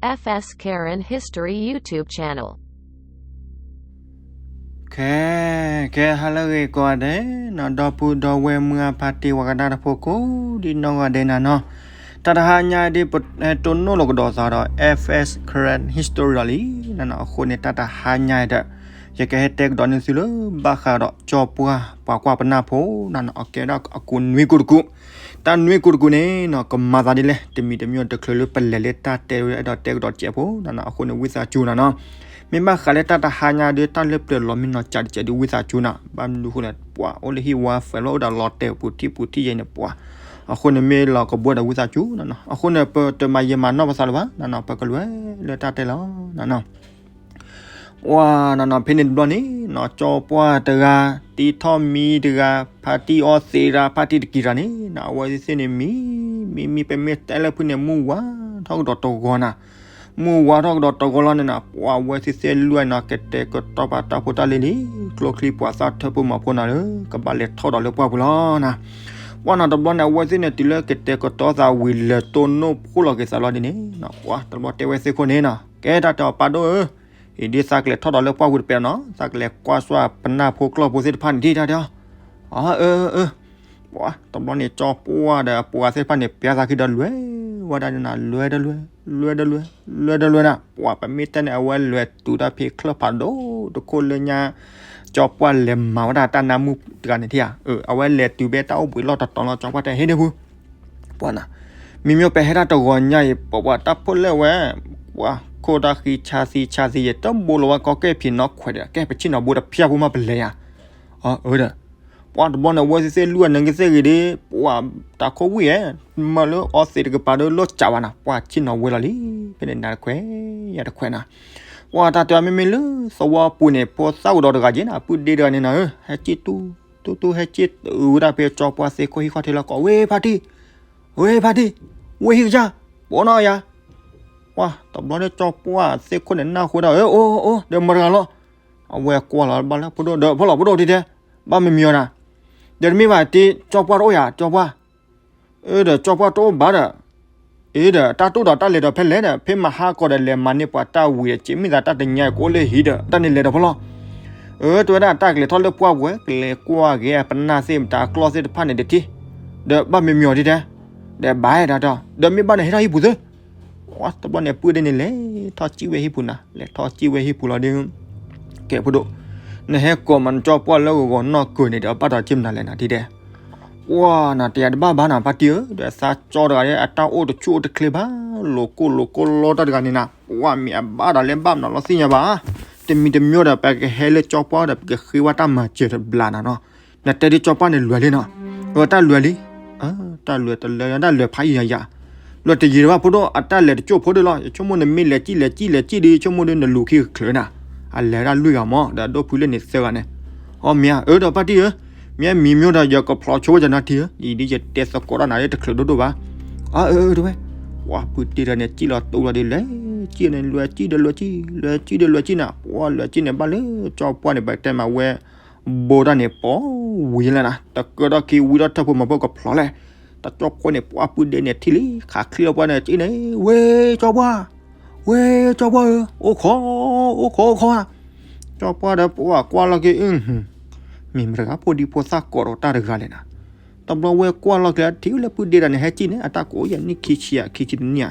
F S Karen History YouTube channel. ခဲ ခဲဟါလၢအဂ့ၤကိးဂၤဒဲးနီၤ ဒီပုၢ်ဒီဝဲၢ်မုၢ်အဖါတံၢ်ဝၤကဒါတဖိကိးဒံနီၢ်ဂၤဒဲးနၤနီၤ, တၢ်တဟါညါဒ်ပတိၢ်နီၣ်လီၤကဒီးသးဒီး F S Karen History လီၤလံနၤနီၤ, အဃိန့ၣ် တၢ်တဟါညါဒီး ယကဟဲတဲကဒီးန့ၢ်သုလၢ ဘၣ်ဃးဒီးကၠီပှၢ် ပှၤကွၢ်ပနၢ်ဖိနၤနီၤ, အကဲဒၣ်အကူးနွံကူးတကူး, တၢ်နွံကူးတကူးန့ၣ်နီၤ ကမၤသးဒ်လဲၣ် တမံၤတမံၤတချုးလၢပလဲၤလၢတၢ်တဲ အဲၣ်ဒိးတဲကဒီးတစဲးဖိနၤနီၤ, အဃိန့ၣ် ဝံသးစူၤနၤနီၤ, မ့ၢ်ဘၣ်ဃးလၢတၢ်တဟါညါဒီး တၢ်လၢပျၢၤလီၤမ့ၢ်နီၤ ကးတစဲးဒီး ဝံသးစူၤနၤ, ဘၣ်မနုၤဃိလဲၣ် ပှၤအိၣ်လၢဟံၣ်ဝါ ဖဲလီၤအိၣ်ဒီးလီၤတဲာ်ပူၤထံၣ်ပူၤထံၣ်ယဲၢ် န့ၣ်ပှၤ, အဃိန့ၣ်မ့ၢ်လီၤကဘှီဒီး ဝံသးစူၤနၤနီၤ, အဃိန့ၣ် ပတမၤယံာ်မၤနီၢ်ပသးလၢၤဘၣ်နၤနီၤ, ပကလဲၤလၢတၢ်တဲလီၤနၤနီၤ. ပှၤနၤနီၤဖဲန့ၣ်တဘျီန့ၣ်နီၤ ကၠီပှၢ်တဂၤ, တံထီၣ်မံတဂၤ, ဖါတံၢ်အီသံးတဂၤ, ဖါတံၢ်တကံၤတဂၤန့ၣ်နီၤ, အဝဲသ့ၣ်န့ၣ်မံ, မံမံ ပမ့ၢ်တဲလၢဖုန့ၣ် မုၢ်ဝါထီၣ်ကဒီးတဂီၤနၤ, မုၢ်ဝါထီၣ်ကဒီးတဂီၤလီၤန့ၣ်နီၤ, ပှၤအဝဲသ့ၣ်သ့ၣ်လွဲၢ်နီၤ ကတဲာ်ကတီၤပာ်တၢ်ဖိတၢ်လံၤလံ, ကျိချံ ပှၤသၣ်ထၢၣ်ဖိမၤဖိနၤလၢ ကဘၣ်လဲၤထီၣ်ဒီးလၢပှၢ်ပူၤလီၤနၤ. ပှၤနီၤတဘျီန့ၣ် အဝဲသ့ၣ်န့ၣ် တုၤလၢကတဲာ်ကတီၤသးဝံၤ လဲၤတိၢ်နီၣ်ဖှိၣ်လီၤက့ၤသးလီၤဒ်န့ၣ်နီၤ, ပှၤတဘျီတဲဝဲသ့ၣ်ခိၣ်န့ၣ်နီၤ, ကဲတၢ်တဲအီၤပၢ်ဒိၣ်ဧၢ အံၤဒ်သးကလဲၤထီၣ်ဒီးလၢပှၢ်ပူၤတပဲာ်နီၤ, သးကလဲၤကွၢ်စၢ်ပနၢ်ဖိကျီၢ်ဖိသ့ၣ်တဖၣ်န့ၣ်ဒ်တၢ်တဲအီၤ, အၢ အၢ အၢ ပှၤတဘျီန့ၣ် ကၠီပှၢ်ဒီးအပှၤသ့ၣ်တဖၣ်န့ၣ် ပျဲသးခံဒီးလွဲၢ်ဝဲဒၣ်န့ၣ်နီၤ, လွဲၢ်တလွဲၢ်, လွဲၢ်တလွဲၢ်, လွဲၢ်တလွဲၢ်နၤ, ပှၤပမ့ၢ်တဲန့ၣ် အဝဲလဲၤတုၤတၢ်ဖဲချၢၣ်ဖးဒိၣ်တခိၣ်လၢညါ ကၠီပှၢ်လဲၤမၤဝဲဒၣ်တၢ်နါမုၣ်တဂၤန့ၣ်ထံၣ်ဧါ, အဝဲလဲၤတုၤဖဲတၢ်အိၣ်ဘှံးလီၢ်တတီၤလီၤ ကၠီပှၢ်တဲဟ့ၣ်ဒ့ၣ်ဖု ပှၤနၤ, မ့မ့ၢ်ပဟဲဒၣ်တဂီၤညါအံၤ ပပှၤတၢ်ဖိလဲၣ်ဝဲ, ပှၤခိၣ်တၢ်ဃံဆါသံဆါသံယဲၢ် တဘိလီၤဝဲကီကဲၣ်ဖံးနီၢ်ခွဲးဒီး ကဲပဆ့ၣ်နီၤဘိတဖျၢၣ်ဖိမးပလဲၤယၤ, အၢဒီး ပှၤတဘျီန့ၣ် အဝဲသ့ၣ်သ့ၣ်လွံၢ်အနၢ်ကသ့ၣ်ဂ့ၤဒီး ပှၤတၢ်ခိၣ်ဝံၣ်ဧဲ, မၤလၢအီသံးတကပၤဒီးလီၤကးဝဲနၤ, ပှၤဆ့ၣ်နီၤဝဲလီၤလံ, ဖဲန့ၣ်နၤတခွဲး ယၤတခွဲးနၤ, ပှၤတၢ်တဲအီၤမ့မ့ၢ်လၢသဝီပူၤန့ၣ် ဖိသၣ်အိၣ်ဒီးတဂၤက့ၤနၤ, ပုၢ်ဒ့တဂၤန့ၣ်နၤဧၢ, ဟဲစံၣ်တူၢ်တူၢ်တူၢ် ဟဲစံၣ်တအုးဝဲဒၣ်ဖဲကၠီပှၢ်သ့ၣ်ခိၣ်ဟံၣ်ခီၣ်ထံးလီၤကိး, ဝ့ၢ်ဖါတံၢ်, ဝ့ၢ်ဟံၣ်ကစၢ်, ပိာ်နီၣ်ယၤ, ပှၤတဘျီန့ၣ် ကၠီပှၢ်သ့ၣ်ခိၣ်န့ၣ် နၢ်ဟူဒၣ်, အၢ အိၣ်အိၣ် ဒီးမတၤတဂၤလီၤ, အဝဲကွၢ်လီၤဘၣ်လၢဖိဒိၣ်ဒီး ဖိလီၤဖိဒိၣ်တံၢ်တဲ, ဘၣ်မံမံအီၤနၤ, ဒီးတမ့ၢ်ဘၣ်တ့ ကၠီပှၢ်တအိၣ်ယၤ ကၠီပှၢ် အၢဒီး ကၠီပှၢ်တအိၣ်ဘၣ်ဒီး, အ့ဒီး တၢ်တအိၣ်ဒီးတၢ်လဲၤဒီးဖဲလဲၣ်ဒီး ဖဲမဟါကီးဒီးလဲၤမၤန့ၢ်ပှၤတၢ်ဝံၤဒီး က့ၤမ့ၢ်သးတၢ်တညါအံၤ ကအိၣ်လၢဟံၣ်ဒီး တၢ်န့ၣ်လဲၤဒီးဖဲလီၤ, အၢ တဲဝဲဒၣ် တၢ်ကလဲၤထီၣ်လၢပှၢ်ပူၤဝဲ ကလဲၤကွၢ်က့ၤပနၢ်သ့ၣ်မတၤအကျီၢ်သ့ၣ်တဖၣ်န့ၣ်တထံၣ်, ဒီးဘၣ်မံမံအီၤဒ်တဲ, ဒီးဘၣ်ဒၣ်ဒီး ဒီးမ့ၢ်ဘၣ်န့ၣ်ဟဲထီၣ်ဟံၣ်ပူၤသု တဘျီန့ၣ် ပုၢ်ဒ့န့ၣ် လဲၤထီၣ်စံၣ်ဝဲဟံၣ်ပူၤနၤ, လဲၤထီၣ်စံၣ်ဝဲဟံၣ်ပူၤလီၤဒီး, ကဲဖိဒိၣ်, နဟဲကိးမးနကၠီပှၢ်လၢဂီၤဂီၤနီၢ်ကၢၤန့ၣ်ဒီး ဘၣ်ဒီးက့ၤမနုၤလဲၣ်နၤဒ်တဲ, ပှၤနၤ တယၤတဘၣ်ဘၣ်နၤ ဖါတံၢ်ဧၢ, ဒီးသးကၠီတဂၤဒီး အတၢ်အိၣ်တဆူၣ်အိၣ်တချ့ဘၣ်, လိၤကိၢ်လိၤကိၢ်လီတၢ်တဂၤန့ၣ်နၤ, ပှၤမ့ၢ်အဘၣ်ဒီးလၢဘၣ်မနုၤလီၤသ့ၣ်ညါဘၣ်, တမံၤတမံၤဒီး ပကဟဲလၢကၠီပှၢ်ဒီး ပကဃ့ဝဲတၢ်မၤစၢၤတဘျီနၤနီၤ, နတဲဒ်ကၠီပှၢ်န့ၣ်လွဲၤလံနီၤ, အတၢ်လွဲၤလံ, တၢ်လွဲၤတလၢ တၢ်လွဲၤဖးယံာ်ယံာ်ယံာ်, လွဲၤတယံာ်တဘၣ်ဖိဒိၣ် အတၢ်လဲၤတကၠိၢ်ဖိဒိၣ်လီၤ, ယဆိကမိၣ်နမ့ၢ်လဲၤစံၣ်လဲၤစံၣ်လဲၤစံၣ်ဒီး ယဆိကမိၣ်ဒီးနလူၤခံကချုးနၤ, အလဲၤဝဲဒၣ်လွံၢ်ဂၤမး ဒီးအဒိၣ်ဖုလၢန့ၣ်သၢဂၤန့ၣ်, အီ မ့ၢ်ဧါ, အၢ ဒီးဖါတံၢ်ဧၢ, မ့ၢ်မံၤမ့ၢ်ဒီး ယကဖျိးဆိဝဲယနါထံဧၢ, အံၤဒ်ယတဲသကိးတၢ်နၤလၢတချုးဒိၣ်ဒိၣ်ဘၣ်, အၢ အၢ တဲဝဲ, ပှၤပုၢ်တ့ၢ်ဒီးန့ၣ် စံၣ်လီၤတူၢ်လီၤဒီး လဲၤစံၣ်န့ၣ် လွဲၤစံၣ်ဒီးလွဲၤစံၣ် လွဲၤစံၣ်ဒီးလွဲၤစံၣ်နၤ, ပှၤလွဲၤစံၣ်န့ၣ် ဘၣ်လၢကၠီပှၢ်န့ၣ် ပတဲမးဝဲ ဘိတၢ်န့ၣ် ပိာ်ဝံၤလၢနၤ, တကၢထီၣ်ခံဝံထီၣ်ထၢၣ်ဖိမၤဖိ ကဖျိးလဲၣ်, တကၠီဖိန့ၣ် ပှၤပုၢ်ဒ့န့ၣ်ထံၣ်လံ ခးချံလီၤပှၢ်န့ၣ် စံၣ်န့ၣ် ဝ့ၢ်ကၠီပှၢ်ဧၢ, ဝ့ၢ်ကၠီပှၢ်ဧၢ, အိၣ်ခိး အိၣ်ခိး အိၣ်ခိးဧါ, ကၠီပှၢ်ဒီးပှၤကွၢ်လီၤက့ၤ အု မ့ၢ်မတၤတဂၤဖိဒံဖိသၣ်ကိးဒီးတၢ်တဂၤလဲၣ်နၤ, တဘျီဝဲကွၢ်လီၤက့ၤထံၣ်လၢပုၢ်ဒ့တၢ်န့ၣ် ဟဲစံၣ်န့ၣ် အတၢ်ကိးယဲၢ်နံၣ်ခံဆံယဲၢ်ခံဆံတနံၣ်ဧါ,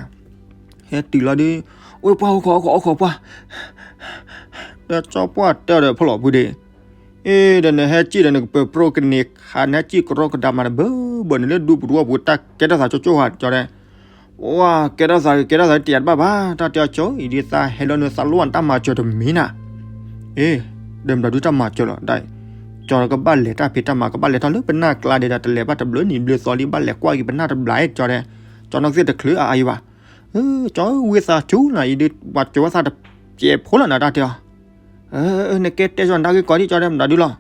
ဟဲတုၤလီၤဒီး ဝ့ၢ်ပှၢ် အိၣ်ခိး အိၣ်ခိး အိၣ်ခိးပှၢ်, ဒီးကၠီပှၢ်တဲဒီးဖိလီၤပုၢ်ဒ့ အ့ ဒီးနဟဲစံၣ်ဒီးနကပၢၤပြိကန့ၢ်ခး နဟဲစံၣ်ကရီကဒါမးတဘၢဘၢန့ၣ်လၢဒူပူၤတဝီပူၤ တၢ်ကဲထီၣ်သးကၠိကၠိဧါ ကၠီတဲ, ပှၤကဲထီၣ်သး ကဲထီၣ်သးတယၤတဘၣ်ဘၣ် တၢ်တဲအီၤကၠီ အံၤဒ်သးဟဲလီၤနသးလိၣ်ဘၣ်နတၢ်မၤစၢၤတမံၤနၤ, အ့ ဒီးမတၤဒုတၢ်မၤစၢၤလီၤ ဒ် ကၠီကဘၣ်လဲၤတၢ်ဖံးတၢ်မၤ ကဘၣ်လဲၤထီၣ်လၢပနၢ်ကျါဒဲးဒီး တလဲၤဘၣ်တဘျုးနံၤဘျုးသီလံ ဘၣ်လဲၤကွၢ်က့ၤပနၢ်တဘျီ ကၠီတဲ, ကၠီနီၢ်ကသ့ၣ်တချုးအါအါအံၤဘၣ် ကၠီဧၢ ဝံသးစူၤနၤ အံၤဒ်ပှၤစၢၤဝဲသးတစဲးဖိလီၤနၤ တၢ်တဲအီၤ, နကဲတဲကၠီနတၢ်ဂ့ၢ်ကီဒ်ကၠီတဲမတၤဒုလီၤ,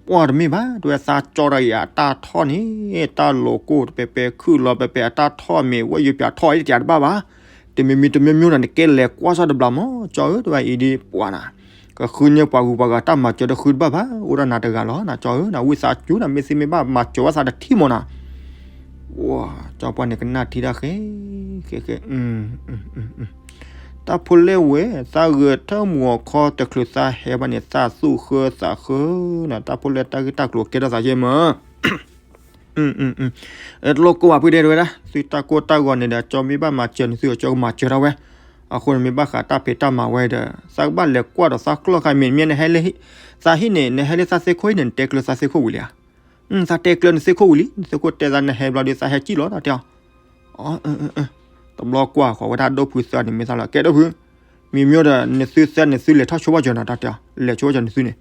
ပှၤတမ့ၢ်ဘၣ် တဲဝဲသးကၠီတဂၤအံၤ အတၢ်ထီၣ်န့ၣ် တၢ်လိၤကိၢ်တပဲၤပဲၤ ခုၣ်လီၤပဲၤပဲၤ အတၢ်ထီၣ်မ့ၢ်ဝဲယပျးထီၣ်အံၤတယၤတဘၣ်ဘၣ်, တမံၤမံၤတမံၤမံၤနၤ နကဲလဲၤကွၢ်စၢ်တဘျီမး ကၠီဧၢ တဲဝဲအံၤဒ်ပှၤနၤ, ကဃုန့ၢ်ပှၤဂုၤပှၤဂၤတၢ်မၤစၢၤတဃုတဘၣ်ဘၣ် အိၣ်ဒၣ်နၤတဂၤလီၤနၤ ကၠီဧၢ နဝံသးစူၤနၤ မ့ၢ်သ့မ့ၢ်ဘၣ်မၤစၢၤဝဲသးတထံၣ်မးနၤ ကၠီပှၢ်န့ၣ်ကနၣ်ထံတၢ်ဃဲ ဃဲဃဲ အ တၢ်ဖိလဲၣ်ဝဲ သးဂဲၤထၢၣ်မူၤအီၤခီတချုးသးဟဲဘၣ်န့ၣ် သးသူၣ်ဃၢသးဃၢနီၤ, တၢ်ဖိလဲၣ်တၢ်ဂ့ၢ်တၢ်ကျိၤကဲထီၣ်သးယဲၢ်မၢ်. တလိၣ်ကိၢ်ဘၣ်ပုၢ်ဒ့တဝဲဒၣ်, သုတၢ်ကိၢ်တၢ်ဂီၤန့ၣ်ဒီး ကၠီမ့ၢ်ဘၣ်မၤစၢၤန့ၣ် သုကၠီကမၤစၢၤဒၣ်ဝဲ, အဃိန့ၣ်မ့ၢ်ဘၣ်ဃးတၢ်ဖံးတၢ်မၤဝဲဒီး သးကဘၣ်လဲၤကွၢ်ဒီးသးကျီၢ်ခါ မ့မ့ၢ်နဟဲလၢ သးဟံၣ်န့ၣ် နဟဲလၢသးသ့ၣ်ခိၣ်ဟံၣ်န့ၣ် နတဲကျၢၤသးသ့ၣ်ခိၣ်ဝံၤလံဧါ. သးတဲကျၢၤနသ့ၣ်ခိၣ်ဝံၤလံ, နသ့ၣ်ခိၣ်တဲသးနဟဲဘျီဒီး သးဟဲစံၣ်လီၤတၢ်တဲအီၤ. အၢ တဘျီကွၢ်ဃီၤဝဲဒၣ်ဒိၣ်ဖုသၢန့ၣ် မ့ၢ်သးလီၤ ကဲဒိၣ်ဖု, မံၤမ့ၢ်ဒီး နသုသၢန့ၣ် သုလဲၤထီၣ်ဆိဘၣ်စၢၤနီၤ တၢ်တဲအီၤ, လဲၤဆိဘၣ်စၢၤနသုန့ၣ်,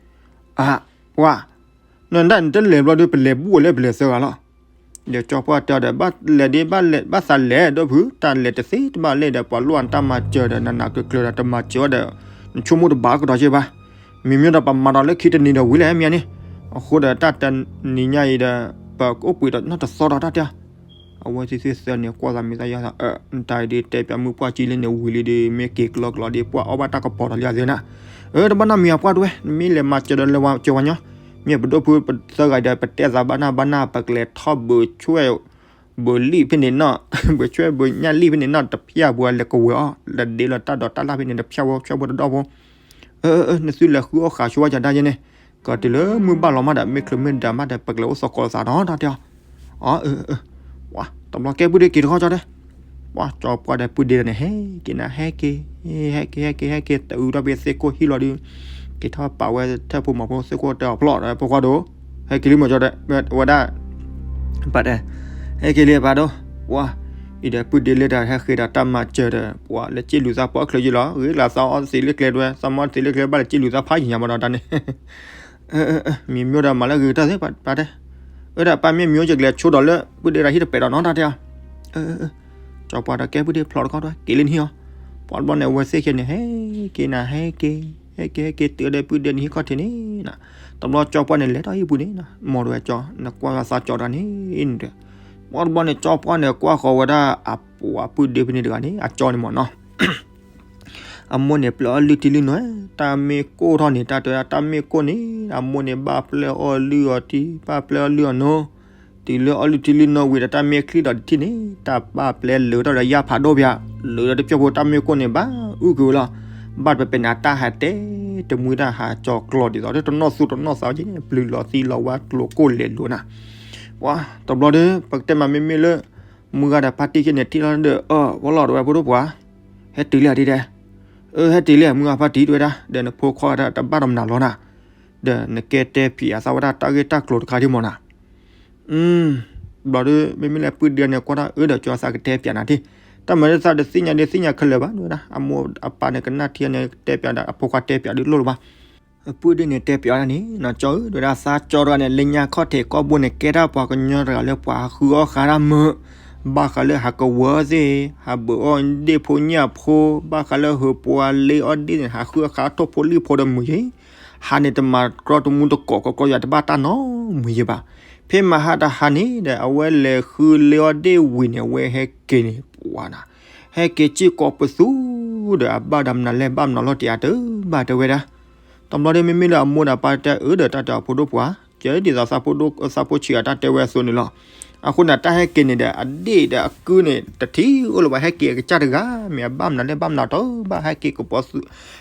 အၢ ပှၤ နဒၣ်နတလဲၤဘျီဒီး ပလဲၤဘူၣ်အီၤလၢပလဲၤသၢဂၤလီၤ. ဒီးကၠီပှၢ်တဲအီၤဒီး ဘၣ်လဲၤဒ် ဘၣ်သးလဲၤဒိၣ်ဖု, တၢ်လဲၤတသ့တဘၣ်လဲၣ်ဒီး ပှၤလိၣ်နတၢ်မၤစၢၤဒီး နနးကျၢၤကျၢၤဒီး တမၤစၢၤအီၤဒီး နဆိကမိၣ်တဘၣ်ကဒီးက့ဘၣ်. မံၤမ့ၢ်ဒီးပမၤဒီးလၢခံတနံၤဒီးဝံၤလဲၣ်မ့ၢ်န့ၣ်, အဃိဒီးတၢ်တနံၤညါအံၤဒီး ပကအိၣ်ပှ့ၤဒီးနီၢ်တသီဒီးတၢ်တဲအီၤ. အဝဲသ့ၣ်သၢန့ၣ် ကွၢ်သးမံၤသးယါသး, နတၢ်အံၤဒ်တဲပၠးမုၢ်ပှၢ်ကံလံန့ၣ် ဝံၤလံဒီး မ့ၢ်က့ၤကျီကျီဒီး ပှၢ်အီၣ်ဘၣ်တၢ်ကပီၤဒီးလံအသ့နၤ. အၢ တဘၣ်နီတမံၤအပှၢ်တဝဲ, နမ့ၢ်လဲၤမၤစၢၤဒီးလဲၤဝဲစၢၤဝဲညီ, မ့ၢ်ပဒိၣ်ဖုသၢဂၤဒီး ပတဲသးဘၣ်နၢ်ဘၣ်နၢ် ပကလဲၤထီၣ်ဘုးဆွဲၣ် ဘုးလံၣ်ဖဲန့ၣ်နီၤ, ဘုးဆွဲၣ်ဘုးညၣ်လံၣ်ဖဲန့ၣ်နီၤ တဖၠၣ်ပှၤလဲၤကဝဲၤအီၤ လဲၤဒ့လီၤတၢ်ဒိးတၢ်လၣ်ဖဲန့ၣ် တဖၠၣ်ဝဲ ဖၠၣ်ဝဲတဒီဖိ. အၢ နသုလဲၤဃုအီၣ်ဃာ်ဆိဝဲယၤဒၣ်ယဲန့ၣ်, ကတုၤလၢမုၢ်ဘၣ်လီၤမးဒီး မ့ၢ်ချုးမ့ၢ်ဒၣ်မးဒီး ပကလဲၤအိၣ်သကိးသးနီၤ တၢ်တဲအီၤ. အၢ တဘျီကဲပုၢ်ဒ့က့ၤတခီကၠီတဲ, ပှၤကၠီပှၢ်ဒီးပုၢ်ဒ့န့ၣ် ဟဲက့ၤနၤ ဟဲက့ၤ ဟဲက့ၤ ဟဲက့ၤ ဟဲက့ၤ တအုးထီၣ်ဖဲသ့ၣ်ခိၣ်ဟံၣ်လီၤဒီး က့ၤထီၣ်ပာ်ဝဲထၢၣ်ဖိမၤဖိ သ့ၣ်ခိၣ်တဲအီၤဖျီၣ်ဒီး ဖိခွါဒိၣ်, ဟဲက့ၤလံမၢ်ကၠီတဲ ဝဲဒၣ် ပာ်တဲ, ဟဲက့ၤလံပာ်ဒိၣ်, ပှၤ အံၤဒီးပုၢ်ဒ့လၢတၢ်ဟဲဃ့ဒီးတၢ်မၤစၢၤဒီး ပှၤလဲၤစ့ၣ်လူၤသးပှၢ်ချၢယံလီၤ, ဂ့ၤကျါသးအီၣ်သ့လၢကျဲတဝဲ သးမၤအီၣ်သ့လၢကျဲဘၣ်လဲၤစ့ၣ်လူၤသးဖးယံၤညါမးဒီးတၢ်န့ၣ် မံၤမ့ၢ်ဒီးမၤလၢဂ့ၤကတၢၢ်သ့ၣ်ပာ်တဲ, အၢ ဒီးပၢ်မ့ၢ်မံၤအိၣ်ကကလဲၤဆိဒီးလၢ ပုၢ်ဒ့ဒီးဟံၣ်တပဲာ်ဒီးနီတၢ်တဲအီၤ. ကၠီပှၢ်ဒီးကဲပုၢ်ဒ့ဖျီတခီတဝဲ က့ၤလၢနဟံၣ်အီၤ, ပှၤတဘျီန့ၣ် အဝဲသ့ၣ်ခဲန့ၣ် ဟဲက့ၤနၤ ဟဲက့ၤ ဟဲက့ၤ ဟဲက့ၤ တုၤဒီးပုၢ်ဒ့န့ၣ်ဟံၣ်ခီၣ်ထံးန့ၣ်, တဘျီကၠီပှၢ်န့ၣ် လဲၤထီၣ်ဟံၣ်ပူၤန့ၣ်, မ်တဝဲကၠီ နကွၢ်သးကၠီတဂၤန့ၣ်, ပှၤတဘျီန့ၣ် ကၠီပှၢ်န့ၣ် ကွၢ်ဃီၤဝဲဒၣ်အပှၤပုၢ်ဒ့ဖဲန့ၣ်တဂၤန့ၣ် အကၠီန့ၣ်မၢ်နီၤ အမိၢ်န့ၣ် ပျဲအီၣ်လုၢ်ထံလုၢ်နိ, တၢ်မ့ၢ်ကိၢ်ထီၣ်န့ၣ် တၢ်တဲဝဲဒၣ်တၢ်မ့ၢ်ကိၢ်န့ၣ် အမိၢ်န့ၣ် ဘၣ်ပျဲအီၣ်လုၢ်အီၤထံ ဘၣ်ပျဲအီၣ်လုၢ်အီၤနိ, တုၤလၢအီၣ်လုၢ်ထံလုၢ်နိဝံၤဒီး တၢ်မ့ၢ်ချံၣ်ဒီးတထံၣ်န့ၣ် တၢ်ဘၣ်ပျဲလၢာ်ထီၣ်ဒီးယၢ်ဖးဒိၣ်ပၠး, လၢာ်ဒီးတပျီၢ်ဖိ တၢ်မ့ၢ်ကိၢ်န့ၣ် ဘၣ်အုၣ်က့ၤဝဲလီၤ, ဘၣ်ပပဲာ်န့ၣ် အတၢ်ဟးတဲ တမှံတၢ်ဟးကၠီၤကျီၤဒ်သိး တနီၣ်သူတနီၣ်သးက့ ပျုၤလီၤသံလီၤဝါကျိၤကိၢ်လဲၤလိာ်နၤ, ပှၤတဘျီဒီး ပကတဲမးမ့မ့ၢ်လၢ မုၢ်ဂၤဒီးဖါတံၢ်ခဲန့ၣ် ထံၣ်လီၤဒီး အၢ ဝဲလီၤတဝဲဖိဒိၣ်ပှၤ, ဟဲတုၤလံဧါဒ်ဒဲး, အၢ ဟဲတုၤလံ မုၢ်ဂၤဖါတံၢ်တဝဲဒၣ် ဒီးနဖိခွါဒၣ်တဘၣ်ဒီးမနုၤလီၤနၤ, ဒီးနကဲတဲပၠးသးဝဲဒၣ်တၢ်ဂ့ၢ်တၢ်ကျိၤတခါဒ်မၢ်နၤ, ဘျီဒီး မ့မ့ၢ်လၢပုၢ်ဒ့န့ၣ် ကွၢ်တၢ်အၢဒီးကၠီသးကတဲပၠးနၤထံၣ်, တၢ်မၤလၢသးတသ့ၣ်ညါဒ်သ့ၣ်ညါခဲလၢာ်ဘၣ် တဝဲဒၣ် အမိၢ်အပၢ်န့ၣ် ကနၣ်ထံၣ်န့ၣ် တဲပၠးဒီး အဖိခွါတဲပၠးဒ်လိၣ်လၢၤဘၣ် အပုၢ်ဒ့န့ၣ်တဲပၠးဒၣ်န့ၣ် ကၠီဧၢ တဝဲဒၣ်သးကၠီတဂၤန့ၣ် လၢညါခီၣ်ထံးကီၢ်ဘိန့ၣ် ကဲတၢ်ပှၤကညီတဂၤလၢပှၤဟးဃုအီၣ်ဃာ်တၢ်မုာ်, ဘၣ်ဃးလၢဟးကဝၢၤသ့ၣ်, ဟးဘုးအီၣ်ဒ့ၣ်ဖိညၣ်ဖိ, ဘၣ်ဃးလၢဟၢပှၤလ့အီၣ်ဒ့ၣ်န့ၣ် ဟးဃုအီၣ်ဃာ်ထိၣ်ဖိလံၣ်ဖိဒီးမုာ်ယဲ, ဟးန့ၣ်တမၤကြီတမူတကိးကီကီယၤ တဘၣ်တၢ်နီတမံၤယဲဘၣ်. ဖဲမဟါတဟါန့ၣ်ဒီး အဝဲလဲၤဃုလ့အီၣ်ဒ့ၣ်ဝံၤန့ၣ် အဝဲဟဲက့ၤန့ၣ် ပှၤနၤ ဟဲက့ၤစ့ၢ်ကီးပသူဒီး အဘၣ်ဒီးမနုၤလဲၣ် ဘၣ်မနုၤလီၤတယၤတဘၣ်တဲဝဲဒၣ်. တဘျီဒီး မ့မ့ၢ်လၢအမိၢ်ဒီးပၢ်တဲအၢဒီး တၢ်တဲအီၤဖိဒိၣ်ပှၤ, ကဲဒ်သိးသးဖိဒိၣ်သးဖိဆံးအတၢ်တဲဝဲအသိးန့ၣ်လီၤ. အဃိန့ၣ် တၢ်ဟဲက့ၤန့ၣ်ဒီး အဒ့ၣ်ဒီးအကုန့ၣ် တထံၣ်အိၣ်လၢၤဘၣ် ဟဲက့ၤအကစၢ်တဂၤ မ့ၢ်အဘၣ်မနုၤလဲၣ် ဘၣ်မနုၤတဘၣ် ဟဲက့ၤကိးပသူ,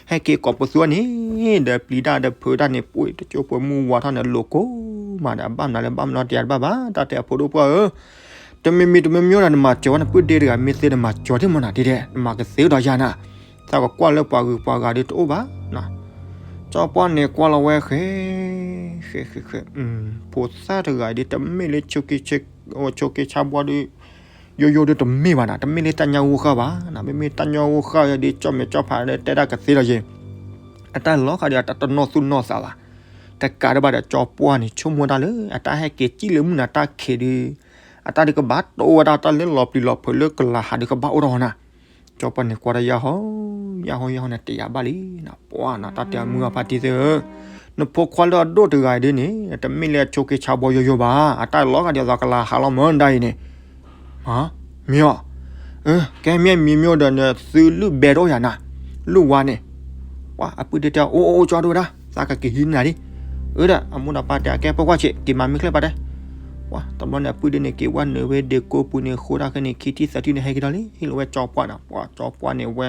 ဟဲက့ၤကိးပသူန့ၣ် ဒီးပျံၤတၢ်ဒီးဖုးတၢ်န့ၣ် ပှ့ၤတကၠိဖိမုၢ်ဝါထီၣ်န့ၣ် လိာ်ကိးမးဒီး အဘၣ်မနုၤလဲၣ် ဘၣ်မနုၤတယၤတဘၣ်ဘၣ် တၢ်တဲအဖိဒိၣ်ပှၤဧၢ တမံၤမံၤတမံၤမံၤဒီး နမၤစၢၤဝဲနပုၢ်ဒ့တဂၤ မ့ၢ်သ့နမၤစၢၤဒ်မနုၤဒ်လဲၣ် နမၤကသ့ဒီးယၤနၤ, သးကကွၢ်လၢပှၤဂုၤပှၤဂၤဒီးတအိၣ်ဘၣ်. ကၠီပှၢ်န့ၣ်ကွၢ်လီၤဝဲဃဲ ဃဲ ဃဲ ဃဲ ဖိသၣ်တဂၤဒီး တမ့ၢ်လၢ ဆိးက့ဆါဘှီဒီး ယိယိဒီးတမ့ၢ်ဘၣ်နၤ, တမ့ၢ်လၢတၢ်ညါဂိၢ်ဃၢ်ဘၣ်နၤ, မ့မ့ၢ်တၢ်ညါဂိၢ်ဃၢ်ဒီး ကၠီမဲာ်ကၠီဖးဒီး တဲတၢ်ကသ့လီၤယဲ, အတၢ်လီၤဃာ်ဒီး အတၢ်တနီၣ်သူၣ်နီၣ်သးဘၣ်, တကးဒံးဘၣ်ဒီး ကၠီပှၢ်န့ၣ် ဆိကမိၣ်တၢ်လၢ အတၢ်ဟဲက့ၤစံၣ်လၢမုၢ်နၤတၢ်ခံးဒီး အတၢ်ဒုးကဘၣ်တိၢ်ဝဲဒၣ်တၢ်လၢလီၤပျံၤလီၤဖုးလၢကလၤဟးဒုးကဘၣ်အိၣ်ထီၣ်နၤ, ကၠီပှၢ်န့ၣ်ကွၢ်တၢ်ယၢ်ဟီၣ် ယၢ်ဟီၣ်ယၢ်ဟီၣ်န့ၣ် တယာ်ဘၣ်လံနၤ, ပှၤနၤ တၢ်တဲအမုၢ်ဂၤဖါတံၢ်သ့ၣ်ဧၢ, နဖိခွါလၢအဒိၣ်တဂၤအံၤဒ်န့ၣ် တမ့ၢ်လၢအဆိးက့ဆါဘှီယိယိဘၣ်, အတၢ်လီၤဂာ်ဒ်သိးကလၤဟးလီၤမၢ်ဒၣ်အံၤန့ၣ် မ့ၢ်အီၤ, ကဲမ့ၢ်မံၤမ့ၢ်ဒီး နသုလုၢ်ဘဲတအိၣ်ယၤနၤ, လုၢ်ဝါန့ၣ်, ပှၤအပုၢ်ဒ့တဲ အိၣ်အိၣ်အိၣ်ကၠီတဝဲဒၣ် သးကက့ၤဟံးနၤလံ, အၢဒီး အမိၢ်ဒီးပၢ်တဲ အကဲပိာ်ခွါဆံး က့ၤမၤမ့ၢ်ချ့ပာ်တဲ, ပှၤတဘျီန့ၣ် အပုၢ်ဒ့န့ၣ် က့ၤဝဲနုာ်ဝဲဒ့ကိးပူၤန့ၣ် ဃိတၢ်ခဲန့ၣ် ခံထံၣ်သၢထံၣ်န့ၣ် ဟဲက့ၤဒီးလံ ဟ့ၣ်လီၤဝဲကၠီပှၢ်နၤ, ပှၤကၠီပှၢ်န့ၣ်ဝဲ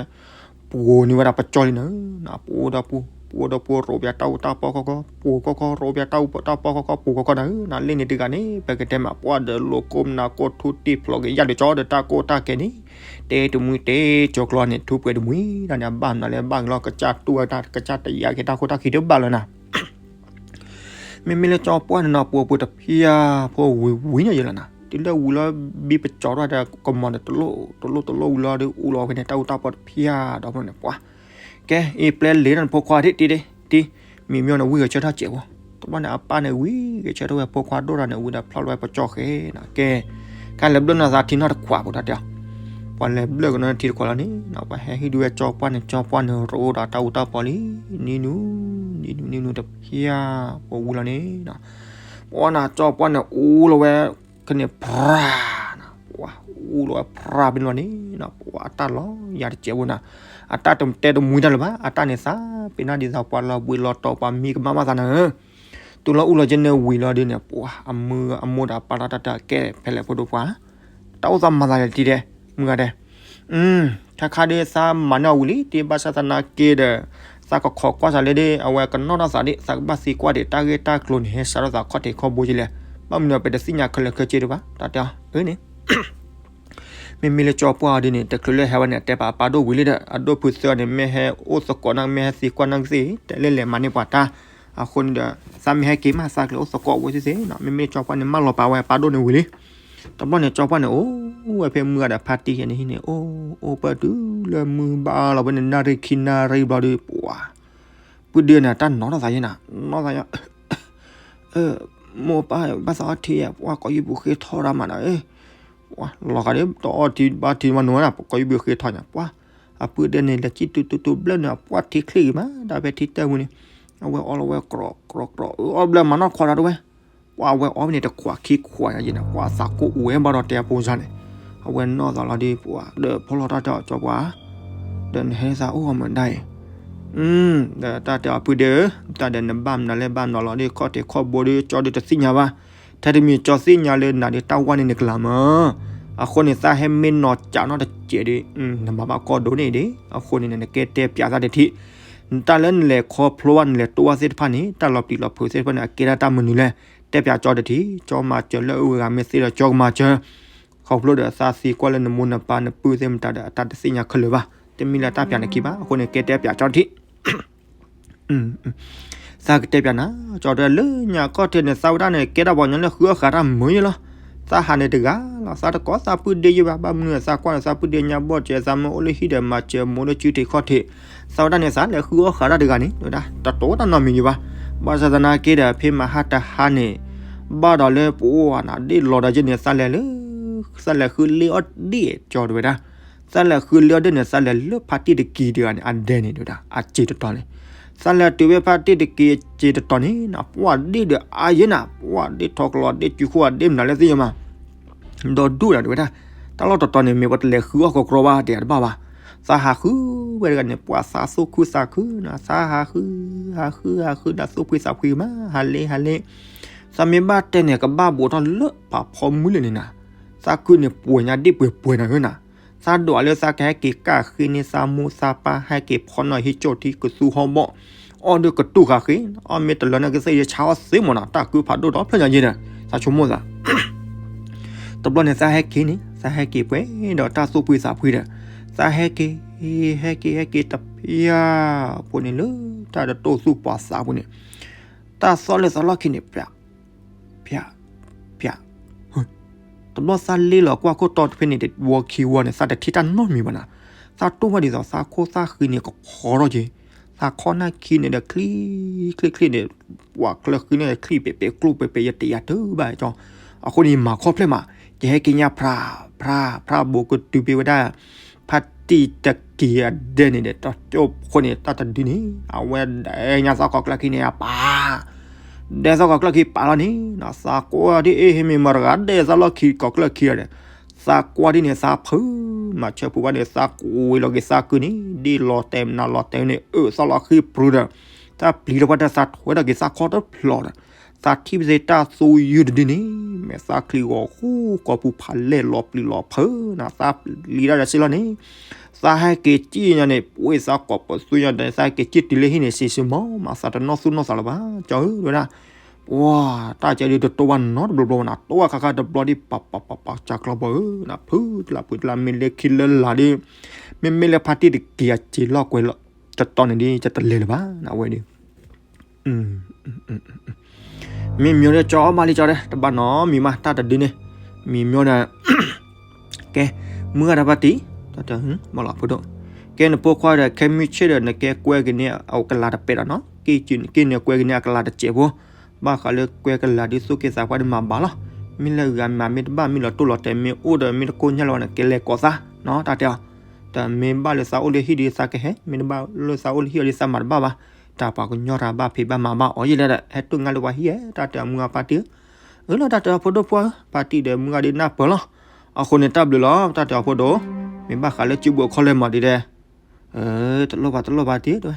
ပ ပှိၤန့ၢ်ဝဲဒၣ်ပကၠီလံနၤဧၢ, ပှိၤဒီးပှိၤ, ပှိၤဒီးပှိၤ ရိးပၠးတၢ်အူတၢ်ပီခီခီ, ပှိၤခီခီ ရိးပၠးတၢ်အူတၢ်ပီခီခီ, ပှိၤခီခီနၤဧၢ, လ့ၣ်န့ၣ်တဂၤန့ၣ် ပကတဲမး ပှၤဒီးလိာ်ကိးမနၤကိးထူတ့ၢ်ဖျိးက့ၤ ယၢ်ဒီးကၠီဒီးတၢ်ကိၢ်တၢ်ကဲန့ၣ်, တဲတမှံတဲကၠီကျီန့ၣ် ထူပှဲၤတမှံတၢ်န့ၣ် အဘၣ်မနုၤလဲၣ် ဘၣ်ကလီၤ ကစၢ်တူၢ်ဝဲတၢ် ကစၢ်တယာ်က့ၤတၢ်ခိၣ်တၢ်ခံတဘၣ်လၢၤနၤ မ့မ့ၢ်လၢကၠီပှၢ်န့ၣ်နီၤ ပှိၤပှိၤတဖၣ် ဖိဝံၤဝံၤန့ၣ်ယလီၤနၤ, တုၤလၢဝံၤလီၤ ဘံပကၠီထီၣ်ဒီး ကမီၤဒီးတလိၣ်တလိၣ်တလိၣ်ဝံၤလီၤဒီး အူလီၤဝဲန့ၣ်တၢ်အူတၢ်ပီတဖၣ်ဒီးန့ၣ်ပှၤ, ကဲ အံၤပျဲလ့ၤဒီးနဖိခွါထံၣ်တံၢ်တံၢ်, မံမံန့ၣ်ဝံၣ်ဂဲၤဆၢထၢၣ်စဲးဖိ, တဘျီန့ၣ် အပၢ်န့ၣ်ဝံၣ်ဂဲၤဆၢထၢၣ်ဝဲဖိခွါဒိၣ်ဒီးန့ၣ် ဝံၤဒီးဖျီၣ်လီၤဝဲပကၠီဃဲနီၤ, ကဲ ကဲလဲၤဘျၢၣ်နီၢ်သးထံနီတခွးဖိတၢ်တဲအီၤ ပှၤလဲၤဘျၢၣ်ကနီၤထံတခွးလီၤန့ၣ်နီၤ ပှၤဟဲဟ့ၣ်ဒုးဝဲကၠီပှၢ်န့ၣ် ကၠီပှၢ်န့ၣ် ရိးဒီးတၢ်အူတၢ်ပီလံ, နံၤနူၤ နံၤနူၤ နံၤနူၤတဖၣ် ပှၤဝံၤလီၤန့ၣ်နီၤ, ပှၤနၤကၠီပှၢ်န့ၣ် အူလီၤဝဲ ကန့ၣ် ဖြး နၤ, ပှၤအူလီၤဝဲဖြးဖဲန့ၣ်လီၤန့ၣ်နီၤ ပှၤအတၢ်လီၤယၤတစဲးဖိနၤ, အတၢ်တတဲတမှံတၢ်လၢၤဘၣ် အတၢ်န့ၣ်သး ပ့ၤနၢ်ဒ်သိးပှၤလီၤဘှံးလီၤတီၤ ပှၤမံကမၣ်ဘၣ်သးနၤဧၢ တုၤလီၤအူလီၤက့ၤန့ၣ်ဝံၤလီၤဒုးန့ၣ် ပှၤအမုၢ်အမိၢ်ဒီးအပၢ်လီၤတၢ်တၢ်ကဲ ဖဲလဲၣ်ဖိဒိၣ်ပှၤ တၢ်အိၣ်သးမၤသးလဲၣ်တံၢ်ဒဲး မုၢ်ဂၤဒဲး ခါခါဒုးသးမၤန့ၢ်အီၤဝံၤလံ တ့ဘၣ်ဆၣ်သနာ်က့ဒီး သးကခိးကွၢ်စးလၢဒုး အဝဲကနီၣ်ထီၣ်သးဒံး သးကဘၣ်သံကွၢ်ဒံး တၢ်ဂ့ၢ်တၢ်ကျိၤန့ၣ် ဟဲစးထီၣ်သးခီၣ်ထံးခီၣ်ဘိက့ၤလဲၣ် ဘၣ်မနုၤပတသ့ၣ်ညါခဲလၢာ်ခဲဆ့ဒံးဘၣ် တၢ်တဲအီၤ အန့ၣ် မ့မ့ၢ်လၢကၠီပှၢ်အီၤဒုးန့ၣ် တချုးလၢဟဲဝဲန့ၣ် တဲပာ်အပၢ်ဒိၣ်ဝံၤလံဒီး အဒိၣ်ဖုသၢအီၤန့ၣ် မ့ၢ်ဟဲအိၣ်သကိးနၢ် မ့ၢ်ဟဲသံကွၢ်နၢ်ကသ့ၣ် တဲလၢလဲၤမၤန့ၢ်ပှၤတၢ် အဃိန့ၣ်ဒီး သးမ့ၢ်ဟဲက့ၤမး သးကလဲၤအိၣ်သကိးဝဲသ့ၣ်သ့ၣ်နီၤ မ့မ့ၢ်လၢကၠီပှၢ်န့ၣ် မၢလီၤပာ်ဝဲအပၢ်ဒိၣ်န့ၣ်ဝံၤလံ တဘျီန့ၣ် ကၠီပှၢ်န့ၣ် အိၣ်ဝဲဖဲမုၢ်ဂၤဒီးဖါတံၢ်ယဲန့ၣ်ဟံၣ်န့ၣ် အိၣ်အိၣ်ပၢၢ်တုၤလၢမုၢ်ဘၣ်လီၤဝဲန့ၣ် နၣ်ရံၣ်ခံနၣ်ရံၣ်ဘျီဒုး ပှၤ ပုၢ်ဒ့န့ၣ် တၢ်နီၢ်ထီၣ်သးယဲနၤ နီၢ်သးယဲ မိၢ်ပၢ်ဘၣ်သးအီထံ ပှၤကိးယုၢ်ပူၤဃ့ထီၣ်ရၣ်မးနၤ ပှၤလီၤဂာ်ဒ်တအီထံဘၣ်ထံမးနၤနၤ ပကိးယုၢ်ပူၤဃ့ထီၣ်ညါ ပှၤ အပုၢ်ဒ့န့ၣ် လဲၤစံၣ်တူတူတူဘျၢၣ်န့ၣ် ပှၤထံချ့ဂ့ၤမး ဒၣ်ဖဲထံတၢ်ဝံၤန့ၣ် အဝဲအီလီၤဝဲကြီကြီကြီ အဘျၢၣ်မၤနီၢ်ခွါဒီးတဝဲ ပှၤအဝဲအီဖဲန့ၣ် တခွးခံခွးညါယဲနၤ ပှၤသးကိၢ်အိၣ်ဝဲဘၣ်ဒီးတဲအဖိစါန့ၣ် အဝဲနီၢ်သးလီၤဒုး ပှၤဒီးဖီလီၤတၢ်တဲအီၤကၠီပှၢ် ဒီးနဟဲသးအိၣ်အီၤမ့ၢ်ဒၣ်အံၤ ဒီးတၢ်တဲအီၤပုၢ်ဒ့ဧၢ တၢ်ဒီးနဘၣ်မနုၤလဲၣ်ဘၣ်မနုၤလီၤဒုး ခီၣ်ထံးခီၣ်ဘိဒုး ကၠီဒုးတသ့ၣ်ညါဘၣ် ထဲတမံၤကၠီသ့ၣ်ညါလၢနၤဒုး တၢ်ဝါန့ၣ်နကလၤမး အဃိန့ၣ် သးဟဲမ့ၢ်နီၤကးနီတစဲးဒုး နမၤဘၣ်ကီၢ်ဒိၣ်န့ၣ်ဒုး အဃိန့ၣ် နကဲတဲပၠးသးတထံၣ် တၢ်လၢနလဲၤခီဖျိဘၣ်နလဲၤတိၢ်ဘၣ်သ့ၣ်တဖၣ်န့ၣ် တၢ်လီၤပျံၤလီၤဖုးသ့ၣ်တဖၣ်န့ၣ် အကဲဒၣ်တၢ်မနုၤလဲၣ် တဲပၠးကၠီတထံၣ် ကၠီမၤစၢၤလၢအဂၤမ့ၢ်သ့ဒီးကၠီကမၤစၢၤ ခီဖျိဒီးသးသံကွၢ်လၢနမိၢ်နပၢ်နပုၢ်သ့ၣ်မတၤဒီး အတၢ်တသ့ၣ်ညါခဲလၢာ်ဘၣ် တမ့ၢ်လၢတၢ်ပၠးနခံဘၣ် အဃိန့ၣ် ကဲတဲပၠးကၠီတထံၣ် သးကတဲပၠးနၤ ကၠီတဲလၢညါခီၣ်ထံးန့ၣ် သးဝဲဒၣ်န့ၣ် ကဲဒၣ်ပှၤကညီလၢဃုအီၣ်ဃးတၢ်မုာ်ယဲလီၤ သးဟးန့ၣ်တဂၤလီၤ သးတကိးသးပုၢ်ဒ့ယဲဘၣ် ဘၣ်မနုၤသးကွၢ်န့ၣ် သးပုၢ်ဒ့ညါဘီၣ်စဲး သးမ့ၢ်အိၣ်လၢဟံၣ်ဒီးမၤစၢၤမိၢ်လၢစုထံးခီၣ်ထံး သးဝဲဒၣ်န့ၣ် သးလဲၤဃုအီၣ်ဃးတၢ်တဂၤန့ၣ် တတိၤတၢ်နီတမံၤယဲဘၣ် ဘၣ်ဆၣ်သနာ်က့ဒီး ဖဲမဟါတဟါန့ၣ် ဘၣ်ဒီးလၢပအိၣ်ဝဲနၤ ဒ့ၣ်လီၤဒီးယဲန့ၣ် သးလဲၤလၢ သးလဲၤဃုလ့အီၣ်ဒ့ၣ်ကၠီတဝဲဒၣ် သးလဲၤဃုလ့အီၣ်ဒ့ၣ်န့ၣ် သးလဲၤလၢဖါတံၢ်တကံၤတဂၤန့ၣ် အဒဲန့ၣ်တဝဲဒၣ် အစ့တတီၤန့ၣ် သးလဲၤတုၤဖဲဖါတံၢ်တကံၤအစ့တတီၤန့ၣ် ပှၤဒ့ၣ်ဒီးအါယဲနၤ ပှၤဒ့ၣ်ထီကလီၤ ဒ့ၣ်စုခိၣ်အဒ့ၣ်မနုၤလဲၣ်သ့ၣ်ညါမး ဒီဒူၣ်ဒီးတဝဲဒၣ် တၢ်လီၢ်တတီၤန့ၣ် မ့ၢ်ပှၤတလဲၤဃုအီၣ်ကီကရီဘၣ် တယၤတဘၣ်ဘၣ် သးဟးဃုဝဲတဂၤန့ၣ် ပှၤသးသူၣ်ခုသးခုနၤ သးဟးဃု ဟးဃု ဟးဃုဒီးသူၣ်ဖှံသးဖှံမး ဟးလ့ ဟးလ့ သးမ့ၢ်ဘၣ်တဲန့ၣ် ကဘၣ်ဘူးထီၣ်လၢပာ်ဖီမုၢ်လၢာ်န့ၣ်နၤ သးခုန့ၣ်ပှဲၤညါဒ့ၣ်ပှဲၤပှဲၤနၤဧၢနၤ သးဒွးလၢသးကဟဲက့ၤကၣ်ဃ့န့ၢ်သးမိၢ်သးပၢ် ဟဲက့ၤဖီနီၣ်ဟံၣ်ကၠီၣ်ထံကသူဟီၣ်ဘီၣ် အီၣ်ဒုးကတူၢ်ဃာ်ဃ့ အီၣ်မ့ၢ်တလၢန့ၣ်ကသ့ၣ်ယဆါအီၣ်သ့မးနၤ တၢ်ကုဖးဒိၣ်ဒီဖျၢၣ်ညါယဲဒီး သးဆိကမိၣ်သး တဘျီန့ၣ်သးဟဲက့ၤန့ၣ် သးဟဲက့ၤပှဲၤဒီးတၢ်သူၣ်ဖှံသးဖှံဒီး သးဟဲက့ၤ ဟဲက့ၤ ဟဲက့ၤတဖျၢၣ်ဖိန့ၣ်လၢ တၢ်တတိၢ်သူၣ်ပှၤသးဖိန့ၣ် တၢ်သီၣ်လၢသးလီၢ်ခံန့ၣ် ပၠး ပၠး ပၠး တဘျီသးလ့လီၤကွၢ်ခိၣ်တီတဖဲန့ၣ် ဝီခံဝီန့ၣ် သးတထံၣ်တၢ်နီတမံၤဘၣ်နၤ, သးတိၢ်ဘၣ်ဒ်သိးသးခိၣ်သးဃံန့ၣ်ကဖီထီၣ်က့ၤ, သးခီၣ်နၢ်ခံန့ၣ်ဒီးချံ ချ့ချ့န့ၣ်, ပှၤချၢဃံန့ၣ်ချံပဲာ်ပဲာ်ကျိၣ်ပဲာ်ပဲာ် ယတယာ်တၢ်ဘၣ်ကၠီ, အဃိန့ၣ်မၤခီဖျိမး, ယဟဲက့ၤညါဖြါ ဖြါ ဖြါဘိးကတုၤဖဲဝဲဒၣ် ဖါတံၢ်တက့ၤအဒဲန့ၣ်ဒီး တၢ်ကၠိဖိန့ၣ် တၢ်တဒုန့ၣ် အဝဲဒဲညါသီၣ်ကိးကျၢၢ်ခံန့ၣ်အပၢ် ဒဲသီၣ်ကိးကျၢၢ်ခံပာ်လီၤန့ၣ်, သးကွၢ်ဒ်အ့ၣ် ဟ့ၣ်မ့ၢ်မတၤတဂၤဒဲသီၣ်လီၢ်ခံကိးကျၢၢ်ခံဒီး, သးကွၢ်ဒ်န့ၣ် သးဖုးမၤဆၢဖုးဘၣ်န့ၣ် သးကွံာ်လီၤက့ၤသးကုန့ၣ် ဒ်လီၤတဲာ်မနုၤလီၤတဲာ်န့ၣ် အၢၣ်သီၣ်လီၤဃံပြူၤဒီး, တၢ်ပျံၤထီၣ်ပှၢ်တၢ်သးထွဲထီၣ်က့ၤသးခီတဖျိးဒီး, သ သးထံၣ်ပသ့တၢ်သူယုၢ်တဒုန့ၣ် မဲာ်သၣ်ချံဂီၤဃူ ကိာ်ပူၤဖးလဲၢ်လီၤပျံၤလီၤဖုးနီၤ သးလံၤတၢ်ဒီးစ့လီၤန့ၣ် သးဟဲက့ၤစံၣ်ညါန့ၣ် ပှ့ၤသးကိးပသူညါဒီး သးဟဲက့ၤစံၣ်တုၤလၢဟံၣ်န့ၣ် စံးစ့မီၢ် မၤသးတနီၢ်သူၣ်နီၢ်သးလၢၤဘၣ် ကၠီဧၢ တဲဝဲဒၣ် ပှၤ တၢ်ကဲဒုးတတိၢ်ဘၣ်နီတဘျီဘျီဘၣ်နီၤ တိၢ်ဘၣ်ခါခါတဘျီဒ် ပၤပၤပၤပၤ ကၠီကျီဘီဧၢနီၤ ဖုတလးဖုတလး မ့ၢ်လၢခံလၢလာ်ဒီး မ့မ့ၢ်လၢဖါတံၢ်တက့ၤအစ့လီၢ်ကွဲးလီၤ တတီၤန့ၣ်ဒ် ကတလဲၤလၢၤဘၣ်နီၤ အဝဲဒုး မ့ၢ်မ့ၢ်ဒီးကၠီအီၣ်မးလံကၠီဒီး တဘၣ်နီတမံၤမး တၢ်တဒုန့ၣ် မ့ၢ်မ့ၢ်ဒီး ကဲ မုၢ်ဂၤဒီးဖါတံၢ် တၢ်တဲ မ့ၢ်လီၤဖိဒိၣ် ကဲနဖိခွါဒီး ခဲမုၢ်ဆ့ၣ်ဒီး နကဲကွဲက့ၤန့ၢ်အကလၤတပဲာ်ဒီးနီၤ က့ၤန့ၣ်ကွဲက့ၤန့ၢ်အကလၤတစဲးဖိ ဘၣ်ဃးလၢကွဲကလၤဒုး သူၣ်က့သးပှၢ်ဒုးမၤဘၣ်လီၤ မ့ၢ်လၢဂၤမၤမ့ၢ်တဘၣ် မ့ၢ်လီၤတိၢ်လီၤတဲာ် မ့ၢ်အိၣ်ဒီးမ့ၢ်တကိၢ်ညၣ်လၢၤဘၣ်န့ၣ် ကလဲၤကိးသးနီၤ တၢ်တဲအီၤ တမ့ၢ်ဘၣ်လၢသးအိၣ်လၢဟံၣ်ဒီးသးကဟဲ မ့ၢ်တဘၣ်လၢသးအိၣ်လၢဟံၣ်အီၤဒီးသးမၤတဘၣ်ဘၣ် တၢ်ပှၤကညီတၢ်ဘၣ်ဖံးဘၣ်မၤဘၣ်အီၤယဲလဲၣ်ဒီး ဟဲတိၢ်ငါလၢပှၤဟံၣ်ဧါ တၢ်တဲအီၤမုၢ်ဂၤဖါတံၢ်ဧၢ လီၤတၢ်တဲအီၤဖိဒိၣ်ဖိဧၢ ဖါတံၢ်ဒီးမုၢ်ဂၤဒုးနၢ်ပၢၢ်လီၤ အဃိန့ၣ်တၢ်ဘျုးလီၤ တၢ်တဲအီၤဖိဒိၣ် မ့ၢ်ဘၣ်ဃးလၢစုပူၤအခီၣ်လၢမၤဒုးဒဲး တလိၣ်ဘၣ်တလိၣ်ဘၣ်တံၢ်တဲဝဲ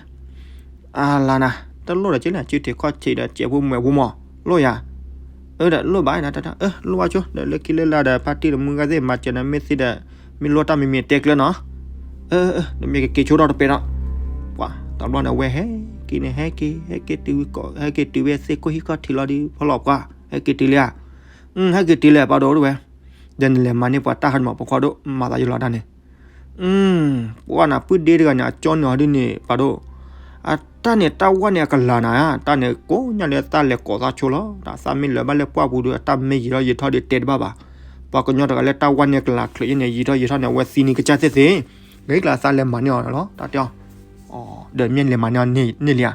အလါနၤ တလိၣ်ဒီးက့လၢ စုထံးခီၣ်ထံးဒီးစဲးဖိမွဲးဖိမး လိၣ်ယၤ အၢ ဒီးလိၣ်ဘၣ်နၤ တၢ်တဲ အၢ လိၣ်ဘၣ်ဆိ ဒီးလၢခံလၢလာ်ဒီး ဖါတံၢ်ဒီးမုၢ်ဂၤသ့ၣ်မၤစၢၤနၤ မ့ၢ်သ့ဒီး မ့ၢ်လိၣ်တၢ်မံၤမံၤတဲကျၢၤနီၤ အၢ ဒီးမ့ၢ်ကက့ၤဆိထီၣ်တပဲာ်ဒီး ပှၤ တဘျီန့ၣ် အဝဲဟဲက့ၤန့ၣ် ဟဲက့ၤ ဟဲက့ၤတုၤ ဟဲက့ၤတုၤဝဲသ့ၣ်ခိၣ်ဟံၣ်ခီၣ်ထံးလီၤဒီး ဖီလီၤပှၤ ဟဲက့ၤတုၤလံဧါ ဟဲက့ၤတုၤလံ ပာ်ဒိၣ်တဝဲ ဒီးနလဲၤမၤန့ၢ်ပှၤတၢ်ဟးမး ပိာ်ခွါဒိၣ် မၤသးယလီၤတၢ်န့ၣ် ပှၤနၤ ပုၢ်ဒ့တဂၤန့ၣ် အကၠီန့ၢ်အီၤဒ်န့ၣ် ပာ်ဒိၣ် အတၢ်န့ၣ် တၢ်ဝဲန့ၣ်အကလၤနၤ တၢ်န့ၣ် ကိးညါလၢတၢ်လဲၤကိးသးဆိလီၤ တၢ်သးမ့ၢ်လၢၤဘၣ်လၢပှၢ်ပူၤဒီး အတၢ်မ့ၢ်ယံာ်ထီၣ်ယံာ်ထီၣ်ဒီးတဲတဘၣ်ဘၣ် ပှၤကညီတဂၤလၢတၢ်ဝဲန့ၣ်ကလၤချုးယဲန့ၣ် ယံာ်ထီၣ်ယံာ်ထီၣ်န့ၣ် အဝဲသံန့ၢ်ကစၢ်သ့ၣ်သ့ၣ် ဂ့ၤကျါသးလဲၤမၤန့ၢ်အီၤလီၤ တၢ်တဲအီၤ ဒီးမ့ၢ်လဲၤမၤန့ၢ်အီၤန့ၢ်လံဧါ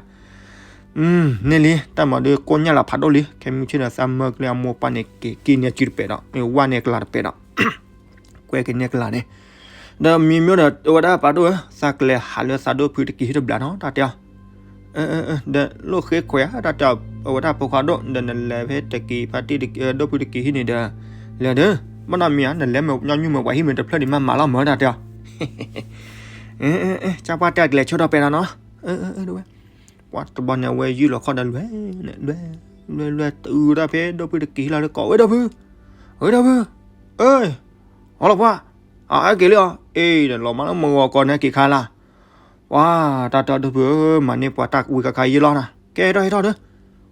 န့ၢ်လံ တၢ်မၤဒီး ကိးညါလီၤဖးဒိၣ်လံ ခဲမုၢ်ဆ့ၣ်ဒီး သးမၢကလၢအမိၢ်ပၢ်န့ၣ် က့ၤက့ၤန့ၢ်အစုတပဲာ်ဒီး ဝဲန့ၢ်ကလၤတပဲာ်ဒီး ကွဲက့ၤန့ၢ်ကလၤန့ၣ် ဒီးမံၤမ့ၢ်ဒီး အဝဲဒၣ်ပာ်ဒိၣ်ဧၢ သးကလဲၤဟးလၢသးဒိၣ်ဖုတက့ၤဟံၣ်တဘျီနီၤ တၢ်တဲအီၤ ဒီးလိၣ်ဃ့ခွဲးဧါ တၢ်တဲအီၤ အဝဲဒၣ်ပိာ်ခွါဒိၣ် ဒီးနလဲၤဖဲတက့ၤဖါတံၢ် ဒိၣ်ဖုတက့ၤဟံၣ်န့ၣ်ဒီး လဲၤဒီး ဘၣ်နီတမံၤဧါ နလဲၤမ့ၢ်ညီနုၢ်မ့ၢ်ပှၤဟံၣ်မ့ၢ်တဖျၢၣ်န့ၣ် မ့ၢ်မၤလီၤမၢ် တၢ်တဲအီၤ ကၢ်ပှၢ်တဲကလဲၤဆိထီၣ်ပဲာ်နီၤနီၤ ဝဲ ပှၤတဘျီန့ၣ် အဝဲယုၢ်လီၤခီၣ်ဒီးလွဲၢ် လွဲၢ် လွဲၢ် လွဲၢ် တုၤဒၣ်ဖဲဒိၣ်ဖုတက့ၤဟံၣ်လီၤဒီး ကိးဝဲဒိၣ်ဖု ဝဲဒိၣ်ဖု အၢ ဟီလီၤပှၢ် အဟဲက့ၤလံအီၤ အ့ ဒီးလီၤမးလၢမဂီၤကီၢ်န့ၣ်က့ၤခါလၢ် ပှၤ တၢ်တဲအီၤဒိၣ်ဖုဧၢ မၤန့ၢ်ပှၤတၢ်ဝံၤခါခါယဲလီၤနၤ ကဲထီၣ်ဟဲထီၣ်ဒီး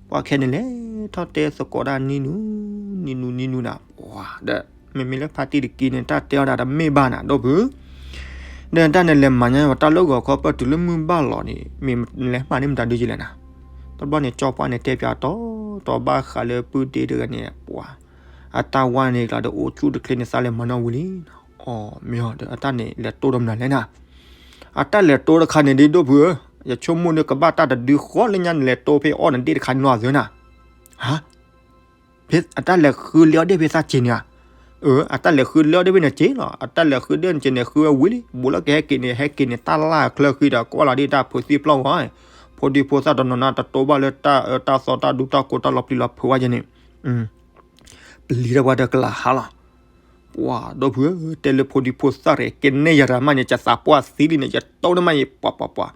ပှၤခဲန့ၣ်လဲၤထီၣ်တဲသကိးဒၣ်နံၤနူၤ နံၤနူၤ နံၤနူၤနၤ ပှၤ ဒီး မ့မ့ၢ်လၢဖါတံၢ်တက့ၤန့ၣ် တၢ်တဲအီၤဒၣ်တမ့ၢ်ဘၣ်နၤ ဒိၣ်ဖု ဒီးတၢ်န့ၣ်လဲၤမၤညါပှၤတၢ်လၢဂီၤခီပၢၢ်တုၤလၢမုၢ်ဘၣ်လီၤန့ၣ် မ့ၢ်လဲၤမၤန့ၢ်မတၤဒုးယလဲၣ်နၤ တဘျီန့ၣ် ကၠီပှၢ်န့ၣ်တဲပၠးတီ တီဘၣ်ဃးလၢပုၢ်ဒ့တဂၤန့ၣ် ပှၤ အတၢ်ဝါန့ၣ်ကျါဒီးအိၣ်ဆူၣ်တချ့န့ၣ် သးလဲၤမၤနီၣ်ဝံၤလံ အီ မ့ၢ်အီၤဒီး အတၢ်န့ၣ်လဲၤတိၢ်ဒီးမနုၤလဲၣ်နၤ အတၢ်လဲၤတိၢ်တခါန့ၣ်ဒ်ဒိၣ်ဖုဧၢ ယဆိကမိၣ်ဒီးကဘၣ်တၢ်တဒုဃီလၢညါန့ၣ် လဲၤတိၢ်ဖဲအီၣ်နဒ့ၣ်တခါန့ၣ်နီၤသၢနၤ ဟါ ဖဲအတၢ်လဲၤဃုလၢအီၣ်ဒ့ၣ်ဖဲသးစ့ၤန့ၣ်ဧါ အၢ အတၢ်လဲၤဃုလၢအီၣ်ဒ့ၣ်ဖဲန့ၣ်စ့ၤလီၤ အတၢ်လဲၤဃုဒ့ၣ်န့ၣ်စ့ၤန့ၣ် ဃုဝဲဝံၤလံ ဘူးလၢကဟဲက့ၤန့ၣ် ဟဲက့ၤန့ၣ် တၢ်လၢ်ချၢဃံဒီး ကွၢ်လီၤဒ်တၢ်ဖိသံပျီၢ်ဝဲ ဖိဒံဖိသၣ်တနီၤနီၤ တတိဘၣ်လၢတၢ်အၢတၢ်သီတၢ်ဒူတၢ်ကိၢ်တၢ်လီၤပျံၤလီၤဖုးဝဲယဲန့ၣ် ပျံၤထီၣ်ပှၤဒီးကလၤဟါလီၤ ပှၤဒိၣ်ဖုဧၢ တဲလၢဖိဒံဖိသၣ်ရဲၣ် ကဲနဲၣ်ယၤတၢ်မးန့ၣ် ယသးပှၢ်သံလံန့ၣ် ယတိၢ်န့ၢ်မးယဲ ပှၤပှၤပှၤ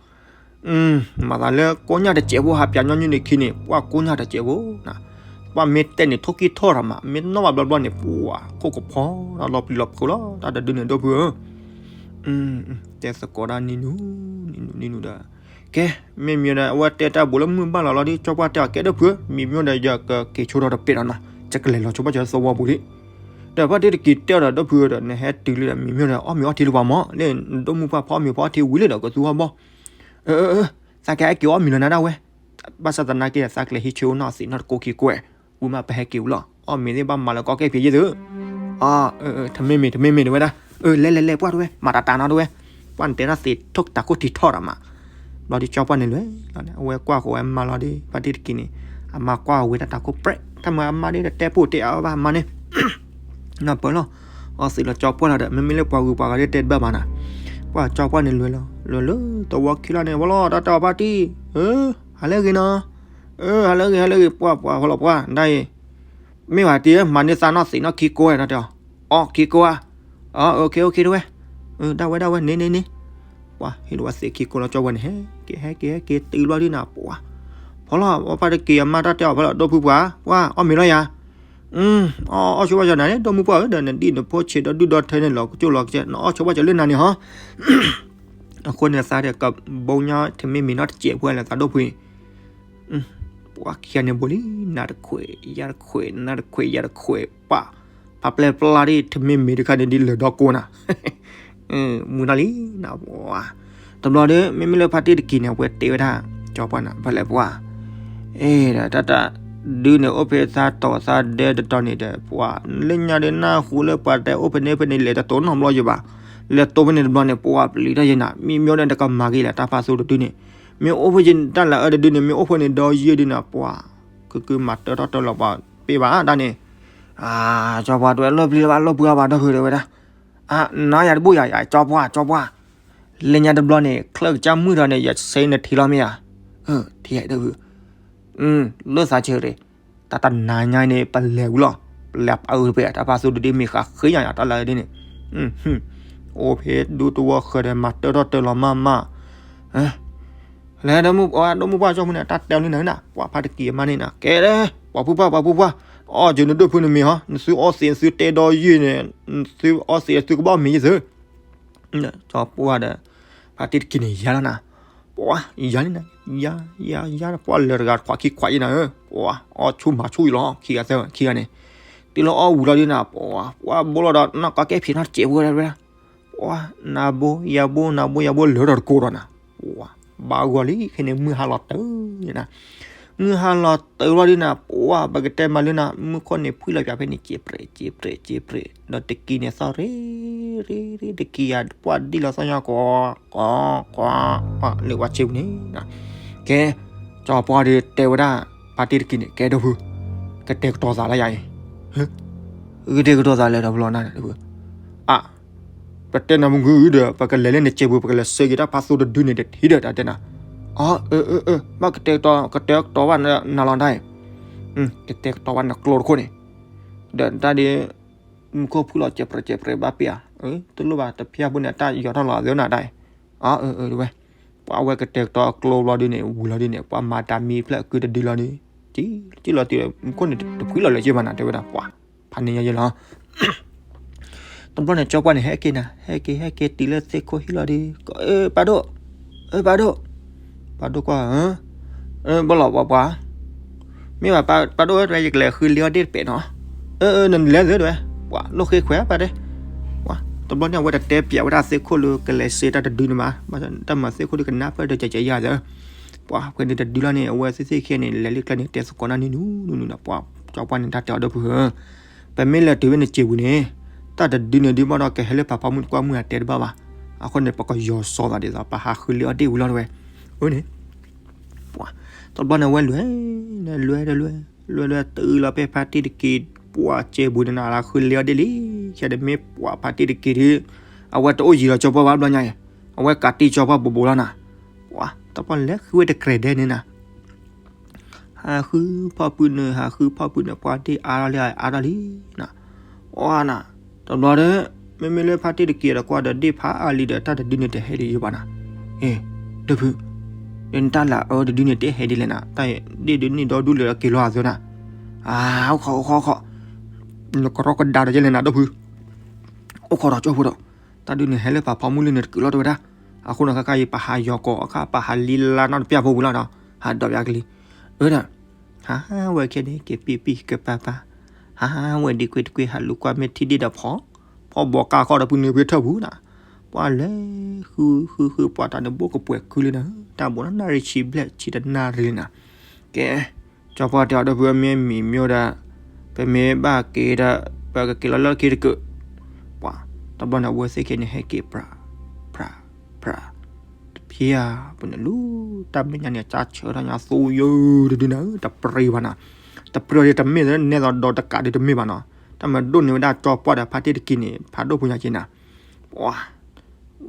မၤသးလၢကိးညါတစဲးဖိ ဟးပၠးညီနုၢ်န့ၣ်ခံန့ၣ် ပှၤကိးညါတစဲးဖိ ပှၤမ့ၢ်တဲန့ၣ် ထိၣ်ကံၢ်ထီၣ်တၢ်မး မ့ၢ်နီၣ်ဘၣ်ဘျီဘျီန့ၣ် ပှၤခိၣ်ကဖီ လီၤပျံၤလီၤဖုးလီၤ တၢ်တဒုန့ၣ်ဒိၣ်ဖုဧၢ တဲသကိးဒၣ်နံၤနူၤ နံၤနူၤ နံၤနူၤဒီး ကဲ မ့မ့ၢ်ဒီး အဝဲတဲတၢ်ဘူးလၢမုၢ်ဘၣ်လီၤလီၤဒီး ကၠီပှၢ်တဲအီၤ ကဲဒိၣ်ဖုဧၢ မ့မ့ၢ်ဒီး ယကက့ၤဆိထီၣ်တပဲာ်ဒီးနီၤ ယကလဲၤလီၤဆိဘၣ်ကၠီသဝီပူၤလံ ဒီးဖါတံၢ်တက့ၤတဲအီၤဒီး ဒိၣ်ဖုဧၢဒီး နဟဲတုၤလံဒီး မ့မ့ၢ်ဒီး အီၣ်မ့ၤအီထံလၢပှၤမၢ် လၢနဒိၣ်မုၢ်ပှၢ်ဖီအီၣ်မ့ၤဖီအီထံဝံၤလံဒီး ကသူဟီၣ်ဘီ အၢ သးကဟဲက့ၤအီၣ်မ့ၤလၢနၤဒၣ်ဝဲ ဘၣ်ဆၣ်သနာ်က့ သးကလဲၤဟံးဆၢအိၣ်နီၢ်သံးနီၢ်တကိးခံကိးဝဲ ဝံၤမးပဟဲက့ၤဝံၤလီၤ အီၣ်မ့ၤသ့ၣ်ဘၣ်မၤလၢကီၢ်ကဲဖံးယဲၢ်သု အၢ တမ့ၢ်မ့ၢ် တမ့ၢ်မ့ၢ်တဝဲဒၣ် အၢ လဲၤလဲၤလဲၤပှၢ်တဝဲ မၤတၢ်တၢ်နီတဝဲ ပှၢ်နတဲတၢ်သ့ထိၣ်တၢ်ခိၣ်ထံထီၣ်တၢ်မး ဘျီဒ်ကၠီပှၢ်န့ၣ်လွဲၢ်လီၤန့ၣ် အဝဲကွၢ်ဃီဝဲမါလီၤဒီး ဖါတံၢ်တက့ၤန့ၣ် အမါကွၢ်ဝဲတၢ်တၢ်ခိၣ်ပြဲး တၢ်မၤအမါဒ်တတဲပိၢ်တဲအါဘၣ်မါန့ၣ် နီၢ်ပၢၢ်လီၤ အီသံးလီၤကၠီပှၢ်လီၤဒီး မ့မ့ၢ်လၢပှၤဂုၤပှၤဂၤဒ်တဲတဘၣ်မးနၤ ပှၢ်ကၠီပှၢ်န့ၣ်လွဲၢ်လီၤ လွဲၢ်လၢသဝီခံလီၤန့ၣ် ဝဲလီၤ တၢ်တဲအီၤဖါတံၢ် အၢ ဟးလၢဂ့ၤနီၤ အၢ ဟးလၢဂ့ၤ ဟးလၢဂ့ၤ ပှၢ်ပှၢ် ဟီလီၤပှၢ် ဒ်အံၤ မ့ၢ်ဝဲတံၢ် မၤန့ၢ်သးနီၢ်သံးနီၢ်ခံကိးဝဲ တၢ်တဲအီၤ အီ ခံကိးဧါ အီ OK OK တဝဲ ဒၣ်ဝဲဒၣ်ဝဲ န့ၣ်န့ၣ်န့ၣ် ပှၤဟ့ၣ်လီၤဝဲသ့ၣ်ခံကိးလီၤ ကၠီဝဲန့ၣ် ဟဲက့ၤဟဲက့ၤဟဲက့ၤတုၤဘျီဒ်နၤ ပှၤ ဖီလီၤ အဖါတက့ၢ်အမါတၢ်တဲအီၤဖီလီၤ ဒီပုၢ်ပှၢ် ပှၤအီၣ်မ့ၤလီၤယၤ, အီၣ်ဆိဘၣ်ကၠီနၤန့ၣ် ဒီမုၢ်ပှၢ်ဧၢ ဒီးနဒံၣ်နဖိဆံးဒီဒုၣ်ဒီထၢန့ၣ် လီၤကကၠိလီၤကကဲ နအီၣ်ဆိဘၣ်ကၠီလၢနၤန့ၣ်ဟီ အဃိန့ၣ်သးဒီးကဘီညါထမ့ၢ်မ့ၢ်နီတစဲးဖိလဲၣ်သးဒိၣ်ဖုအံၤ, ပှၤခံဂၤန့ၣ်ဘိလံ နၤတခွဲး ယၤတခွဲး နၤတခွဲး ယၤတခွဲး ပှၤ ဖးပျဲၢ်ပျါဒ်ထမ့ၢ်မ့ၢ်တခါန့ၣ်ဒ်လၢၢ်ဒီကိးနၤ မုၢ်နီၤလံနၤပှၤ, တဘျီဒီး မ့မ့ၢ်လၢဖါတံၢ်တက့ၢ်န့ၣ် အဝဲတဲဝဲဒၣ် ကၠီပှၢ်န့ၣ် ဖဲလဲၣ်ပှၤ, အဲ ဒီးတၢ်တၢ်ဒုးန့ၣ် အိၣ်ဖဲသးတီၤသးဒဲတတီၤန့ၣ်ဒီး ပှၤ လၢညါဒီးနၢ်ဟူလၢပှၤတဲအိၣ်ဖဲန့ၣ်ဖဲန့ၣ် လဲၤတတိၤနီတဘျီယဘၣ်, လဲၤတိၤဖဲန့ၣ်တဘျီန့ၣ် ပှၤပျံၤတၢ်ယဲနၤ မ့ၢ်မ့ၢ်ဒီးတကမၤက့ၤလဲၣ် တၢ်ဖးသိတဒုန့ၣ်, မ့ၢ်အိၣ်ဖဲယတၢ်လၢအၢတဒုန့ၣ် မ့ၢ်အိၣ်ဖဲန့ၣ်ဒီးယဲၢ်ဒုန့ၣ် ပှၤ ကကမၤတၢထီၣ်တၢလီၤပှၤ ပ့ၢ်ဘၣ်တၢ်န့ၣ်, ကၠီပှၢ်တဲဝဲ လီၢ်ပျံၤလၢၤဘၣ် လီၢ်ပှံၤအါဘၣ်ဒီပုၢ်ဝဲၢ်တဲဝဲဒၣ်, နၤယၤတဘူၣ်ယၤ ကၠီပှၢ် ကၠီပှၢ်, လၢညါတဘျီန့ၣ် ချၢၣ်ကစၢ်မုၢ်ထီၣ်န့ၣ် ယဆဲးနထံလီၤမ့ၢ်ဧါ, ထံဒီပုၢ်, လၢသးဆၢဒီး, တၢ်တနၤညါန့ၣ် ပလဲၤဝံၤလီၤ, ပလဲၤပာ်အုးတပှဲၤ တၢ်ဖးသိတဒုမ့ၢ်ဃးဃ့ယၤယၤတၢ်လၢဒ်န့ၣ်, အိၣ်ဖဲဒူတဝီဃၢၤဒီး မၤတၢထီၣ်တၢလီၤမးမး လဲၤဒီးမုၢ်ပှၢ် ဒီမုၢ်ပှၢ်ကၠီမုၢ်န့ၣ် တၢ်တဲလံနၤနၤ ပှၤဖါတက့ၢ်အမါန့ၣ်နၤ ကဲဒီး ပှၤဖုဖၣ် ပှၤဖုဖၣ်, အီၣ်ကၠိနဒိၣ်ဖုနမ့ၢ်ဟီ နသုအီၣ်သ့း နသုတဲဒီးယုၢ်န့ၣ် နသုအီၣ်သ့း သုကဘၣ်မ့ၢ်ယသု, ကၠီပှၢ်ဒီး ဖါတံၢ်တက့ၢ်န့ၣ် ယၤလီၤနၤ, ပှၤ ယၤလံနၤ, ယၤ ယၤ ယၤ ပှၤလၢာ်တဂၤခွးခံခွးယဲနၤဧၢ, ပှၤ အီၣ်ဆူၣ်မၤဆူၣ်ယလီၤ ခံဂၤသၢ ခံဂၤန့ၣ်, တုၤလၢအီၣ်ဝံၤလီၤဒုနၤ ပှၤ ပှၤဘိလီၤဒီး နီၢ်ကီကဲဖံးနီၢ်တစဲးဖိဝဲဒၣ် ပှၤ နၤဘိ ယၤဘိ နၤဘိ ယၤဘိ လၢာ်ဒီးတကိးဒီးနၤ, ပှၤ ဘၣ်ဂီၤလံ ခဲန့ၣ် မုၢ်ဟါလီၤတၢ်နၤ, မုၢ်ဟါလီၤတၢ်လီၤဒုနၤ ပှၤ ပကတဲမၤလၢနၤ မုၢ်ခီၣ်န့ၣ် ဖှံလီၤပၠးဖဲန့ၣ် စ့ပြဲး စ့ပြဲး စ့ပြဲး ဒီးတကံၤန့ၣ်သီၣ်ရ့ ရ့ ရ့ တကံၤယၤ ပှၤဒံၣ်လီၤသီၣ်ညါ ကီ ကီ ကီ လၢပှၤဆ့ပူၤန့ၣ်, ကဲ ကၠီပှၢ်ဒီးတဲဝဲဒၣ် ဖါတံၢ်တက့ၢ်န့ၣ် ကဲဒီပုၢ် ကတဲာ်ကတီၤသးလၢယၤအံၤ, ကတဲာ်ကတီၤသးလဲၤဒီးပလီၤနၤဒီပုၢ်, အ ပတဲနၤမုၢ်ဂုၢ်ဒီး ပကလဲၤလၢနစဲးပူၤ ပကလဲၤဆှၢက့ၤတၢ်ဖးသိတဒုန့ၣ်တထံၣ်ဒီး တၢ်တဲနၤ, အ အၢ အၢ အၢ ဘၣ်ကတဲာ်ကတီၤ ကတဲာ်ကတီၤဘၣ်နၤလီၤတၢ်အံၤ, ကတဲာ်ကတီၤဘၣ်နကျိတခိၣ်န့ၣ်, ဒီးတၢ်ဒ် မူခိၣ်ဖုၣ်လီၤ စဲးပြဲး စဲးပြဲး ဘၣ်ပ့ၢ်ဧါ, တလိၣ်ဘၣ် တဖျါဖိန့ၣ် တၢ်ယီၤထီၣ်လီၤအသးနၤတၢ်အံၤ, အ အၢ အၢ တဝဲ, ပှၤအဝဲကတဲာ်ကတီၤအကျိဘျီဒုန့ၣ် ဝံၤလီၤဒုန့ၣ် ပှၤမၤတၢ်မံဖျၢၣ်ကုတဒုလီၤဒု, စံၣ်လီၤတုၤ မူခိၣ်န့ၣ် တဖှံလီၤလၢၤက့ဘၣ်နၤ တဲဝဲဒၣ် ပှၤ ဖးန့ၢ်ညါယဲလီၤ တဘျီန့ၣ် ကၠီပှၢ်န့ၣ် ဟဲက့ၤနၤ ဟဲက့ၤ ဟဲက့ၤတုၤလၢသ့ၣ်ခိၣ်ဟံၣ်လီၤဒုး ပၢ်ဒိၣ် ပၢ်ဒိၣ် ပၢ်ဒိၣ်ကွၢ် ဘၣ်လီၤပှၤပှၤ မ့ၢ်ဘၣ်ပၢ်ဒိၣ်ဝဲ ယကလဲၤဃုလ့အီၣ်ဒ့ၣ်တပဲာ်နီၤ နလဲၤသုတဝဲ ပှၤလိၣ်ဃ့ခွဲးပၢ်တဲ တဘျီန့ၣ် အဝဲတတဲပၠးဝဲဒၣ်သ့ၣ်ခိၣ်လၢကလဲၤစ့တၢ်တဒုန့ၣ်ဘၣ် တၢ်မၤသ့ၣ်ခိၣ်ဒုးကနၣ်ဖျၢၣ်တကဲးကဲးယၤသၢ ပှၤဖဲန့ၣ်တဒုလီၤန့ၣ် အဝဲသ့ၣ်သ့ၣ်ခံဂၤန့ၣ် လဲၤလၢကျဲန့ၣ် တဲသကိးနၢ်န့ၣ်နူနူနူနီၤ ပှၤကၠီပှၢ်န့ၣ် တၢ်တဲအီၤဒီပုၢ်ဧၢ ပမ့ၢ်လဲၤတုၤဝဲန့ၣ်စ့ပူၤန့ၣ် တၢ်တဒုန့ၣ်ဒုးဘၣ်ဒီးကဟဲလၢပှၤဖီမုၢ်တကွၢ်မုၢ်အတဲတဘၣ်ဘၣ် အဃိန့ၣ် ပကယီၤစီၤသးဒ်သိး ပဟးဃုလ့အီၣ်ဒ့ၣ်ဝံၤလီၤတဝဲ အန့ၣ် ပှၤ တဘျီန့ၣ် အဝဲလဲၤ လဲၤလဲၤ လဲၤလဲၤ တုၤလီၤဖဲဖါတံၢ်တက့ၢ် ပှၤစဲဘူးန့ၣ်နၤ လၢဃုလ့အီၣ်ဒ့ၣ်လံ ခဲဒၣ်မ့ၢ်ပှၤဖါတံၢ်တက့ၢ်ဒီး အဝဲတအိၣ်ယံၤလီၤကၠီပှၢ်ဘၣ်ဘျီညါအံၤ အဝဲကးတံၢ်ကၠီပှၢ်ဘူးဘူးလီၤနၤ ပှၤ တဘျီလဲၤဃုဝဲတကြဲးဒဲးန့ၣ်နၤ ဟးဃုဖီၣ်ပုၢ်နုာ် ဟးဃုဖီၣ်ပုၢ်နုာ် ပှၤဒ့ၣ်အါထီၣ်လံ အါထီၣ်လံ နၤ အီနၤ တဘျီဒီး မ့မ့ၢ်လၢဖါတံၢ်တက့ၢ်ဒီးကွၢ်ဒီးဒ့ၣ်ဖးအါလံဒီး တၢ်တဒုန့ၣ်တဟဲဒံးယဘၣ်နၤ အ့ ဒီပုၢ် နတၢ်လၢအၢတဒုန့ၣ်တဟဲဒ်လဲၣ်နၤ တၢ်ဒ့ၣ်ဒုးန့ၣ်ဒီဒူၣ်လၢက့ၤလီၤအသးနၤ အါ အိၣ်ခိး အိၣ်ခိး အိၣ်ခိး နကရီကဒါဒီးယဲလဲၣ်နၤ ဒီပုၢ် အိၣ်ခိးဒီးကၠိဖိဒီး တၢ်ဒုးန့ၣ်ဟဲလၢပှၤဖီမုၢ်လံန့ၣ်တကုာ်လီၤတဝဲဒၣ် အဃိန့ၣ် ခါခါအံၤ ပဟးယီၤကီးအခါ ပဟးလံလါနီတပျၢ်ဖိဝံၤလီၤဒီး ဟးဒိးပၠးကလံၤ အၢဒီး ဟးဝဲခဲန့ၣ် က့ၤပံပံကပၤပၤ ဟးဝဲဒံကွ့တကွ့ ဟးလူၤကွၢ်မ့ၢ်ထံဒ့ၣ်ဒီးဖီ ဖီဘီကါခီဒီးပနုာ်ဖ့ထၢၣ်ပူၤနၤ ပှၤလဲၤ ဃုဃုဃု ပှၤတၢ်န့ၣ်ဘိၣ်ကပှဲၤခုလံနၤ တၢ်ဘိၣ်နၣ်ရံၣ်ဆံဘျဲၣ်ဆံတနၣ်ရံၣ်လံနၤ ကဲ ကၠီပှၢ်တဲအီၤဒီပုၢ် မ့ၢ်မံၤမ့ၢ်ဒီး ပမ့ၢ်ဘၣ်က့ၤဒီး ပကက့ၤလီၤလၢခံတကုာ် ပှၤ တဘျီန့ၣ် အဝဲသ့ၣ်ခဲန့ၣ် ဟဲက့ၤပြး ပြး ပြး တဖံဧါ ပနလူ တၢ်မဲာ်ညါန့ၣ် ကၢ်ဆၢထီၣ်ညါသိယိာ်တဒုနၤ တပြံဘၣ်နၤ တပြံဒီးတမ့ၢ် နဲသိးဒီးတကးဒီးတမ့ၢ်ဘၣ်နီၤ တၢ်မၤဒိၣ်န့ၢ်ဝဲဒၣ်ကၠီပှၢ်ဒီးဖါတံၢ်တက့ၢ်န့ၣ် ဖးဒိၣ်ဖိညါက့နၤ ပှၤ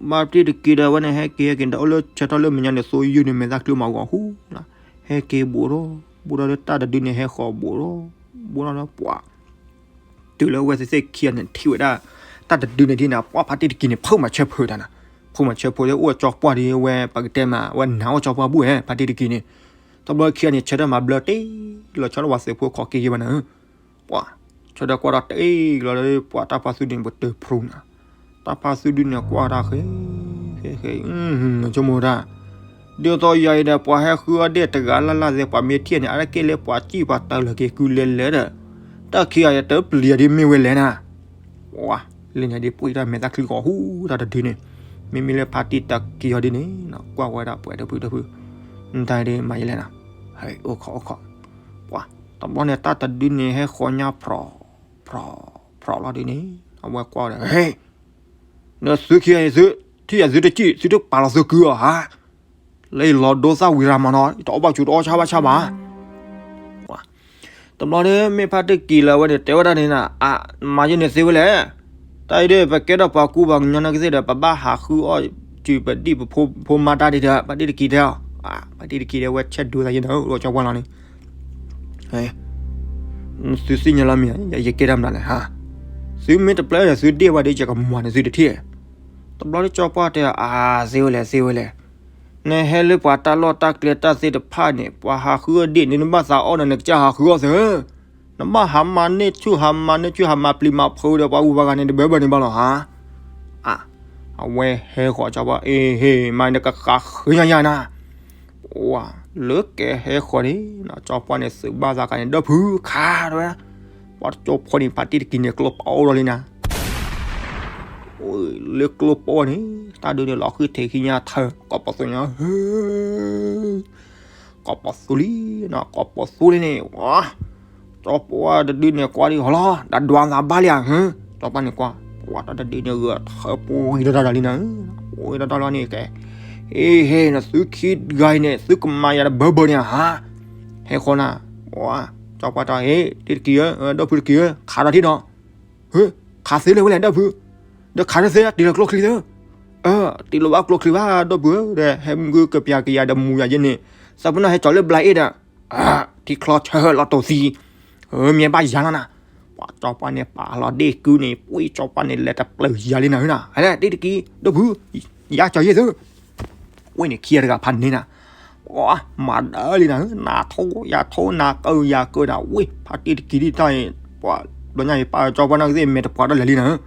ဖါတံၢ်တက့ၢ်ဒီး အဝဲန့ၣ်ဟဲက့ၤဟဲက့ၤ ဒီးအိၣ်လၢဆၢထီၣ်လၢမဲာ်ညါန့ၣ် သိယိာ်န့ၣ် မဲာ်သၣ်ကျၢၤမၤဂီၤဟူနၤ ဟဲက့ၤဘူးထီၣ် ဘူးထီၣ်လၢတၢ်တဒုန့ၣ် ဟဲဃီၤဘူးထီၣ် ဘူးထီၣ်လၢပှၤ တုၤလၢအဝဲသ့ၣ်သ့ၣ်ခံဂၤန့ၣ် ထံၣ်ဝဲဒၣ် တၢ်တဒုန့ၣ်ဒ်နၤ ပှၤဖါတံၢ်တက့ၢ်န့ၣ် ဖုမၤဆၢဖုတၢ်နၤ ဖုမၤဆၢဖုဒီး အိၣ်ကၠီပှၢ်ဒီး အဝဲပကတဲမး အဝဲနၤအိၣ်ကၠီပှၢ်ဘူၣ်ဧဲ ဖါတံၢ်တက့ၢ်န့ၣ် တဘျီခံဂၤန့ၣ် ဆၢထၢၣ်မၤဘျၢတ့ၢ်လီၤ ဆီဒီးပှၤသုးဖိခိးက့ၤယံၤဘၣ်နၤဧၢ, ပှၤ ဆၢထၢၣ်ကွၢ်ဒီးတ့ၢ်လီၤဒီး ပှၤတၢ်ပှၤသုးဒုန့ၣ် ပတၢၢ်ဖရူနၤ, တၢ်ပှၤသုးဒုန့ၣ်ကွၢ်တၢ်ဃဲ ဃဲ ဃဲ ဆိကမိၣ်တၢ် ဒ်သိးယၤအံၤဒီး ပှၤဟဲဃုအီၣ်ဒ့ၣ်တဂၤလၢ်လၢ်သ့ ပှၤမ့ၢ်ထံၣ်န့ၣ် အါတက့ၢ်လၢပှၤစံၣ်ပှၤတၢ်လၢက့ၤကုလဲၤလဲၤဒီး တၢ်ခံဂၤယတပျံၤအီၤဒ်မ့ၢ်ဝဲလဲၣ်နၤ, ပှၤ လၢညါဒ်ပှံၢ်တၢ်မဲာ်တၢ်ချံဂီၤဟူတၢ်တဒုန့ၣ်, မ့မ့ၢ်လၢဖါတံၢ်တၢ်က့ၤအီၤဒ်န့ၣ် ကွၢ်ဝဲဒၣ်ပှဲၤဒီပုၢ်ဒီပုၢ်, နတၢ်ဒ်မၤယလဲၣ်နၤ, ဟဲအိၣ်ခိးအိၣ်ခိး, ပှၤ တဘျီန့ၣ် တၢ်တဒုန့ၣ် ဟဲဃီၤညါဖြီၣ် ဖြီၣ် ဖြီၣ်လီၤဒ်န့ၣ် အဝဲကွၢ်ဒီး ဟဲ နသုခံဂၤအံၤ သုထံၣ်ယၤသုတစံၣ် သုတပာ်လီၤသုကုအီၤဧါ, လၢယလီၤဒိသၣ်ဝံၤရၤမးနီၤ ယတအီၣ်ဘၣ်ဆူးတအီၣ်ဆၣ်ဘၣ်ဆၣ်ဘၣ်, တဘျီန့ၣ် မ့ၢ်ဖါတံၢ်တက့ၤလၢအဝဲန့ၣ် တဲဝဲဒၣ်န့ၣ်နၤ အါ မၤယန့ၣ်သ့ဝဲလဲၣ်, တၢ်အံၤဒီး ပကဲထီၣ်ပှၤကူပှၤကညီနာ်က့သ့ၣ်ဒီး ပဘၣ်ဟးဃုအီၣ်စုပဒံၣ်ပဖိမါတၢ်ဒ်ဒီး ဖါတံၢ်တက့ၤတဲအီၤ, ဖါတံၢ်တက့ၤတဲဝဲဆဲးဒိသးယဲနၤ အိၣ်ကၠီပှၢ်လီၤန့ၣ် သုသ့ၣ်ညါလီၤမ့ၢ် ယကဲတၢ်မနုၤလဲၣ်ဟါ, သုမ့ၢ်တပျဲယၤသုဒ့ၣ်ဝဲဒီး ယကမၤန့ၣ်သုတထံၣ်, တဘျီလၢကၠီပှၢ်တဲ အါ သ့ဝဲလဲၣ် သ့ဝဲလဲၣ်, နဟဲလၢပှၤတၢ်လီၢ်တၢ်ကျဲတၢ်သ့ၣ်တဖၣ်န့ၣ် ပှၤဟးဃုအီၣ်ဒ့ၣ်န့ၣ် နဘၣ်သးအီၣ်ဒီး နကစၢ်ဟးဃုအီၣ်သ့, နဘၣ်ဟးမၤန့ၢ်ဆူၣ်ဟးမၤန့ၢ်ဆူၣ် ဟးမၤပျံၤမၤဖုးဒီး ပှၤဂုၤပှၤဂၤန့ၣ် တဘၢဘၢန့ၣ်ဘၣ်လီၤဟါ, အဝဲဟဲဃီၤကၠီပှၢ် အ့ဟ့ၣ် မၤနကဃးဃုညါယၤနၤ ပှၤလၢကဟဲဃီၤန့ၣ် ကၠီပှၢ်န့ၣ်သုးဘၣ်သးကန့ၣ် ဒီပုၢ်ခးတဝဲ, ပှၤတကၠိဖိန့ၣ် ဖါတံၢ်တက့ၤန့ၣ် ကျိပိၢ်ဒီးလံနၤ, လၢကျိပိၢ်န့ၣ် တၢ်ဒုးန့ၣ်လီၤဃံၢ်ထံးခံညါထၢ ကိးပသူညါ ကိးပသူလံနၤ ကိးပသူလံန့ၣ် ကၠီပှၢ်တဒုန့ၣ် ကွၢ်ဒံးဟီလီၤ ဒီးဒွးသးဘၣ်လံဧါ, ကၠီပှၢ်န့ၣ်ကွၢ် ပှၤတၢ်တဒုန့ၣ် ဂၢၢ်ထၢပှံၤတၢ်တၢ်လံနၤ, ပှံၤတၢ်တၢ်လီၤန့ၣ်ကဲ, အ့ဟ့ၣ် နသုခံဂၤအံၤန့ၣ် သုကမၤယၤတဘၢဘၢန့ၣ်ဧါ, ဟဲဃီၤနၤ, ကၠီပှၢ်တၢ်အ့ တံၢ်တက့ၤဧၢ ဒီပုၢ်တက့ၤဧၢ ခးဒီးထံၣ်ဒီး ဟ့ ခးသ့လၢၤဝဲလဲၣ် ဒီပုၢ်, ဒီးခးတသ့ တ့ၢ်လီၤကျိချံသ့, တ့ၢ်လီၤဘၣ်ကျိချံဘၣ် ဒီပုၢ်ဧၢ ဒီးဟဲမုၢ်ကပျၢ်ကယၤဒီးမူယၤယဲန့ၣ်, သးပ့ၤနီၣ်ဟဲကၠီၤလၢဘျါအ့ၣ်ဒီး ထံချီဆၢလီၤတိၤသံ, မ့ၢ်ဘၣ်ယၤလီၤနၤ, ပှၤကၠီပှၢ်န့ၣ် ပာ်လီၤဒ့ၣ်ကုန့ၣ် ပှံၢ်ကၠီပှၢ်န့ၣ် လဲၤတပျၢၤယၤလံနၤဧၢနၤ, ဟဲလၢတံၢ်တက့ၤ ဒီပုၢ်, ယၤကၠီၤယဲၢ်သု ဝဲန့ၣ်ခံဂၤတဂၤဖးန့ၢ်နၤ, မၤဒၢလံနၤဧၢ, နၤထိယၤထိ နၤကၢယၤကၢနၤ, ဝဲဖါတံၢ်တက့ၤဒ်တၢ်အံၤ, ပှၤဘျီညါအံၤ ပာ်ကၠီပှၢ်နီၢ်ကသ့ၣ် မဲာ်တပှၤဒီးလဲၤလံနၤဧၢ,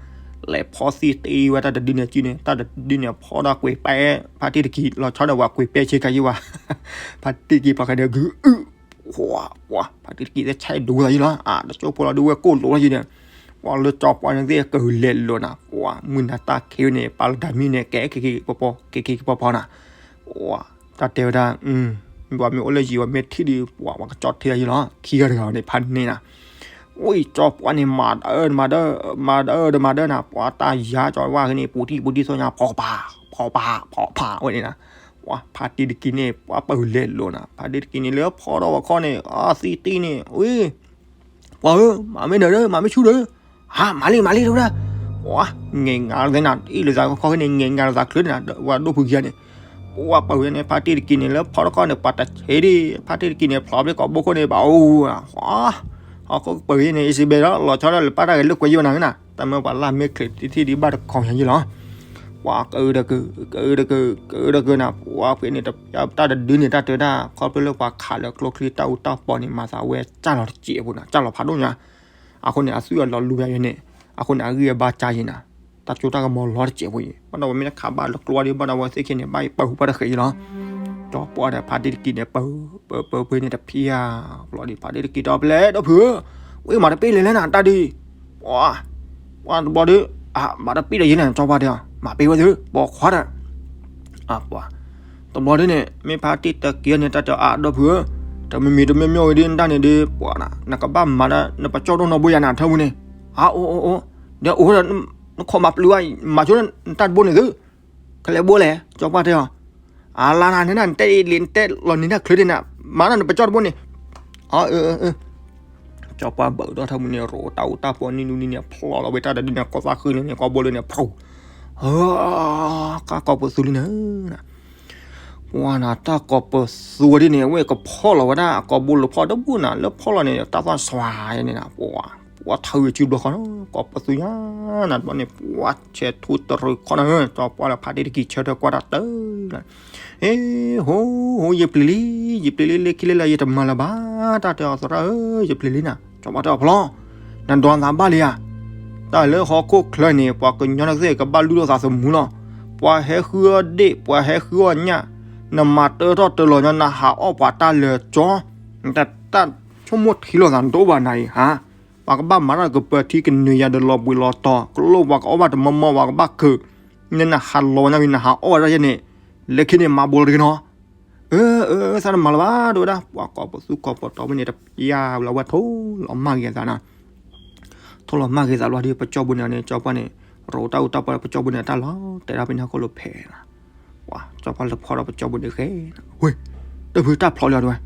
လဲၤဖီသံတ့ၢ်ဝဲတၢ်တဒုန့ၣ်စုန့ၣ် တၢ်တဒုန့ၣ်ဖီဒီးကွံာ်ပဲ, ဖါတံၢ်တက့ၤလီၤဆီဒီးဝဲကွံာ်ပဲဆ့ကၤယံၤဝဲ, ဖါတံၢ်တက့ၤပှၤကဒဲးဂုာ်အုၣ်, ပှၤ ဖါတံၢ်တက့ၤသ့ၣ်ဆဲးဒိသးယံၤလီၤ, တကၠိဖိလီၤဒုးဝဲကိၢ်လိာ်လီၤယံၤဒီး ပှၤလၢကၠီပှၢ်န့ၣ်သ့ၣ်ကလဲၤလိာ်နၤ, ပှၤမုၢ်နၤတၢ်ခံးန့ၣ် ပာ်လီၤတၢ်မံန့ၣ် ကဲက့ၤက့ၤပီပီ က့ၤက့ၤက့ၤပီပီနၤ, ပှၤတၢ်တဲဝဲဒၣ်, ပှၤမ့ၢ်အိၣ်လၢယံၤ ပှၤမ့ၢ်ထံၣ်ဒီး ပှၤ ပှၤကကၠီထံယံၤလီၤ, ခံဂၤတဂၤန့ၣ် ဖးန့ၢ်နၤ, အိၣ်ကၠီပှၢ်န့ၣ် မၤဒၢမၤဒၢ, မၤဒၢဒီးမၤဒၢနၤ, ပှၤတၢ်ယၤကၠီဝဲန့ၣ် ပူၤတံၢ်ပူၤတံၢ်သီညါ ဖီပၤ, ဖီပၤ, ဖီပၤဝဲန့ၣ်နၤ, ပှၤဖါတံၢ်တက့ၤန့ၣ် ပှၤပၢၢ်လဲၤလိာ်နၤ, ဖါတံၢ်တက့ၤန့ၣ် လၢဖီဒီးဝဲခီန့ၣ် အသံတံၢ်န့ၣ်, ဝဲ ပှၤဧၢ, မၤမ့ၢ်နၢၤဒီး မၤမ့ၢ်ဆူၣ်ဒီး, ဟါ, မၤလံ မၤလံ တဲဝဲဒၣ်, ပှၤ ငဲၤငါလီၤသ့နၤ, အ့ၣ်လိာ်သးခီခဲန့ၣ် ငဲၤငါလိာ်သးချုးန့ၣ်နၤ, ဝဲဒိၣ်ဖုခံဂၤန့ၣ်, ပှၤပၢၢ်ဝဲန့ၣ် ဖါတံၢ်တက့ၤန့ၣ် လၢဖီတခီန့ၣ် ပှၤတဆဲးဒံး, ဖါတံၢ်တက့ၤန့ၣ် ဖျိးဘျ့ကိာ်ဘိခိၣ်န့ၣ် ဘၣ်အိၣ်, ပှၤ ဟီၣ်ခိၣ်ကပၢၢ်ဝဲန့ၣ် အံၤစံးဘဲလီၤ လီၤဆီဒၣ်လၢပၢ်တၢ်ဂဲၤလိာ်ကွဲယံၤနၤန့ၣ်နၤ, တၢ်မၢပှၤလၢ်မ့ၢ်ချ့းတထံၣ်ဒံးဘၣ်တခီညါယံၤလီၤ ပှၤကအုဒၢက, ကအုဒၢက, ကအုဒၢကနၤ, ပှၤဖဲန့ၣ် တၢ်တဒုန့ၣ် တၢ်တဲဝဲဒၣ် ခီဖျိလၢပှၤခးလၢကျိချံတၢ်အူတၢ်ပီန့ၣ် မၤသးဝဲစၢ်လီၤတစဲးဖိနၤ, စၢ်လီၤဖးဒိၣ်ညါ, အဃိန့ၣ် အသွံၣ်အလီၤလူၤယၤန့ၣ်, အဃိန့ၣ် အဂံၢ်အဘါစၢ်ယံၤနၤ, တၢ်စိတၢ်ကမီၤလီၤတစဲးဖိအံၤ, ဘၣ်ဒီးဝဲမ့ၢ်တခးဘၣ်လၢကျိဒံး ဘၣ်ဒီးဝဲသ့ၣ်ခဲန့ၣ် ဘၣ်ပၢၢ်ဟူဘၣ်တဃဲးယံၤလီၤ, ကၠီပှၢ်ဒီးဖါတံၢ်တက့ၤန့ၣ် ပၢၢ်, ပၢၢ်, ပၢၢ်ဖဲန့ၣ်တဖံးဧါ, ဘျီဒံး ဖါတံၢ်တက့ၤဒီးဖဲလဲၣ် ဒီပုၢ်ဧၢ, ဝဲမၤတပ့ၢ်လဲၣ်လဲၣ်နၤ တၢ်ဒုး ပှၤ, ပှၤတဘျီဒီး, အၢ မၤတပ့ၢ်ဒီးယဲန့ၣ် ကၠီပှၢ်တဲအီၤ, မၤပ့ၢ်ဝဲသု, ပိာ်ခွါဒီး, အၢ ပှၤ, တဘျီဒ်န့ၣ် မ့ၢ်ဖါတံၢ်တက့ၤန့ၣ် တၢ်တဲအီၤ အၢ ဒီပုၢ်ဧၢ, တမံၤမံၤတမံၤမံၤဝဲဒ်နတၢ်န့ၣ်ဒီး ပှၤနၤ နကဘၣ်မၤဒီး နပကၠီၣ်ဒိၣ်နီၢ်ဘိယၤနၤ ထၢမူန့ၣ်, အၢ အိၣ်အိၣ်အိၣ်, ဒီးအိၣ်ဒီး နခိးမၤပျုၤဝဲ မၤဆိနတၢ်တဘိန့ၣ်သု, ခဲလၢာ်ဘိလဲၣ် ကၠီပှၢ်တဲအီၤ, အလါနၤန့ၣ်နတဲလံ နတဲလီၤနံၤတၢ်ချုးဒ်နၤ, မၤဒီးနပကၠီၣ်တဘိန့ၣ်, အၢ အၢ အၢ ကၠီပှၢ်ဘၣ်ဒီးထၢမူန့ၣ် ရိးတၢ်အူတၢ်ပီနံၤနူနံၤန့ၣ် ဖျိးလီၤဝဲတၢ်တဒုန့ၣ် ကီၢ်သၣ်ဃုန့ၣ် ကီၢ်ဘိလၢန့ၣ် ဖျိး, ကၢ်ကီၢ်ပသူလံနၤ, ပှၤနၤ တၢ်ကီၢ်ပသူဒ်န့ၣ် အဝဲကဖီၣ်လီၤဝဲဒၣ် ကီၢ်ဘိလၢဖီၣ်တဘိနၤ လၢဖီၣ်လီၤန့ၣ် တၢ်သီၣ်စွၤန့ၣ်နၤ, ပှၤ ပှၤထၢဝံၤစုဘျီဃီနီၤ ကီၢ်ပသူညါနၤ တဘျီန့ၣ် ပှၤဆဲးထူတရူးခီနၤ ကၠီပှၢ်လၢဖါတံၢ်တက့ၤဆၢထၢၣ်ကွၢ်တၢ်တၢ်လၢ ဟ့ ဟိ ဟိ ယပျံၤလံ, ယပျံၤလံ လၢခံလၢ်လၢ် ယတမၤလၢၤဘၣ်, တၢ်တဲအီၤသရၣ်ဧၢ, ယပျံၤလံနၤ. ကၠီပှၢ်တဲအီၤဖျီ, နဒွးသးဘၣ်လံဧါ, တၢ်လၢဟီၣ်ခိၣ်ချၢန့ၣ် ပှၤကညီနကသ့ၣ်ကဘၣ်လုၢ်ထီၣ်သးသမူလီၤ. ပှၤဟဲဃုအီၣ်ဒ့ၣ်, ပှၤဟဲဃုအီၣ်ညၣ်, နမၤတၢထီၣ်တၢလီၤညီ နဟးအီၣ်ပှၤတၢ်လၢာ်ကၠီ, နတၢ်ဆိကမိၣ်ထံလီၤသးနတအိၣ်ဘၣ်နၤအံၤဧါ. ပှၤကဘၣ်မၤတၢ်ကပၢၤထံကနုာ်ယၤဒီးလီၤဘှံးလီၤတီၤ, ကလိၣ်ပှၤကအီၣ်ဘၣ်တမီမီ ပှၤကဘၣ်ခုး, နနဟးလီၤဝဲညါဝံၤ နဟးအီၣ်ဝဲဒၣ်ယဲန့ၣ်, လၢခံန့ၣ်မၤဘိလီၤတဂ့ၤနီၤ. အၢ အၢ သးတမၤလၢၤဘၣ် တဲဝဲဒၣ်. ပှၤကိးပသူကိးပတီၢ်ဝဲန့ၣ် တယၢ်ဝဲလီၤ ဝဲထိၣ်လီၤမၢ်ဂ့ၤသးနီၤ. ထိၣ်လီၤမၢ်ဂ့ၤသးလီၤဒီး ပကၠီဘိန့ၣ်န့ၣ် ကၠီပှၢ်န့ၣ် ရိးတၢ်အူတၢ်ပီ ပကၠီဘိန့ၣ် တၢ်လီၤတဲာ်ဒၣ်ဖဲန့ၣ်ဟီၣ်ခိၣ်လိၤဖဲးနီၤ. ပှၤကၠီပှၢ်လၢဖီဒီးပကၠီဘိန့ၣ်ဃဲ, ဝ့ၢ်, ဒီပုၢ်တၢ်ဖျီလံအီၤတဲဝဲ.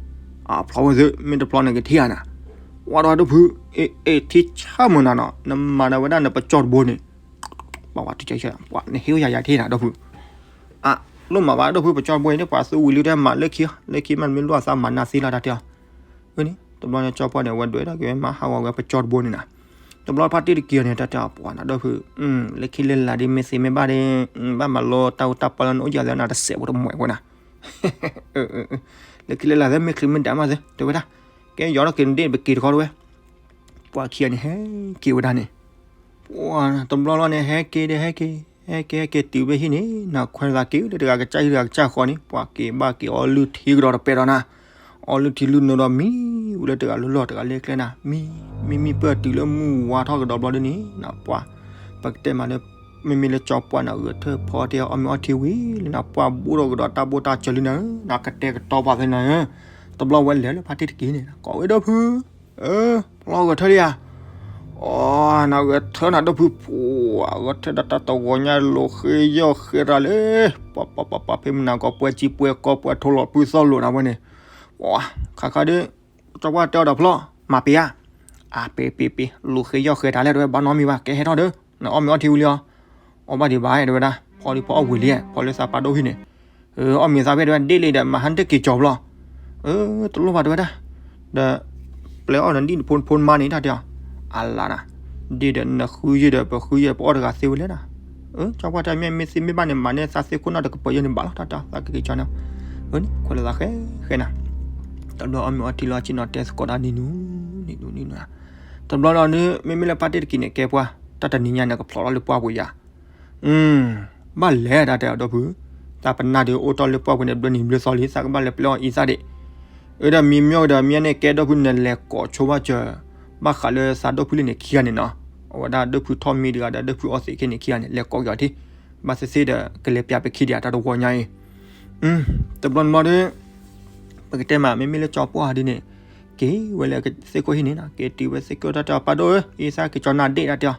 အဖျီဝဲသ့ၣ် မ့ၢ်တဖျီန့ၣ်ကထံၣ်ဧါနၤ. ဝဲဒီးဒီပုၢ်, အ့ၣ် အ့ၣ် ထံဆၢမုၢ်နၤနီၤ, နမၤဒီးဝဲဒၣ်နပကၠီတဘိန့ၣ်, ပှၤဝဲထံဆၢဆၢ ပှၤနဟ့ၣ်ယၤယၤထံၣ်နၤဒီပုၢ်. အ, လိၣ်မးဘၣ် ဒီပုၢ် ပကၠီတဘိန့ၣ် ပှၤသူဝံၤလံတဲမၤလၢခံ, လၢခံမးမ့ၢ်လိၣ်အသးမၤနၢ်သ့လီၤတၢ်တဲအီၤ. ဝဲန့ၣ် တဘျီန့ၣ် ကၠီပှၢ်န့ၣ် ဝဲဒွဲၣ်ဒၣ်က့ၤဝဲမၤဟးဂီၤဝဲပကၠီတဘိန့ၣ်နၤ. တဘျီဖါတံၢ်တက့ၢ်န့ၣ် တၢ်တဲအီၤပှၤနၤဒီပုၢ်, လၢခံလၢ်လၢ်ဒ်မ့ၢ်သ့မ့ၢ်ဘၣ်ဒ်, ဘၣ်မၤလိတၢ်အူတၢ်ပီလၢနအိၣ်ယၤသ့နၤတစဲးဖိတမှဲးဝဲနၤ. လၢခံလၢ်လၢ်သ့မ့ၢ်ချံမ့ၢ်ဒၣ်မးသ့ တဲဝဲဒၣ်, ကဲယီၤထီၣ်က့ၤနဒ့ၣ်ပက့ၤတခီတဲဝဲ. ပှၤခံဂၤန့ၣ်ဟဲက့ၤဝဲဒၣ်န့ၣ်, ပှၤတဘျီလီၤန့ၣ် ဟဲက့ၤဒီးဟဲက့ၤ, ဟဲက့ၤဟဲက့ၤတုၤဝဲဟံၣ်န့ၣ် နခွဲးသးက့ၤလၢတဂၤကစၢ်ဟံၣ် တဂၤကစၢ်ဃီန့ၣ် ပှၤက့ၤဘၣ်က့ၤအီလုၢ်ထံကဒီးတပဲာ်ဒီးနၤ, အီလုၢ်ထံလုၢ်နိဒီးမံ, ဝံၤလၢတဂၤလၢလီၢ်တဂၤလၢကျဲနၤ, မံ, မံမံပၢၢ်တုၤလၢမုၢ်ဝါထီၣ်ကဒီးဘျီဒ်န့ၣ်နၤ ပှၤ, ပကတဲမးလၢ, မ့မ့ၢ်လၢကၠီပှၢ်နၤ ဂဲၤထၢၣ်ဖီတဲအီၣ်မ့ၤအီထံဝံၤလံနၤ ပှၤဘူးထီၣ်ကဒီးတၢ်ဘိၣ်တၢ်စၢၤလံနၤဧၢ, နကတဲာ်ကတီၤပှၤသ့နၤဧၢ. တဘျီဝဲလဲၤလၢဖါတံၢ်တက့ၢ်န့ၣ် ကိးဝဲဒီပုၢ်, ဖျီဂဲၤထၢၣ်လံဧါ. အိ, နဂဲၤထၢၣ်နၤဒီပုၢ်ဖိ, ဂဲၤထၢၣ်ဒီးတၢ်တဂီၤညါလိၤဃ့ယီၢ်ဃ့ရၤလၢ, ပှၤပှၤပှၤပှၤ ဖဲမုၢ်နၤကီးပှဲၤစံပှဲၤကီပှဲၤထိၣ်လီၤပှဲၤသီၣ်လိာ်နၤဝဲန့ၣ်, ခါခါဒီး, ကၠီပှၢ်တဲအီၤဒီးဖျီ, မၤပ့ၤဧါ. အပ့ၤပ့ၤပ့ၤ လိၤဃ့ယီၢ်ဃ့တၢ်လဲၣ်တဲဝဲ ဘၣ်နီတမံၤဘၣ် ကဲဟဲထီၣ်ဒီး, နအီၣ်မ့ၤအီထံဝံၤလံဧါ. အီၣ်ဘၣ်ဒံးဘၣ်တဲဝဲဒၣ်, ဖီဒံးဖီအီၣ်ဝံၤလံ, ဖီလၢသးပာ်ဒိၣ်ဟံၣ်န့ၣ်, အီၣ်မ့ၤသးဖဲတဲဝဲဒၣ်လံဒီး မၤဟါတက့ၤကၠီၤဖျီ, တလိၣ်ဘၣ်တဲဝဲဒၣ်, ဒီး, ပျဲအီၣ်နဒံၣ်တဖိဖိမါန့ၣ်တၢ်တဲအီၤ, အလၤနၤ, ဒ်ဒီးနဃုယ့ၢ်ဒီးပဃုယ့ၢ်ပအီၣ်တဂၤသ့ဝဲလဲၣ်နၤ, ကၠီပှၢ်တဲမ့ၢ်မ့ၢ်သ့မ့ၢ်ဘၣ်န့ၣ် မၤန့ၢ်သးသ့ၣ်ခိၣ်နီၣ်တကပၤယဲန့ၣ်ဘၣ်လီၤ တၢ်တဲအီၤ သးကက့ၤကၠီၤန့ၣ်, ခွဲးလၢသးဃဲဃဲနၤ တဘျီအီၣ်မ့ၤအီထံလီၤဆ့ၣ်နီၤတဲသကိးတၢ်နံၤနူၤ, နံၤနူၤနံၤနူၤ, တဘျီဒီးန့ၣ် မ့မ့ၢ်လၢဖါတံၢ်တက့ၢ်န့ၣ် ကဲပှၤ, တၢ်တနံၤညါန့ၣ်ကဖျိးထီၣ်လၢပှၢ်ပူၤယၤ, ဘၣ်လဲၤတၢ်တဲအီၤဒီပုၢ်, သးပနၢ်ဒုးအိၣ်တ့ၢ်လၢပှၢ်ပူၤန့ၣ် ဘျၢနံၤဘျၢသီလံ သးကဘၣ်လဲၤပျဲအီၣ်အံသၣ်ဒံး, အၢဒီးမံမီၢ်ကဒီးမံန့ၣ် ကဲဒီပုၢ်နလဲၤကိးဆိဘၣ်စၢၤ, ဘၣ်ဃးလၢသးဒီပုၢ်လံန့ၣ်ခံဂၤန့ၣ်နီၤ, အဝဲဒၣ်ဒီပုၢ်ထီၣ်မံတဂၤဒီးဒီပုၢ်အီသံးခဲန့ၣ်ခံဂၤန့ၣ် လဲၤကိးက့ၤအီၤထံ, ဘၣ်သ့ၣ်သ့ၣ်ဒီး ကလဲၤပျးပခံဒံးတၢ်တဝီညါအံၤ တဘျီန့ၣ်ဘျီဒီး, ပကတဲမး မ့မ့ၢ်လၢကၠီပှၢ်ဒ်န့ၣ်, က့ၤဝဲလၢသ့ၣ်ခိၣ်ဟံၣ်န့ၣ်နီၤ က့ၤတုၤဝဲသ့ၣ်ခိၣ်တၢ်တဲအီၤ ပၢ်ဒိၣ်ဧၢ အံသၣ်က့ၤကၠီၤနၤဒ့ၣ်တၢ်တဲအီၤ,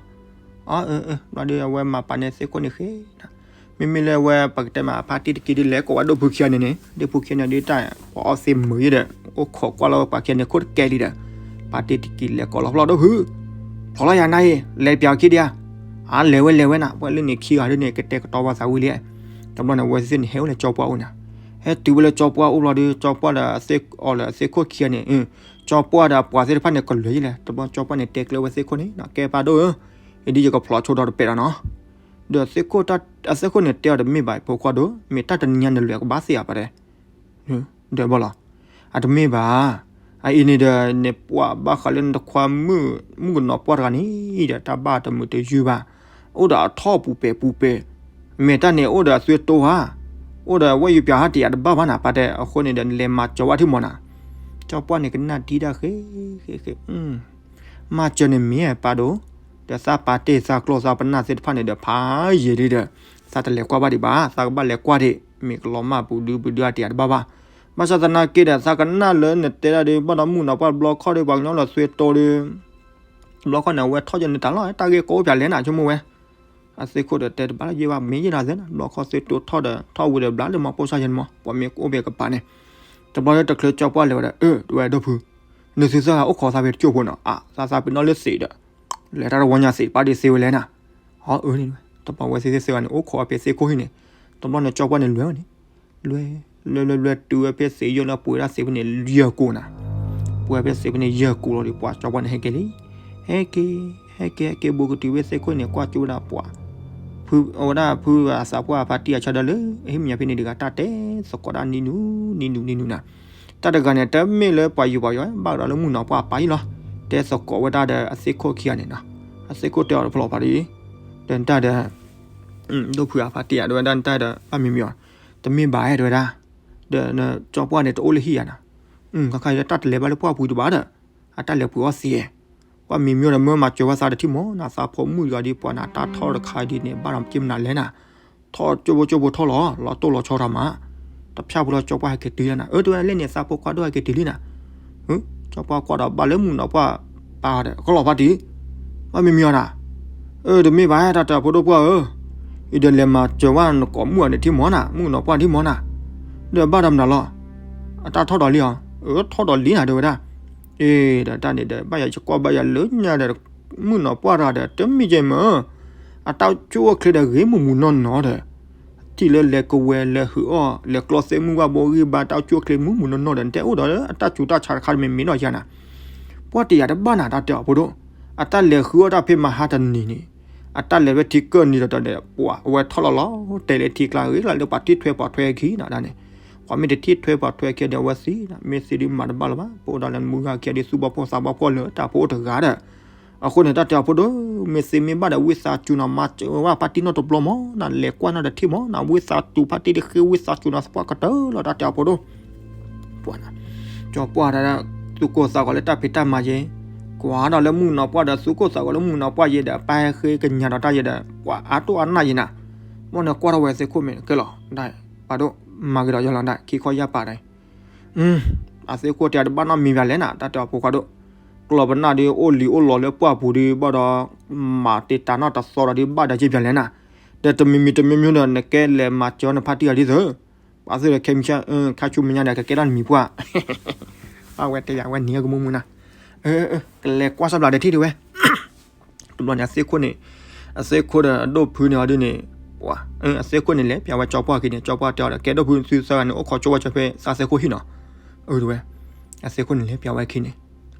အၢ အၢ ဘျီဒီးအဝဲမၤပာ်န့ၢ်သ့ၣ်ခိၣ်န့ၣ်ဃ့နၤ, မ့မ့ၢ်လၢအဝဲပကတဲမး ဖါတံၢ်တက့ၢ်ဒ်လဲၣ်ကိးဝဲဒီပုၢ်ခံဂၤန့ၣ်န့ၣ် ဒီပုၢ်ခံဂၤန့ၣ်ဒ်တၢ်, ပှၤအီသံးမုာ်ယဲဒီး, အိၣ်ခိးကွၢ်လီၤဝဲပှၤခံဂၤန့ၣ်ခိၣ်တကဲလံဒီး, ဖါတံၢ်တက့ၢ်လဲၤကိးလီၤဖျီၣ်ဒီပုၢ်, ဖျိးလီၤယၤနၤအံၤ လဲၤပျးအီၤခံဒံးဧါ, အါလဲၤဝဲလဲၤဝဲနၤ ပှၤလၢန့ၣ်ခံဂၤဒ်န့ၣ် ကတဲာ်ကတီၤပှၤသးဝံၤလံ, တဘျီန့ၣ် အဝဲသ့ၣ်န့ၣ်ဟဲဝဲလၢကၠီပှၢ်အိၣ်နၤ, ဟဲတုၤဝဲလၢကၠီပှၢ်အိၣ်ဘျီဒီး ကၠီပှၢ်ဒီးအီၤလၢသ့ၣ်ခိၣ်ခံဂၤန့ၣ်, ကၠီပှၢ်ဒီးပှၤသ့ၣ်တဖၣ်န့ၣ် ကလဲၤယဲလဲၣ် တဘျီကၠီပှၢ်န့ၣ်တဲကျဲဝဲသ့ၣ်ခိၣ်န့ၣ်နီၤ ကဲပၢ်ဒိၣ်ဧၢ, အဒ်ယကဖျိးဆိဒီးတပဲာ်ဒီးနီၤ, ဒီးသ့ၣ်ခိၣ်တၢ်, အသ့ၣ်ခိၣ်န့ၣ်တဲအီၤတမ့ၢ်ဘၣ် ဖိခွါဒိၣ် မ့ၢ်တၢ်တနံၤညါနလဲၤကဘၣ်သ့ဧါပှၤတဲ ဒီးဘၣ်လီၤ, အတမ့ၢ်ဘၣ်, အအံၤန့ၣ်ဒီး နပှၤဘၣ်ဃးလၢနတခွါမုၣ်, မုၣ်ကနီၤပှၢ်တဂၤန့ၣ်ဒီး တၢ်ဘၣ်တမုာ်တယုၢ်ဘၣ်, အိၣ်ဒီးအထီၣ်ပူၤပဲာ်ပူၤပဲာ်, မ့ၢ်တၢ်န့ၣ်အိၣ်ဒီးအသွံၣ်တိၢ်ဧါ, အိၣ်ဒီးဝဲယပျးဟးတယာ်တဘၣ်ဘၣ်နၤ ပၢ်တဲအဃိန့ၣ်ဒီး နလဲၤမၤစၢၤဝဲထံမီၤနၤ, ကၠီပှၢ်န့ၣ်ကနၣ်ဒံးဒၣ်ဃ့, ဃ့ဃ့ မၤစၢၤန့ၣ်မ့ၢ်ပၢ်ဒိၣ်, ဒီးသးပာ်တ့ၢ်သးကျိၣ်သးပနၢ်သ့ၣ်တဖၣ်န့ၣ်ဒီး ဖးယံာ်လံဒီး, သးတလဲၤကွၢ်ဘၣ်ဒံးဘၣ် သးကဘၣ်လဲၤကွၢ်ဒံး မ့ၢ်ကလီၤမၢ်ပူၤဒုပူၤဒုအတယာ်တဘၣ်ဘၣ်, ဘၣ်ဆၣ်သနာ်က့ဒီး သးကနၣ်လၢနတဲဒၣ်ဒီး ဘၣ်ဒီးမုၣ်ကနီၤပှၢ်တဘျီခီၣ်ဒီး ပှၤကညီလီၤသွံၣ်တိၢ်ဒီး, တဘျီခီၣ်န့ၣ် အဝဲထီၣ်ယဲန့ၣ်တၢ်လီၤ တၢ်ဂ့ၢ်ကီအိၣ်ပၠးလဲၣ်နၤဆိကမိၣ်ဝဲ အသ့ၣ်ခိၣ်ဒီးတဲတဘၣ်လၢယဲဘၣ် မ့ၢ်ယဲဒၣ်သ့ၣ်နီၤ တဘျီခီၣ်သွံၣ်တိၢ်ထီၣ်ဒီး ထီၣ်ဝံၤဒီးဘျါလၢမီၤပိၢ်ဆၣ်ယဲန့ၣ်မီၤ ပှၤမ့ၢ်ကအိၣ်ဘဲကပၤန့ၣ်, တဘျီလၢတချုးကၠီပှၢ်လဲၤဝဲဒီး အၢ တဲဝဲဒီပုၢ်, နသုသၢဂၤအိၣ်ခိးသးဖဲတကၠိၢ်ဖိနီၤ အသးသးပ့ၤနီၣ်လၢသံးဒီး, လဲၤတၢ်တဝီညါသံး ပၢ်ဒ့သ့ဝဲလဲၣ်နၤ, အီၤအၢန့ၣ်ဝဲ တဘျီဝဲသ့ၣ်သ့ၣ်သၢဂၤန့ၣ် အိၣ်ခိးဝဲဖဲသ့ၣ်ခိၣ်ဟံၣ်န့ၣ်, တဘျီန့ၣ်ကၠီပှၢ်န့ၣ်လဲၤဝဲန့ၣ်, လဲၤ, လဲၤလဲၤလဲၤတုၤဝဲဖဲသံးယိာ်လၢပှဲၤဒၣ်သံးဖဲန့ၣ် ယဲၢ်ကိာ်နၤ ပှဲၤဖဲသံးဖဲန့ၣ် ယဲၢ်ကိာ်လီၤဒီး ပှၤကၠီပှၢ်န့ၣ် ဟဲက့ၤလံ, ဟဲက့ၤ, ဟဲက့ၤ ဟဲက့ၤဘူးကတုၤဖဲသ့ၣ်ခိၣ်န့ၣ် ကွၢ်ကၠိဝဲဒၣ်ပှၤ, ဖု အဝဲဒၣ်ဖုအသးပှၢ်အဖါတံၢ်အဆၢဒီးလၢ ဟံၣ်မံၤဖဲန့ၣ်တဂၤ တၢ်တဲသကိးဒၣ်နံၤနုၤနံၤနုၤနံၤနုၤနၤ, တၢ်တဂၤန့ၣ် တမ့ၢ်လၢပှၤယူၤပှၤယီၤ ဘၣ်ဒီးလၢမုၣ်ကနီၤပှၢ်အပၢ်အံၤလီၤ. တဲသကိးဝဲဒၣ်ဒီးအသ့ၣ်ခိၣ်ခံဂၤန့ၣ်နီၤ, အသ့ၣ်ခိၣ်တဲအီၤတဖျိဖးဒ်အံၤ, ဒီးနတၢ်ဒီး ဒိၣ်ဖုအဖါတံၢ်ဧါ တဲဝဲဒၣ် နတၢ်ဒီး ဘၣ်မံၤမံၤအီၤ, တမ့ၢ်ဘၣ်ဧါ တဲဝဲဒၣ်, ဒီးနကၠီပှၢ်န့ၣ် တအိၣ်လၢဟံၣ်ဧါနီၤ, ခါခါအံၤတၢ်တလဲၤဘၣ်လၢပှၢ်ပူၤတဘၣ်ဒီး အတၢ်လဲၤပှ့ၤအီၣ်သ့, ပှၢ်မံၤမံၤဒီး မၢမၤစၢၤဝဲသးတထံၣ်မးနီၤ, သးဖိမုၣ်တဂၤဒီး ပှၤနၤတၢ်ထီၣ်တခါဒ်န့ၣ် ဘၣ်ဒီးက့မနုၤလဲၣ်နၤ, ထီၣ်ကၠိဖိကၠိဖိထီၣ်လီၤ, လီၤတိၢ်လီၤဆီထီၣ်မး, တဖၠၣ်ဖိလီၤ ကၠီပှၢ်ဟဲက့ၤတုၤလီၤနၤ, အၢ တဲဝဲဒၣ် လၢန့ၣ် သးဖိခွါဒိၣ်ဟဲက့ၤတုၤလံနၤ, ကၠီပှၢ်ကွၢ်ဒီးဘၣ်လၢမုၣ်ကနီၤပှၢ်ပၢ်ဒီး ကလီၤဖါတံၢ်, ဘၣ်မံၤမံၤအီၤနၤ, အၢ တမ့ၢ်ဘၣ် တၢ်တဲအဖိဒိၣ်ပှၢ်ဧၢ, အံၤဒီးလဲၤမၤစၢၤဝဲနကိးမုၣ်အီၤန့ၣ်ထံၣ်မးနၤ, မုၣ်ကနီၤပှၢ်ထံၣ်မးနၤ, ဒီးဘၣ်ဒီးမနုၤလီၤ, အတၢ်ထီၣ်ဒီးလံဧါ, အၢ ထီၣ်ဒီးလံနၤ တဲဝဲဒၣ်, အ့ ဒီးတၢ်န့ၣ်ဒီး ဘၣ်ယၤယကွၢ်ဘၣ်ယၤလၢညါဒီး မုၣ်ကနီၤပှၢ်တဂၤဒီး တမ့ၢ်ကဲမ့ၢ် အတၢ်အိၣ်ဆူၣ်အိၣ်ချ့ဒီးဂ့ၤမုၢ်မုၢ်နီၢ်နီၢ်ဒီး ထံၣ်လၢလဲၤကဝဲၤလဲၤဟုးအီၣ် လဲၤကျီသ့ၣ်မုၢ်ဘၣ်ဘိဂံၢ်ဘါ တၢ်အိၣ်ဆူၣ်အိၣ်ချ့မုၢ်မုၢ်နီၢ်နီၢ်ဒီး နတဲအိၣ်ဒီးအတၢ်စူၤတၢ်ဆါတခါတမံၤမံၤနီၢ်ယၤနၤ, ပှၢ်တယၤတဘၣ်နၤ တၢ်တဲအီၤဖိဒိၣ်, အတၢ်လဲၤဟုးအီၣ်တၢ်ဖဲမဟါတနံၤန့ၣ်, အတၢ်လဲၤဝဲထံကၢၢ်နံၤဒီးဒီး ပှၤအဝဲထီၣ်လီၤလီၤ တဲလၢထံကျါဂ့ၤလီၤ လၢပှၤထံၣ်ထွဲပှၤထွဲခံနီၤဒၣ်န့ၣ်, ပှၤမ့ၢ်တထံၣ်ထွဲပှၤထွဲခံဒီး အဝဲသ့ မ့ၢ်သ့ဒုးမၤတဘၣ်လၢၤဘၣ် ပအိၣ်ဒၣ်လၢမုၢ်ဂၤခံဒီး သူၣ်ဘီၣ်ဖှီၣ်သးဘီၣ်ဖှီၣ်လၢတၢ်ဖိအိၣ်တဂၤဒီး အဃိန့ၣ် တၢ်တဲအီၤဖိဒိၣ် မ့ၢ်သ့မ့ၢ်ဘၣ်ဒီး ဝံသးစူၤနီၤ မၤစၢၤဝဲဖါတံၢ်နီၢ်တဘျီမးနၤ လဲၤကွၢ်နီၢ်တထံၣ်မးနၤ ဝံသးစူၤဖါတံၢ်တဃ့ ဝံသးစူၤနီၤ သပှၢ်ကတၢၢ်လီၤ တၢ်တဲအီၤဖိဒိၣ်, ပှၤနၤ, ကၠီပှၢ်တၢ် သူၣ်ကိၢ်သးဂီၤလၢတၢ်ဖံးတၢ်မၤယဲ, ကွၢ်ဒီးလၢမုၣ်ကနီၤပှၢ်ဒီး သူၣ်ကိၢ်သးဂီၤလၢမုၣ်ကနီၤပှၢ်ယဲဒီး ပၢ်ဟဲဃ့ကညးဒီးတၢ်ယဲဒီး ပှၤအါတိၢ်အါနၢ်ယဲနၤ, ဘၣ်န့ၣ်ကွၢ်ထီၣ်ဝဲသ့ၣ်ခိၣ်မ့ၢ်ကဲလီၤ, ပှၤဒိၣ်မၤဂ့ၤဒီးယီၤလီၤဒၣ် ခံခီယၢ်ပာ်ဒီး အသ့ၣ်ခိၣ်တဲတဘၣ်နီတမံၤဘၣ်လဲၣ်နၤ တၢ်တဲအီၤဖိခွါဒိၣ်, ကျီၢ်ပနၢ်ဒီးအိၣ်လံၤအိၣ်လီၤလၢပှၢ်ပူၤဒီး ဘၣ်ဒီး မၤတ့ၢ်တၢ်နီၢ်တသီဒီးဒ်ဘၣ်ဒီးက့ပၠးလဲၣ်နၤ, ဒီးတမံၤမံၤတမံၤမံၤဒီး နကဲလဲၤမၤစၢၤနဖါတံၢ်ဂၤဒ်သိး, ပှၤသ့ၣ်ဒီးခဲမုၢ်ဆါ ခါဆူမဲာ်ညါဒီး ကကဲထီၣ်နမံၤပှၢ်, အဝဲတဲယၤဝဲနံၤကမူမူနၤ, ကလဲၤကွၢ်စၢ်ဘျးဒီးထံၣ်ဒံးဝဲ တဘျီန့ၣ် အသ့ၣ်ခိၣ်န့ၣ်, အသ့ၣ်ခိၣ်ဒီးဒိၣ်ဖုန့ၣ်အီၤဒ်န့ၣ်, ပှၤ, အသ့ၣ်ခိၣ်န့ၣ်လဲၤပၠးဝဲကၠီပှၢ်ခံန့ၣ် ကၠီပှၢ်တဲအီၤဒီး ကဲဒိၣ်ဖု သုသၢဂၤန့ၣ်အိၣ်ခိးကၠိဝဲဆၢဖဲသးသ့ၣ်ခိၣ်ဟံၣ်နီၤ, အဝဲ, အသ့ၣ်ခိၣ်န့ၣ်လဲၤပၠးဝဲခံန့ၣ်,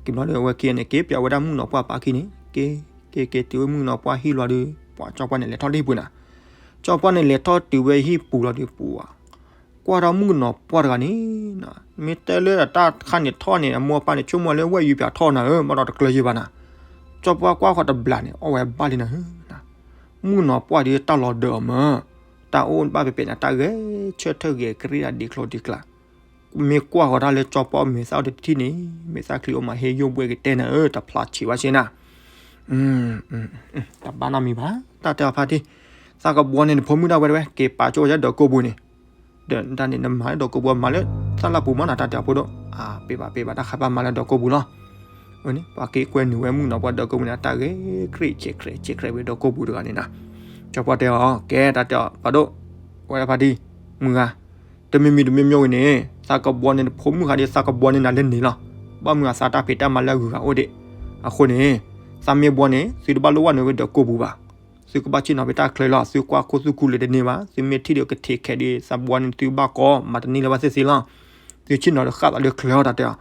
ကဘျီဒီးအဝဲခံန့ၣ် က့ၤပၠးဝဲဒၣ်မုၣ်ကနီၤပှၢ်ပၢ်ခံန့ၣ် က့ၤ, က့ၤက့ၤတုၤဝဲမုၣ်ကနီၤပှၢ်ဟံၣ်လီၤဒီး ပှၤကၠီပှၢ်န့ၣ်လဲၤထီၣ်ဒ့ၣ်ပူၤနၤ, ကၠီပှၢ်န့ၣ်လဲၤထီၣ်တုၤဝဲဟံၣ်ပူၤလီၤဒီးပှၤ ကွၢ်ထီၣ်မုၣ်ကနီၤပှၢ်တဂၤန့ၣ်, မ့ၢ်တဲလၢအတၢ်ခါန့ၣ်ထီၣ်န့ၣ် အမိၢ်အပၢ်န့ၣ် ဆိကမိၣ်လၢဝဲၢ်ယုၤပၠးထီၣ်နၤဧၢ ဘၣ်ဒီးတကျၢၤယံၤဘၣ်နၤ, ကၠီပှၢ်ကွၢ်ဃီတဘျးန့ၣ် အီၣ်ဝဲဘၣ်လံနၤဧၢ, မုၣ်ကနီၤပှၢ်ဒီးတၢ်လီၤဒၢးအီၤမၢ, တၢ်အိၣ်ဘၣ်ပဲပဲန့ၣ် တၢ်ဂဲၤဆၢထၢၣ်ဂဲၤကရံၣ်ဒၣ်ဒ်ကျိၤဒ်ကျါ မ့ၢ်ကွၢ်ဃီတၢ်လၢကၠီပှၢ်မဲာ်သၣ်အိၣ်တထံၣ်န့ၣ် မဲာ်သၣ်ချံအိၣ်မးဟ့ၣ်ယိၣ်ဘှဲက့ၤတဲနၤဧၢ တဖျါဆံးဘၣ်ဆ့နၤ, တဘၣ်နီတမံၤဘၣ် တၢ်တဲအီၤဖါတံၢ်, သးကဘှီန့ၣ်နဖိမုၣ်ဒၣ်ဝဲတဝဲ က့ၤပာ်ကၠိဝဲဒၣ်ဒီးကိာ်ပူၤန့ၣ်, ဒီးတၢ်န့ၣ်နမၤလၢဒီးကိာ်ပူၤ မၤလၢသၣ်လၢ်ပူၤမးနၤ တၢ်တဲအီၤဖိဒိၣ်, ပ့ၤဘၣ်ပ့ၤဘၣ် တၢ်ဃးဘၣ်မၤလၢဒီးကိာ်ပူၤလီၤ, ပှၤက့ၤကွဲနုာ်ဝဲမုၣ်ကနီၤပှၢ်ဒီးကိာ်ပူၤန့ၣ် အတၢ်ဂဲၤခရံာ်ဆဲးခရဲးဆဲးခရဲးဝဲဒီးကိာ်ပူၤတဂၤန့ၣ်နၤ, ကၠီပှၢ်တဲအီၤ ကဲတၢ်တဲအီၤ ဖါဒိၣ်, ဝဲဒၣ်ဖါတံၢ်, မုၢ်ဂၤ တမံၤမံၤတမံၤမံၤဝဲန့ၣ် သးကဘှီန့ၢ်နဖိမုၣ်ဃါဒီး သးကဘှီန့ၢ်နၤလၢန့ၣ်လီၤ. ဘၣ်မနုၤအသးတၢ်ဖံးတၢ်မၤလၢအဂုၤအဂၤအိၣ်ဒံး. အဃိန့ၣ် သးမ့ၢ်ဘှီန့ၣ် သုတဘၣ်လိၣ်ဝဲနုာ်ဝဲဒီးကိာ်ပူၤဘၣ်. သုကဘၣ်ဆ့ၣ်နီၤဖဲတၢ်ချၢလီၤ. သုကွၢ်ခိၣ်သူၣ်ခုလၢတန့ၢ်ဘၣ်. သုမ့ၢ်ထံၣ်ဒီးကထံးခဲးဒီး သးဘှီန့ၢ်သုဘၣ်ကီ မၤတန့ၢ်လၢၤဘၣ်သ့ၣ်သ့ၣ်လီၤ. သုဆ့ၣ်နီၤဒီးဃၣ်သးလၢချၢအီၤတၢ်တဲအီၤ.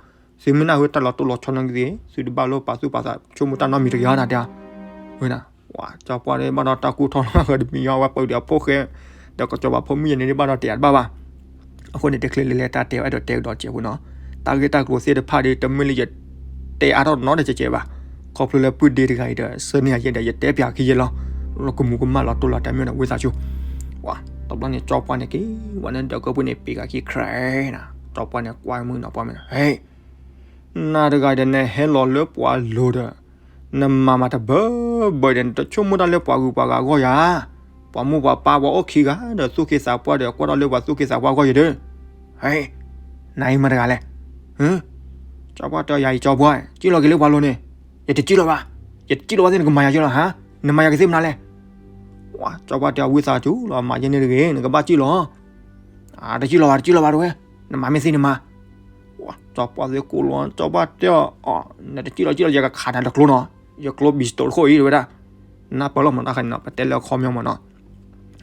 သုမ့ၢ်နၢ်ဟူတၢ်လီၤတိၢ်လီၤဆီနီၣ်ဂံၢ်သ့ၣ် သုတဘၣ်လိၣ်ပာ်သူၣ်ပာ်သးဆိကမိၣ်တၢ်နီတမံၤတဂ့ၤအီၤတၢ်တဲအီၤ. ဝဲဒၣ် ကၠီပှၢ်ဒီးဘၣ်ဒီးတၢ်ကူၣ်ထီၣ်လီၤဂာ်တမံၤယီၤ ဝဲပာ်ဒံးအဖိၣ်ဃဲ ဒီးကစီၤပၤဖိမုၣ်ယဲန့ၣ်ဒ်ဘၣ်ဒီးတဲအတဘၣ်ဘၣ်. အဃိန့ၣ် တချုးလဲၤလဲၤတၢ်တဲဝဲအဲၣ်ဒိးတဲကဒီးစဲးဖိနီၤ. တၢ်ဂ့ၢ်တၢ်ကျိၤသ့ၣ်တဖၣ်ဒီး တမ့ၢ်လၢယတဲအါထီၣ်နီတစဲးစဲးဘၣ်. ခီဖျိလၢပုၢ်ဒ့တဂၤအံၤဒီး ဆၢန့ၢ်အယဲဒီး ယတဲပၠးခံယဲလီၤ. လီၤကမူၤကမၣ်လီၤတိၢ်လီၤတဲမ့ၢ်ဒီးဝံသးစူၤ. ဝဲ တဘျီန့ၣ် ကၠီပှၢ်န့ၣ်က့ၤ ဝဲန့ၣ်ဒီးကိာ်ပူၤန့ၣ် ပ့ၤဂၤခံ ခြဲး နၤ. ကၠီပှၢ်န့ၣ်ကွၢ်မုၣ်ကနီၤပှၢ်မ့ၢ် ဟဲ နၤတဂၤဒီး နဟဲလီၤလၢပှၤလိၤဒီး နမၤမၤတဘၢဘၢဒီး နတဆိကမိၣ်တၢ်လၢပှၤဂုၤပှၤဂၤအဂီၢ်ယၤ. ပှၤမိၢ်ပှၤပၢ်ပှၤအိၣ်ခံဂၤဒီး သူၣ်က့သးပှၢ်ဒီး ကွၢ်ထီၣ်လၢပှၤသူၣ်က့သးပှၢ်အဂီၢ်ယၤဒီး ဟဲ နၤအံၤမတၤတဂၤလဲၣ်. ကၠီပှၢ်တဲ ယၤအံၤကၠီပှၢ် စံၣ်လီၤက့ၤလၢပှၤလိၤန့ၣ် ယတစံၣ်လီၤဘၣ်. ယတစံၣ်လီၤဘၣ်သ့ၣ် နကမၤယၤက့ၤလီၤဟါ. နမၤယၤက့ၤသ့ၣ်မနုၤလဲၣ်. ကၠီပှၢ်တဲ ဝံသးစူၤလီၤ မၤယဲန့ၣ်တဂ့ၤ နကဘၣ်စံၣ်လီၤ. တစံၣ်လီၤဘၣ် တစံၣ်လီၤဘၣ်တဝဲ နမၤမ့ၢ်သ့နမၤ. ကၠီပှၢ်သ့ၣ်ကိၢ်လီၤ ကၠီပှၢ်တဲအီၤ နတစံၣ်လီၤစံၣ်လီၤ ယကခးနၤတကျိနီၤ ယကျိ ပံစတိၣ် တခိၣ်အံၤတဝဲဒၣ်. နၢ်ပၢၢ်လီၤမးတၢ်ခါန့ၣ်နီၤ ပတဲလၢအခီပညီမးနီၤ.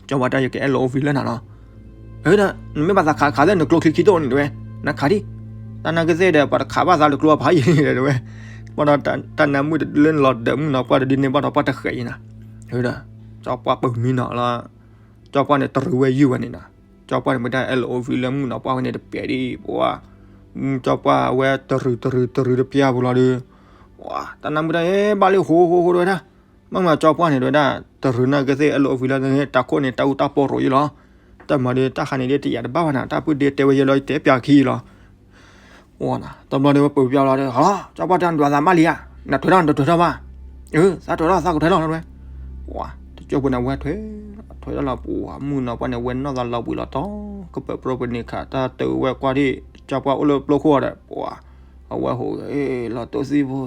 ကၠီပှၢ်တဲ ယကအဲၣ်လီၤအိၣ်ဖှံလၢနၤနီၤ. ဒီး နမ့ၢ်ဘၣ်သးခးခးသ့ၣ် နကျိချံခံတိၣ်န့ၣ်တဝဲ နခးဒံး. တၢ်နာ်က့သ့ၣ်ဒီး ပှၤတခးဘၣ်သးတကျိဖးယံၤတဝဲ. ဘၣ်ဒီးတၢ်နၢမုၣ်တလၢလီၤဒီးမုၣ်ကနီၤပှၢ်တဒုန့ၣ် ဘၣ်ဒီးပှၢ်တဃဲးအံၤနၤ. ဒီး ကၠီပှၢ်ပၢၢ်မံနီၤလီၤ, ကၠီပှၢ်န့ၣ်တရူးဝဲယုၢ်ဝဲန့ၣ်နီၤ, ကၠီပှၢ်န့ၣ်မ့ၢ်တၢ် L O V လၢမုၣ်နီၤပှၢ်ဝဲန့ၣ်တပဲာ်ဒံး ပှၤ, ကၠီပှၢ်ဝဲတရူးတရူးတရူးတပျၢ်ပူၤလီၤဒီး, ပှၤ တၢ်နၢ်မုၢ်တၢ်အ့ၣ်ဘၣ်လံ ဟိဟိဟိတဝဲဒၣ်, မ့ၢ်မးကၠီပှၢ်န့ၣ်တဝဲဒၣ်, တရူးနာ်က့သ့ၣ် L O V လၢတၢ်ခိၣ်န့ၣ် တၢ်အူတၢ်ပီရိၤယ့ၢ်လီၤ, တၢ်မၤဒီးတၢ်ခါန့ၣ်ဒ်တယာ်တဘၣ်ဘၣ်နီၤ, တၢ်ပုၢ်ဒ့တဲဝဲယဲလီၤ ယတဲပျးခံလီၤ တဘျီဒီးဝဲပၢၢ်ပျၢ်လီၤဒီး ဟီ ကၠီပှၢ်တဲနဒွးသးဘၣ်လံဧါ, နထွဲထီၣ်နတထွဲထီၣ်ဘၣ်, အၢ သးထွဲထီၣ်သးကထွဲထီၣ်လီၤဝဲ, ပှၤ တကၠိဖိန့ၣ်ဝဲထွဲ, ထွဲထီၣ်လီၤပှၤ မုၣ်နီၤပှၢ်န့ၣ် ဝဲနီၢ်သးလီၤဘှံးလီၤတီၤ, ကပၢၤပြိပနံာ်ခး တၢ်တဝဲကွၢ်ဒံး, ကၠီပှၢ်အိၣ်လၢပျိခိၣ်ဒီး ပှၤ, အဝဲဟိး လီၤတိၢ်သံဖိ,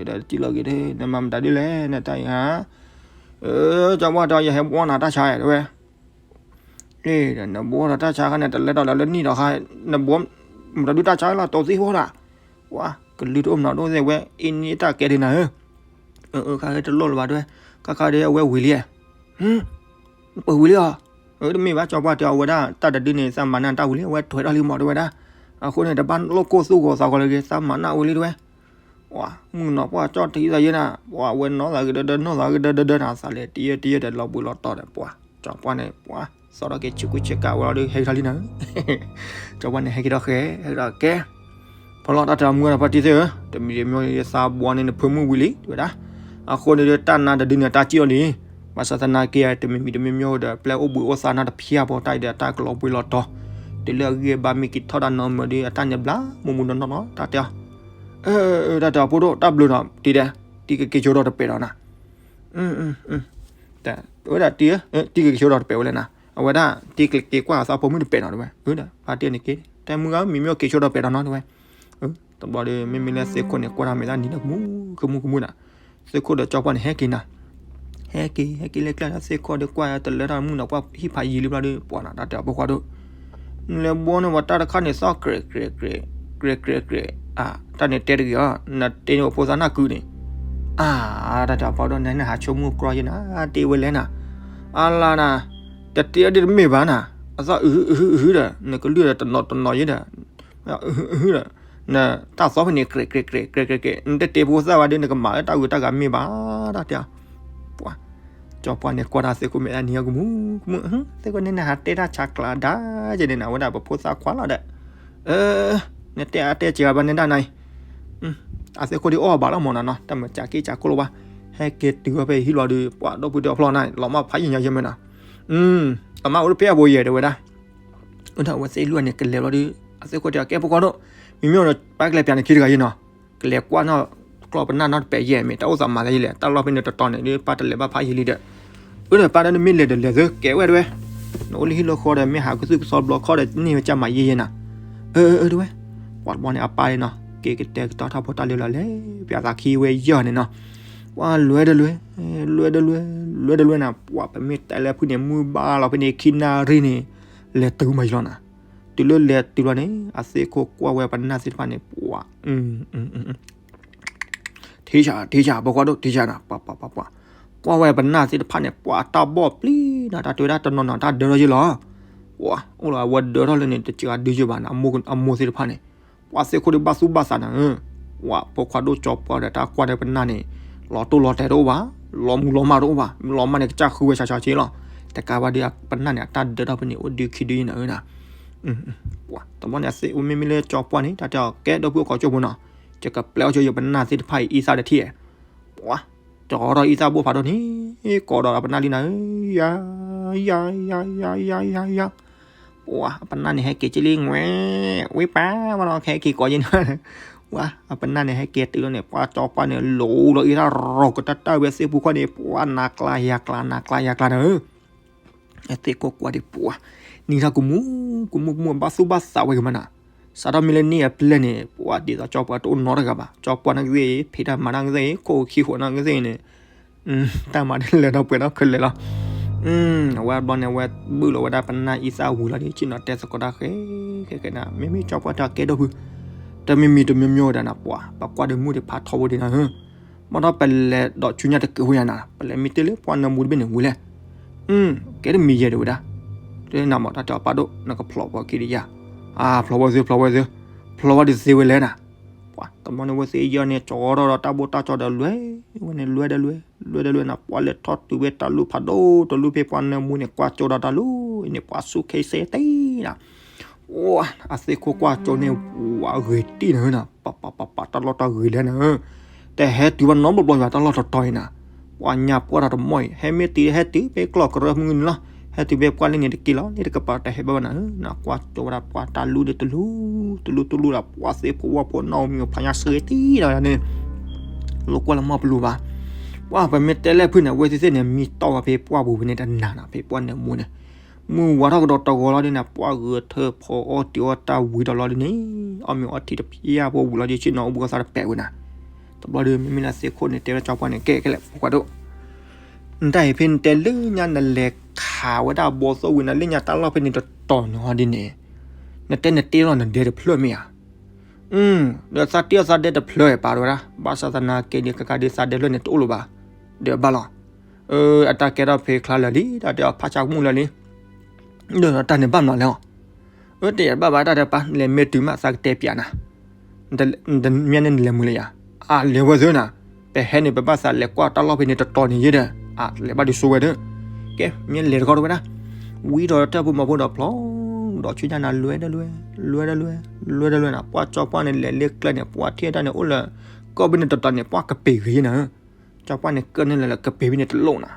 ဒီးတံၢ်လီၤက့ၤဒီး နမၤမတၤဒ်လဲၣ် နတၢ်အံၤဧါ, အၢ ကၠီပှၢ်တဲ ယဟဲဘှီနၤတၢ်ဆါတဲဝဲ အ့ နဘှီဒီးတၢ်ဆါခါန့ၣ် တလဲၤထီၣ်လၢနံၣ်ဒီးခါ, နဘှီ မတၤဒုးတၢ်ဆါလီၤ တိၢ်သံဖိဒၣ်, ပှၤ ကလုၢ်တအိၣ်မနီၤဒိၣ်သ့ၣ်ဝဲ အ့န့တၢ်ကဲဒံးနၤဧၢ, အၢ ခါက့တလိၣ်လၢၤဘၣ်တဲဝဲ, ခါခါဒီးအဝဲဝံၤလံ, နပၢၢ်ဝံၤလံအီၤ, အၢ တမ့ၢ်ဘၣ် ကၠီပှၢ်တဲအီၤဝဲဒၣ် တၢ်တဒုန့ၣ် သးမၤနၢ်တၢ်ဝံၤလံ အဝဲထွဲထီၣ်လံမးတဲဝဲဒၣ်, အဃိန့ၣ် တဘၣ်လိၣ်ကိၢ်သူၣ်ဂီၤသးဂီၤလၢၤဂ့ၤ သးမၤနၢ်ဝံၤလံတဲဝဲ ပှၤ မုၣ်ကနီၤပှၢ်ကၠီၣ်တံၢ်သးယဲနၤ, ပှၤ အဝဲနီၢ်သးကဒၢဒၢ နီၢ်သးကဒၢဒၢဒၢနၤ သးလဲၤတယဲၢ်တယဲၢ်ဒီးလီၤဘှံးလီၤတီၤဒီး ပှၤ ကၠီပှၢ်န့ၣ် ပှၤ သီထီၣ်က့ၤဆူးကူဆ့ကၤဝဲလီၤဒီး ဟဲက့ၤထီၣ်လံနၤဧၢ, ကၠီပှၢ်န့ၣ် ဟဲက့ၤထီၣ်ဃဲ ဟဲက့ၤထီၣ်ကဲ ဖီလီၤတၢ်တၢ်မူဒီး ဖါတံၢ်သ့ၣ်ဧၢ, တမံၤတမံၤသးဘှီန့ၣ် နဖၢမုၢ်ဝံၤလံ တဲဝဲဒၣ်, အဃိန့ၣ်ဒီး တၢ်နါတဒုန့ၣ် တၢ်စံၣ်အီၤလံ, ဘၣ်ဆၣ်သနာ်က့ တမံၤမံၤတမံၤမံၤဒီး ပျဲအိၣ်ဘှံးအိၣ်သါနၤတဖျၢၣ်ဖိ တၢ်အံၤဒီး တၢ်ကလီၤဘှံးလီၤတီၤ, တုၤလၢအဂံၢ်အဘါမ့ၢ်က့ၤထီၣ်တၢ်နီတမံၤဒီး အတၢ်န့ၣ်ဘျါမူမူနီၢ်နီၢ်နီၤ တၢ်တဲအီၤ တၢ်တဲအီၤဖိဒိၣ် တၢ်ဘျုးနီၤ တံၤဒဲး, တံၤကက့ၤဆိဒီးတပဲာ်ဒီးနၤ, ဝဲဒၣ်တံၤ, တံၤကက့ၤဆိဒီးတပဲာ်ဝဲလဲၣ်နၤ, အဝဲဒၣ် တံၤကက့ၤကွၢ်အသးဖိမုၣ်တပဲာ်နီၤ တဲဝဲ, ဖါတံၢ်န့ၣ်က့ၤ တဲမုၢ်ဂၤ မ့မ့ၢ်က့ၤဆိဒီးပဲာ်ဒီးနီၤ တဲဝဲ, တဘျီဒီး မ့မ့ၢ်လၢသ့ၣ်ခိၣ်န့ၣ် ကွၢ်တၢ်မဲာ်သၣ်နံၤလၢကမူကမူကမူနီၤ, သ့ၣ်ခိၣ်ဒီးကၠီပှၢ်န့ၣ် ဟဲက့ၤနၤ ဟဲက့ၤ ဟဲက့ၤလၢကျဲဒီး သ့ၣ်ခိၣ်ဒီးကွၢ်တလၢတၢ်မုၣ်နီၤ ကွၢ်ဟံၣ်ဖးယံၤလံဘျီဒီး ပှၤနီၤ တၢ်တဲအီၤဖိခွါဒိၣ်, နလဲၤဘှီန့ၢ်ပှၤတၢ်တခါန့ၣ် သီၣ်ကြဲးကြဲးကြဲး ကြဲးကြဲးကြဲး, တၢ်န့ၣ်တဲတဂ့ၤအီၤ နတဲန့ၢ်ပှၤဖိသၣ်နၢ်ကုန့ၣ်, အါ တၢ်တဲအီၤဖိဒိၣ် နဟးဆိကမိၣ်ကြီယဲနၤ တဲဝဲလဲၣ်နၤ, အါလၢနၤ, တတဲအီၤဒ်တမ့ၢ်ဘၣ်နၤ, အသီၣ်အုဟုအုဟုအုဟုဒီး နကလုၢ်ဒီးတနီၤတနီၤယဲဒီး အုဟုအုဟုဒီး နတၢ်သီၣ်ဖဲန့ၣ် ကြဲးကြဲးကြဲး ကြဲးကြဲးကြဲး နတတဲဖိသၣ်ဘၣ်ဒီး နကမၤလၢတၢ်ဂုၤတၢ်ဂၤမ့ၢ်ဘၣ် တၢ်တဲအီၤ, ပှၤ ကၠီပှၢ်န့ၣ် ကွၢ်တၢ်သ့ၣ်ခိၣ်မဲာ်သၣ်နံၤကမူကမူ, သ့ၣ်ခိၣ်န့ၣ် နဟးတဲတၢ်ဆါကျးဒၣ်ယဲန့ၣ်နၤ ဝဲဒၣ်ပဖိသၣ်ခွါလီၤဒီး, နတဲအါတဲစှၤဘၣ်န့ၣ်ဒၣ်နၤအံၤ, အသ့ၣ်ခိၣ်ဒ်အီၣ်ဘၣ်လီၤမးနီၤနီၤ တၢ်မၤစှၤက့ၢ်စှၤကိၣ်လီၤဘၣ်, ဟဲက့ၤတုၤအီၤဖဲဟံၣ်လီၤဒီး ပှၤဒီပုၢ်ဒီဝဲၢ်ဖျီၣ်နၤ လီၤမၢ်ဖးယံာ်ညါယဲမ့ၢ်နီၤ, လီၤမၢ်အိၣ်တဖဲအဘိယဲၢ်တဲဝဲဒၣ် အဝဲသ့ၣ်လွံၢ်န့ၣ် ကလဲၤဘျီဒီး အသ့ၣ်ခိၣ်တဲအီၤ ကဲဖိခွါဒိၣ်, မ့မ့ၢ်ဒီး ပၢ်ကလဲၤပၠးန့ၣ်ခံတဂၤယဲနီၤ, ကလဲၤကွၢ်နီၣ်ကျီၢ်ပနၢ်နီတပဲာ်ယဲၢ် မ့ၢ်တၢ်အိၣ်သးမၤသးယဲလဲၣ်, တၢ်လီၢ်ဖဲန့ၣ်တတီၤန့ၣ်ဒီး ပၢ်တလဲၤဘၣ်ဖးယံာ်လံဒီး, အၢဒီးပၢ်ဒီး နမ့ၢ်လဲၤဒီးလဲၤသု ကဲဝဲတဲဝဲ, နအိၣ်လၢဟံၣ်လၢဃီဒီး မ့ၢ်ဟးကသုၣ်ကသီဘျီခီဒီး န့ၢ်ဝဲကၢ်မၤယဲၢ်ယဲနီၤ, အၢ အၢ တဲဝဲ, ပှၤတဘျီန့ၣ် အပၢ်န့ၣ်နီၤ က့ၤကတဲာ်ကတီၤထီၣ်ဖိတၢ်လၢလီၤလဲၤ ပၠးသးခံဝဲယဲၢ်န့ၣ်နီၤ, ပှၤလွဲဒီးလွဲ လွဲဒီးလွဲ လွဲဒီးလွဲနၤ ပှၤပမ့ၢ်တဲလၢဖုန့ၣ် မုၢ်ဘၣ်လီၤဖဲန့ၣ် ခံနၣ်ရံၣ်န့ၣ် လဲၤတုၤမးယလီၤနၤ, တုၤလၢလဲၤတုၤလီၤန့ၣ် အသ့ၣ်ခိၣ်ကွၢ်ဝဲပနၢ်သ့ၣ်တဖၣ်န့ၣ် ပှၤ ထံဆး ထံဆး ဖိခွါဒိၣ် ထံဆးနၤ ပှၤ ပှၤ ပှၤ ပှၤ ကွၢ်ဝဲပနၢ်သ့ၣ်တဖၣ်န့ၣ် ပှၤတၢ်ဘီၣ်ပျံၤနၤ တၢ်တဲဝဲဒၣ်တနီၤနီၤ တၢ်ဒၢထီၣ်ယဲၢ်လီၤ, ပှၤ အိၣ်လီၤအဝဲဒၢထီၣ်လၢန့ၣ် တစှၤဒုယဲၢ်ဘၣ်နၤ အမိၢ်သ့ၣ်တဖၣ်န့ၣ်, ပှၤသ့ၣ်ခိၣ်ဒုးဘၣ်သူၣ်ဘၣ်သးနၤဧၢ, ပှၤ ဖိခွါဒိၣ်ကၠီပှၢ်ဒီးတၢ်ကွၢ်ဒီးပနၢ်န့ၣ်, လီၤတိၢ်လီၤတဲာ်တအိၣ်ဘၣ်, လီၤမူလီၤမၢ်တအိၣ်ဘၣ်, လီၤမၢ်န့ၣ် ကစၢ်ဃုဝဲဆးဆးဆ့လီၤ, တကးဘၣ်ဒီးပနၢ်န့ၣ် အတၢ်ဒၢထီၣ်ဖဲန့ၣ် အိၣ်ဒုခံဒုယဲၢ်နၤဧၢနၤ ပှၤ တဘျီန့ၣ် အသ့ၣ်အိၣ်မ့မ့ၢ်လၢကၠီပှၢ်န့ၣ် တၢ်တဲအီၤ ကဲဒီပုၢ်ဝဲၢ်ကိးကၠိဖိနီၤ, ယကပျဲအီၣ်ကၠိယပနၢ်သ့ၣ်တဖၣ်အံၤ အံသၣ်တထံၣ်, ပှၤ ကၠီထီၣ်အံသၣ်ဘိၣ်ဖးဒိၣ်န့ၣ်, ကိးဒီးအပနၢ်လံနၤဧၢ, ယၤ ယၤ ယၤ ယၤ ယၤ ယၤ ယၤ, ပှၤ အပနၢ်န့ၣ် ဟဲက့ၤက့လံ ငွဲၣ် ဝံပၢ် မနီၤ ခဲက့ၤကိးယဲၢ်နၤ, ပှၤ အပနၢ်န့ၣ် ဟဲက့ၤတုၤလီၤန့ၣ် ပှၤကၠီပှၢ်န့ၣ် လိၤလီၤအံသၣ်ရီၤကတၢၢ်တၢၢ်ဝဲသ့ၣ်ပူၤခီန့ၣ် ပှၤ နၤကျါယၤကျါ နၤကျါယၤကျါနၤဧၢ အသ့ၣ်ကိးကွၢ်ဒံးပှၤ, နံၤထီၣ်ကမူကမူကမူ ဘၣ်သူၣ်ဘၣ်သးဝဲကမၤနၤ, စးထီၣ်မ့ၢ်လၢနံၣ်အပျဲၢ်န့ၣ် ပှၤဒ်သိးကၠီပှၢ်တအိၣ်နီတဂၤဘၣ်, ကၠီပှၢ်နာ်ကသ့ၣ် ဖံးတၢ်မၤနာ်ကသ့ၣ် ခိၣ်ခံဃိးနာ်ကသ့ၣ်န့ၣ်, တၢ်မၤတလဲၤဒီးပှဲၤဒီးခဲလၢာ်လီၤ. အဝဲဘျီန့ၣ် အဝဲဘုၣ်လီၤဝဲဒၣ်ပနၢ်အံသၣ်ဝံၤလီၤဒီး ဆ့ၣ်နီၤတဲသကိးတၢ်ဃဲ ဃဲဃဲနၤ, မ့မ့ၢ်ကၠီပှၢ်တၢ်ကဲဒီပုၢ်, တမံၤမံၤတမံၤမံၤဝဲဒၣ်နၤ ပှၤ ပကွၢ်ဒီးမုၢ်ဒံးဖးထီဝဲဒံးနၤဧၢ ဘၣ်ဒီးပလဲၤဒီးဆူညါတကဲးဖိညါနၤ, ပလဲၤမ့ၢ်တ့ၢ်လၢပှၢ်နၢမူတဘ့ၣ်န့ၣ်ဝံၤလဲၣ်, ကဲတမံၤယဲၢ်ဒံးဝဲဒၣ်, တဲနၤမး တၢ်တဲအီၤပၢ်ဒိၣ် နကဖျိးပှၤခံတယၤ, အါ ဖျိးဝဲသု ဖျိးဝဲသု, ဖျိးဝဲဒုးသ့ဝဲလဲၣ်နၤ, ပှၤ တဘျီန့ၣ်ဝဲသ့ၣ်ယဲၢ်န့ၣ် ကၠီထီၣ်ဒီးတၢ်ဘိၣ်တၢ်ကၠီဒီးလွဲဝဲန့ၣ် လွဲဒီးလွဲ လွဲဒီးလွဲနၤ ပှၤလဲၤထီၣ်တုၤဝဲတၢ်လူၢ်ဖးဒိၣ်တလူၢ်ဖဲပှၤနၢမူန့ၣ် ကွၢ်ကၠိဒီးတၢ်လူၢ်အံၤန့ၣ် ပှၤဆူၣ်ခဲစဲတ့ၢ်နၤ, အသ့ၣ်ခိၣ်ကွၢ်ကၠိန့ၣ် ဝးဂ့ၤတံၢ်နၤဧၢနၤ, ပပပပတၢ်လီၢ်တၢ်ဂ့ၤလဲၣ်နၤဧၢ, တဟဲတုၤဘၣ်နီတဘျီဘၣ် တၢ်လီၢ်တတီၤအံၤနၤ, ပှၤညါပှၢ်တၢ်တမီၢ်အံၤ ဟဲမ့ၢ်တုၤဟဲတုၤဖဲကျီၢ်ကရၢမုၢ်နုာ်လီၤ, ဟဲတုၤဖဲပှၢ်လၢန့ၣ်တက့ၢ်လီၤ လၢတကပၤတဟဲဘၣ်ဘၣ်နၤဧၢ, နကွၢ်ကၠိဝဲဒၣ်ပှၤတၢ်လူၢ်ဒ်တလူၢ် တလူၢ်တလူၢ်ဒီး ပှၤသ့ၣ်ဖိဝၣ်ဖိနီၣ်မံၤဖးညါစ့တ့ၢ်ဒီးန့ၣ် လိာ်ကွၢ်လၢမီၢ်ပလူၤဘၣ်, ပှၤပမ့ၢ်တဲလဲၣ်ဖုန့ၣ် အဝဲသ့ၣ်သ့ၣ်န့ၣ် မံတီၢ်ဝဲဖဲပှၢ်ပူၤဖဲန့ၣ်တနၤနၤ ဖဲပှၢ်နၢမူန့ၣ်, မုၢ်ဝါထီၣ်ကဒီးတဂီၤလီၤဒ်န့ၣ် ပှၢ်ဂုာ်ထၢဖီအီၣ်တံၤအီၣ်တၢ်ဝံၤဒီးလီၤဒ်န့ၣ်, အီၣ်မ့ၤအီထံတဖျၢၣ်ဖိဝံၤလီၤဒ်ဆ့ၣ်နီၤအိၣ်ဘှံးအီသးတပဲာ်ဝဲနၤ, တဘျီဒီး မ့မ့ၢ်လၢသ့ၣ်ခိၣ်န့ၣ် တဲဝဲကၠီပှၢ်န့ၣ် ကဲကဲလဲၣ် ဖိခွါဒိၣ် နတၢ်အံၤဖဲနတဲလၢညါ နလဲၤခးဝဲဒၣ်ဘီသိၣ်ဝံၤနၤလၢညါတၢ်လီၢ်ဖဲန့ၣ်တတီၤန့ၣ်ဟီဒ်န့ၣ်, နတဲနတ့လီၤနဒဲတဖျၢၣ်မ့ၢ်ဧါ, ဒီးသးတ့အီၤသးဒဲတဖျၢၣ်ပာ်ဝဲဒၣ် ဘၣ်ဆၣ်သနာ်က့ဒီး ကကးဒုးသးဒဲဖျၢၣ်န့ၣ်တအိၣ်လၢၤဘၣ်, ဒီးဘၣ်လီၤ, အတၢ်ကဲထီၣ်ဖဲချါလၢာ်လံ တၢ်တဲအီၤဖးဆါကမူၣ်လၢာ်လံ, ဒီးတၢ်န့ၣ်ဘၣ်မနုၤလဲၣ်အီၤ, အတယၤဘၣ်ဘၣ်တၢ်တဲပၢ် လဲၤမ့ၢ်တုၤမးသးကတဲပၠးနၤ မ့ၢ်န့ၣ်နလဲၤမုာ်လၢယၤ, အလဲၤဝဲသ့နၤ, ပဟဲန့ၣ် ပဘၣ်သးလဲၤကွၢ်တၢ်လီၢ်ဖဲန့ၣ်တတီၤန့ၣ်ယဲဒီး, အလဲၤဘၣ်ဒုးစိဝဲဒီး, ကဲ မ့ၢ်လဲၤတခီတဝဲဒၣ်, ဝံၤဒီးတၢ်ဖိမီၤဖိဒီးဖျီ, ဒီးဆူညါနၤလွဲဒီးလွဲ, လွဲဒီးလွဲ, လွဲဒီးလွဲနၤ ပှၢ်ကၠီပှၢ်န့ၣ် လဲၤလၢကျဲန့ၣ် ပှၢ်ထံၣ်တၢ်န့ၣ်အိၣ်လၢ, ကီၢ်ဖဲန့ၣ်တတီၤန့ၣ် ပှၢ်ကပ့ၤဂ့ၤနၤဧၢ, ကၠီပှၢ်န့ၣ်ကၢၢ်န့ၢ်လၢကပ့ၤဖဲန့ၣ်တလိၣ်နၤ,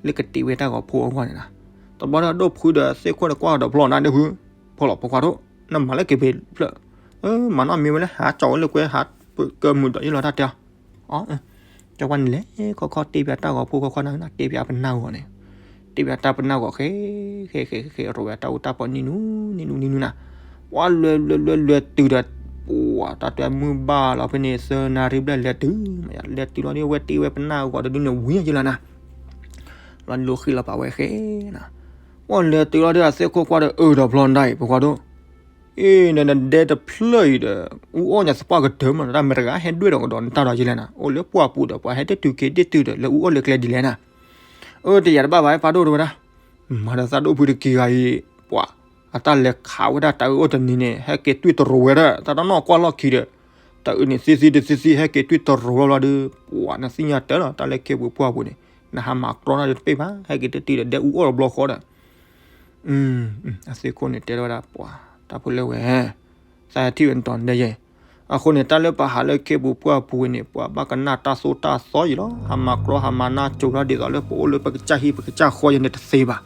လၢကတ့ဝဲတၢ်ဂီၤဖိအဂီၢ်န့ၣ်နၤ, တဘျီဒီးဒိၣ်ဖုဒီးသ့ၣ်ခိၣ်န့ၣ်ကွၢ်ဒီးဖျီနၤဒၣ်ဖု, ဖီလီၤဖိခွါဒိၣ်, နမၤလၢကပ့ၤဖျၢၣ်, မၤနီၣ်မ့ၢ်ဝဲလၢဟးကၠီဝဲလၢကွဲဟး, ကမုာ်ဒီးယလီၤတၢ်တဲအီၤ, ကၠီပှၢ်န့ၣ်လဲၤခီခီတ့ပၠးတၢ်ဂီၤဖိခီခီနၤ တ့ပၠးပနၢ်ဂီၤန့ၣ်, တ့ပၠးတၢ်ပနၢ်ဂီၤဃဲ, ဃဲဃဲဃဲ ရိးဝဲတၢ်အူတၢ်ပီနံၤနူနံၤနူနံၤနူနၤ, ပှၢ်လွဲလွဲလွဲလွဲတုၤဒီး, ပှၢ်တၢ်တွဲမုၢ်ဘၣ်လီၤဖဲန့ၣ် သၢနၣ်ရံၣ်ဘျဲၣ်လဲၤတုၤ, လဲၤတုၤလီၤဒ်ဝဲတ့ဝဲပနၢ်ဂီၤတဒုန့ၣ်ဝံၤယလီၤနၤ, လီၤလိဃံလီၤပာ်ဝဲဃဲနၤ, ပှၢ်လဲၤတုၤလီၤဒ်အသ့ၣ်ခိၣ်ကွၢ်ဒီးအၢဒီးဖျီနတၢ်အံၤဖိခွါဒိၣ် အ့ နဒဲတဖျၢၣ်အံၤဒီး အူအီၣ်ညါသပှၢ်ကတၢၢ်မး တၢ်မ့ၢ်တဂၤဟဲဒွဲၣ်ဒီးကဒီးနတၢ်ဒီးယလဲၣ်နၤ အိၣ်လၢပှၢ်ပူၤဒီး ပှၤဟဲတတုၤက့ၤတတုၤဒီး လၢအူအီၣ်လၢကျဲဒ်လဲၣ်နၤ, အၢ တယၤတဘၣ်ဘၣ် ဖးဒိၣ်တဝဲဒၣ်, မၤဒီးသးဒိၣ်ဖုတက့ၤဂၤအံၤ, ပှၤ, အတၢ်လဲၤခးဝဲဒၣ်တၢ်အၢအိၣ်တနံၤန့ၣ် ဟဲက့ၤတွံၢ်တရိးဝဲဒၣ် တၢ်တနီၣ်ကွၢ်လီၢ်ခံဒီး, တၢ်အၢန့ၣ်သ့သ့တသ့သ့ ဟဲက့ၤတွံၢ်တရိးဝဲလီၤဒီး, ပှၤနသ့ၣ်ညါတၢ်လီၤ တၢ်လၢခ့ပူၤပှၢ်ပူၤန့ၣ်, နဟးမၤကြီနၤဒီးတပ့ၢ်ဘၣ် ဟဲက့ၤတတုၤဒီး ဒဲအူအီၣ်တဘျီဃီဒီး အသ့ၣ်ခိၣ်န့ၣ်တဲထီၣ်ဝဲဒၣ်ပှၤ, တၢ်ဖိလၢဝဲ, သးထံၣ်ဝဲတတီၤဒဲယဲ, အဃိန့ၣ် တၢ်လၢပဟးလၢခ့ပူၤပှၢ်ပူၤဝဲန့ၣ် ပှၤဘၣ်ကနၣ်တၢ်သိၣ်တၢ်သီယံၤလီၤ ဟးမၤကြီဟးမၤနၢ်ကၠိလီၤ ဒ်သိးလၢပအိၣ်လၢပကစၢ်ဟံၣ်ပကစၢ်ဃီယဲန့ၣ်တသ့ဘၣ်,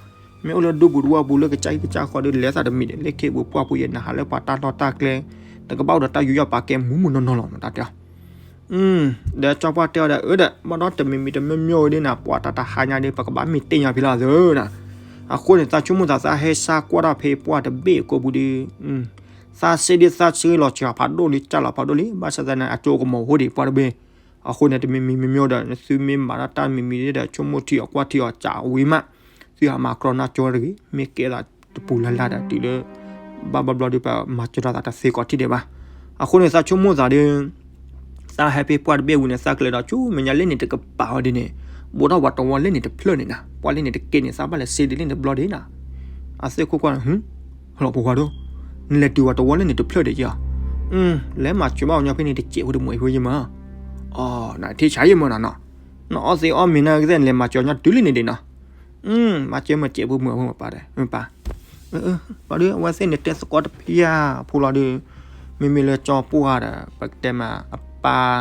မ့ၢ်အိၣ်လၢဒူပူၤတဝီပူၤလၢကစၢ်ဟံၣ်ကစၢ်ဃီဒီး လဲၤသးတမံၤဒီး လၢခ့ပူၤပှၢ်ပူၤယဲ နဟးလၢပှၤတၢ်လီၢ်တၢ်ကျဲ, နကဘၣ်အိၣ်ဒီးတၢ်ယူးယီၣ်ပာ်ကဲမူးမူးနီၢ်နီၢ်လီၤ မတၤတဲအီၤ ဒီးကၠီပှၢ်တဲအီၤဒီး အၢဒီး ဘၣ်ဒီးတမံၤမံၤတမံၤမံၤဝဲဒ်န့ၣ် ပှၤတၢ်တဟါညါဒီး ပကဘၣ်မ့ၢ်တ့ၢ်ညါဖဲလီၤသၢနၤ, အဃိန့ၣ် သးဆိကမိၣ်သး သးဟဲစၢ်ကွၢ်တၢ်ဖဲပှၢ်တဘ့ၣ်အကိာ်ပူၤဒီး, သးစ့ဒ်သးဆှၢလီၤစှၤဖးဒိၣ်လံ ကၢ်လီၤဖးဒိၣ်လံ ဘၣ်ဆၣ်သနာ်က့ အကၠိကမီၤဖိဒံးပှၢ်တဘ့ၣ်, အဃိန့ၣ် တမံၤမံၤမံၤမံၤဒီး နသုမ့ၢ်မၤတၢ်တၢ်မံၤမံၤဒီး ဆိကမိၣ်ထံအီၤကွၢ်ထံအီၤစးဝံၤမး, သုဟးမၤကြီနၢ်ကၠိတဂ့ၤ မ့ၢ်ကဲသးတပူၤလၢ်လၢ်ဒီး တုၤလၢ ဘၣ်ဘျီဘျီဒီး ပမၤစၢၤထီၣ်သးတသ့ကိးထံၣ်ဒံးဘၣ်. အဃိန့ၣ် သးဆိကမိၣ်သးဒီး သးဟဲဖဲပှၢ်တဘ့ၣ်ဝံၤန့ၣ် သးကလဲၤဒီးဆူမဲာ်ညါလ့န့ၣ်တကပၤအီၤဒ်န့ၣ်, ဘူးထီၣ်ပှၤတဝီလ့န့ၣ်တဖျၢၣ်န့ၣ်နၤ, ပှၢ်လ့န့ၣ်တက့ၢ်န့ၣ် သးဘၣ်လဲၤစ့ဒ်လ့န့ၣ်တဘျီဒံးနၤ. အသ့ၣ်ခိၣ်ကွၢ်န့ၣ် ဟူ, လီၤပှၤဒိၣ်, နလဲၤတုၤပှၤတဝီလ့န့ၣ်တဖျၢၣ်ဒံးဧါ. လဲၤမၤစၢၤဘၣ်အီၤညီဖဲန့ၣ်တစဲးဖိတမုာ်ဖိယမၢ်. အီ နထံၣ်ဆါယမၢ်နၤနီၤ, နအီသံးအီမ့ၤနၤကသ့ၣ် နလဲၤမၤစၢၤညီတုၤလံန့ၣ်ဒံးနီၤ. မၤစၢၤမ့ၢ်စဲးဖိမုာ်ဖိမ့ၢ်ပၢ်ဒီး မ့ၢ်ပၢ်, ပှၤဒီး အဝဲသ့ၣ်န့ၣ်တဲသကိးတဖၣ်ဖိလီၤဒီး, မ့မ့ၢ်လၢကၠီပှၢ်ဒီး ပကတဲမးအပၢ်,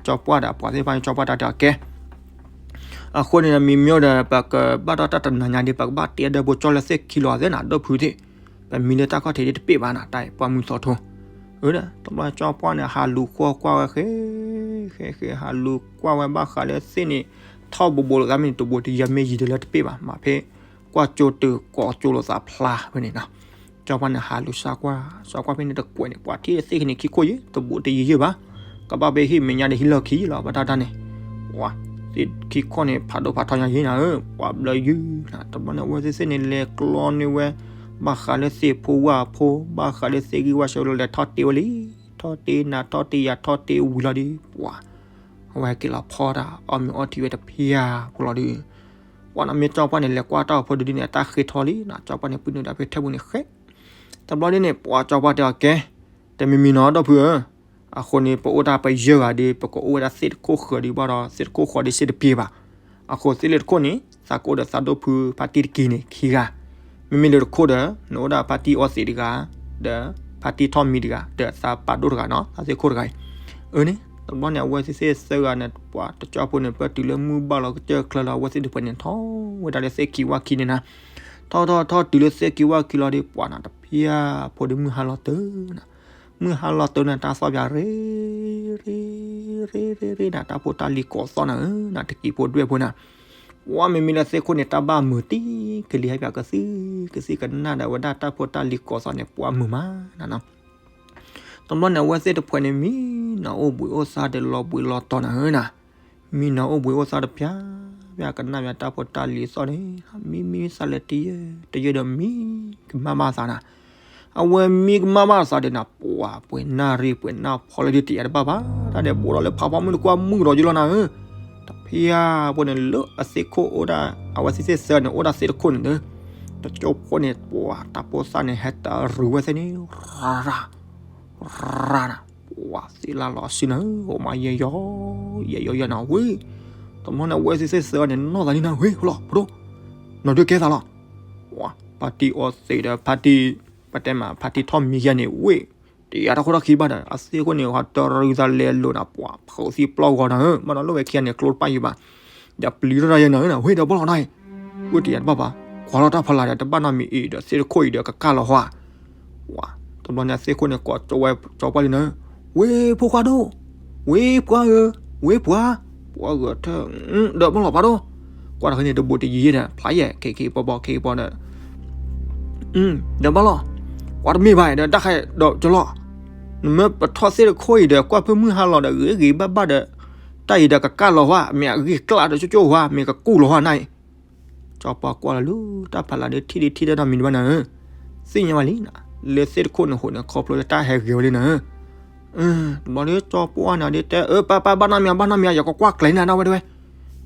ကၠီပှၢ်ဒီးအပှၤသ့ၣ်တဖၣ်န့ၣ် ကၠီပှၢ်တၢ်တဲအီၤကဲ. အဃိန့ၣ် မ့မ့ၢ်ဒီး ပကဘၣ်ထီၣ်တၢ်တနၤညါဒီး ပကဘၣ်တဲဒီးဖိကၠီလၢသ့ၣ်ခံလီၤသ့ၣ်နၤ ဒီပုၢ်သ့ၣ်, ပမံလၢတၢ်ခီၣ်ထံးဒ်တပ့ၢ်ဘၣ်နၤ တၢ်ပှၢ်မုၢ်သီထိ. အၢဒီး တဘျီကၠီပှၢ်န့ၣ် ဟးလူၤဃီကွၢ်ဝဲဃဲ, ဃဲဃဲ ဟးလူၤကွၢ်ဝဲဘၣ်ဃးလၢသ့ၣ်န့ၣ် ထီၣ်ဘိးဘိးလိာ်သးမ့ၢ်န့ၣ် တဘိးတယံၤမ့ၢ်ယံၤဒီးလၢတပ့ၢ်ဘၣ် မ့ၢ်ဖဲ ကွၢ်ကၠိတၢ်ကိးကၠိလိာ်သးဖျါဖဲန့ၣ်နီၤ. ကၠီပှၢ်န့ၣ် ဟးလူၤစၢ်ကွၢ်, စၢ်ကွၢ်ဖဲန့ၣ်တကွဲးန့ၣ် ပှၤထံၣ်သ့ၣ်ခံန့ၣ်ခံခိၣ်ယံၤ တဘိးတယံၤယံၤဘၣ်. ကဘၣ်ဖဲဟံၣ်မဲာ်ညါဒီးဟံၣ်လီၢ်ခံယံၤလီၤ ဘၣ်တၢ်တၢ်န့ၣ်, ပှၤ, သ့ၣ်ခံခိၣ်န့ၣ် ဖးဒိၣ်ဖးထီညါယံၤနၤဧၢ, ပှၤဘျၢယုၢ်နၤ. တဘျီန့ၣ် အဝဲသ့ၣ်သ့ၣ်န့ၣ် လဲၤကျီန့ၢ်ဝဲ ဘၣ်ဃးလၢသ့ၣ်ဖိဝၣ်ဖိ, ဘၣ်ဃးလၢသ့ၣ်ဂံၢ်ဝၣ်ဆၢလီၤ လဲၤထီၣ်တ့ဝဲလံ. ထီၣ်တ့နၤ ထီၣ်တ့ယၤ ထီၣ်တ့ဝံၤလီၤဒီး ပှၤ, အဝဲဟဲက့ၤလီၤဖီတၢ် အီၣ်မ့ၤအီထံဝဲတဖၣ်ဖိလီၤဒီး ပှၤနီၤ မ့ၢ်ကၠီပှၢ်န့ၣ် လဲၤကွၢ်တၢ်အီၤဖိဒုဒုန့ၣ် အတၢ်ဃ့ထီလံနီၤ. ကၠီပှၢ်န့ၣ် ပုၢ်နုာ်ဒီးဖဲထဲပူၤန့ၣ်ဃဲ. တဘျီဒ်န့ၣ် ပှၤကၠီပှၢ်တဲအီၤကဲ, တမံၤမံၤနီၤ ဒီပုၢ်ဧၢ, အဃိန့ၣ် ပအိၣ်တၢ်ပယဲၢ်ဂၤဒီး ပကအိၣ်ဝဲဒၣ်သ့ၣ်တခိၣ်ဃၢၤဒံးဘၣ်ဒီး သ့ၣ်တခိၣ်ဃီဒံးစ့ၢ်တပျ့ၤဘၣ်. အဃိသ့ၣ်လၢတခိၣ်န့ၣ် သးကအိၣ်ဒီးသးဒိၣ်ဖုဖါတံၢ်တက့ၤန့ၣ်ခံဂၤ, မ့မ့ၢ်လၢတခိၣ်ဒီး နအိၣ်ဒၣ်ဖါတံၢ်အီသံးတဂၤ, ဒီးဖါတံၢ်ထီၣ်မံတဂၤ, ဒီးသးပာ်ဒိၣ်တဂၤနီၤ, သးသ့ၣ်ခိၣ်တဂၤအံၤ. အၢန့ၣ် တဘျီန့ၣ် အဝဲသ့ၣ်သ့ၣ်သၢဂၤန့ၣ် ပှၤတကၠီဖိန့ၣ် ပၢၢ်တုၤလၢမုၢ်ဘၣ်လီၤကစၢၢ်ချၢလီၤ အဝဲသ့ၣ်တဖုန့ၣ် ထီၣ်ဝဲဒၣ်လၢသ့ၣ်ခံဝၣ်ခံန့ၣ်နၤ, ထီၣ်ထီၣ်ထီၣ်တုၤလၢသ့ၣ်ခံဝၣ်ခံလီၤဒီး ပှၤနၤတဖၣ်ဖိဒီးမုၢ်ဟါလီၤတၢ်နၤ မုၢ်ဟါလီၤတၢ်န့ၣ် တၢ်သီၣ်ပၠးရ့ ရ့ ရ့ ရ့ ရ့နၤ တၢ်ဖိတၢ်လံၤကိးသီၣ်နၤဧၢ နၤတကံၤဖိဒွဲၣ်ဖိနၤ, ပှၤမ့မ့ၢ်လၢသ့ၣ်ခိၣ်န့ၣ် တၢ်ဘၣ်မုာ်တံၢ်ကလံၤဟဲပၠးကသံၣ် ကသံၣ်ကနၣ်ဒီးဝဲဒၣ်တၢ်ဖိတၢ်လံၤကိးသီၣ်န့ၣ် ပှၤမုာ်မးနၤနီၤ. တဘျီန့ၣ် အဝဲသ့ၣ်တဖုန့ၣ် မံနီၤအိၣ်ဘှံးအိၣ်သါဒီးလီၤဘှံးလီၤတီၤနၤဧၢနၤ မံနီၤအိၣ်ဘှံးအိၣ်သါတဖၣ် ပၠးကနၣ်ပၠးတၢ်ဖိတၢ်လံၤသီၣ်န့ၣ် မံမံသးလၢတယဲၢ်တယဲၢ်ဒီးမံကမၣ်ဘၣ်သးနၤ, အဝဲမံကမၣ်ဘၣ်သးဒီးနၤ ပှၤပှဲၤနၣ်ရံၣ်ပှဲၤနၣ်ဖီလၢဒ်တယဲၢ်တဘၣ်ဘၣ် တၢ်ဒဲးဘိးဒီးလၢဖးဖီမုၢ်တကွၢ်မုၢ်ကဒီးယလီၤနၤဧၢ, တဖၣ်ဖိန့ၣ်လၢအသ့ၣ်ခိၣ်အိၣ်ဒၣ် အဝဲသ့ၣ်သ့ၣ်သၢန့ၣ် အိၣ်ဒၣ်သ့ၣ်တခိၣ်န့ၣ်ဒီး တကၠိဖိန့ၣ် ပှၤတၢ်ဖိသၣ်န့ၣ် ဟဲတရုၤဝဲသ့ၣ်န့ၣ် ရၤ ရၤနၤ, ပှၤသ့ၣ်လၢလီၤစုနၤဧၢ အိၣ်မးယဲၢ်ယီၤ ယဲၢ်ယီၤယဲၢ်နၤဝဲ, တဘျီန့ၣ် အဝဲသ့ၣ်သ့ၣ်သၢန့ၣ် နီၢ်သးန့ၣ်နၤဝဲ ဟလီၤ ပဒိၣ် နီၢ်ဒုးကဲသးလီၤ, ပှၤဖါတံၢ်အီသံးဒီးဖါတံၢ် ပတဲမးဖါတံၢ်ထီၣ်မံယဲၢ်န့ၣ်ဝဲ တယၤတၢ်ခိၣ်ထီၣ်ခံဘၣ်ဒီး အသ့ၣ်ခိၣ်န့ၣ် ဟးတရုၤသးလဲၤလိာ်နၤ ပှၤဖုးသံပျီၢ်ဂီၤနၤဧၢ မ့ၢ်ဒီးလိၣ်ဝဲခံဂၤန့ၣ် ကျိတဖၣ်ယံၤဘၣ်, ဒီးပျံၤထီၣ်တၢ်ယဲၢ်နၤဧၢနၤ ဝဲဒီးဘၣ်လီၤနၤအံၤ, ဝဲတယၤတဘၣ်ဘၣ်, ကွၢ်လီၤတၢ်ဖးလၢ်ဒီး တဘၣ်နီတမံၤအံၤဒီး သ့ၣ်တခိၣ်အံၤဒီးကကၢ်လီၤဟီဧါ တဘျီန့ၣ် အသ့ၣ်ခိၣ်န့ၣ် ကိးကၠီဝဲ ကၠီပှၢ်လံနၤ, ဝဲဖိခွါဒိၣ်, ဝဲပှၤဧၢ, ဝဲပှၤ, ပှၤဂၤထၢၣ်, ဒီးဘၣ်လီၤပှၤဒိၣ်, ကွၢ်တၢ်ခဲန့ၣ် တဘိးတယံၤဒီး ဖျါယဲၢ် ခ့ခ့ပီပီ ခ့ခ့ပီဒီး ဒီးဘၣ်လီၤ, ကွၢ်တမ့ၢ်ဘၣ်ဒီး တၢ်ခဲဒီးကၠီလီၤ, နမ့ၢ်ပထီၣ်သ့ၣ်တခိၣ်အံၤဒီး ကွၢ်ဖုမုၢ်ဟါလီၤဒီး ဂ့ၤဂ့ၤဘၣ်ဘၣ်ဒီး တၢ်အံၤဒီးကကၢ်လီၤဟီဧါ, မ့ၢ်အဂ့ၢ်ကျၢ်ဒီးကၠိကၠိဟီဧါ, မ့ၢ်ကကူၣ်လီၤဟီဧါနၤအံၤ ကၠီပှၢ်ကွၢ်လီၤလၢ တၢ်ဖးလၢ်ဒီး ထံၣ်ဒံးထံၣ်ဒၣ်နီတမံၤဒံးဘၣ်နၤဧၢ, သ့ၣ်ညါဘၣ်လံနၤ, လၢသ့ၣ်တခိၣ်န့ၣ်ဟိးန့ၣ် ခီဖျိလၢတၢ်ဟဲဂဲၤဝဲလံနၤဧၢ, တဘျီဒီးကၠီပှၢ်န့ၣ်ဒီးတဲ အၢ ပၢ်ပၢ် ဘၣ်နီတမံၤ ဘၣ်နီတမံၤ ယကကွၢ်ကျဲၤနၤဒၣ်ဝဲတဝဲ,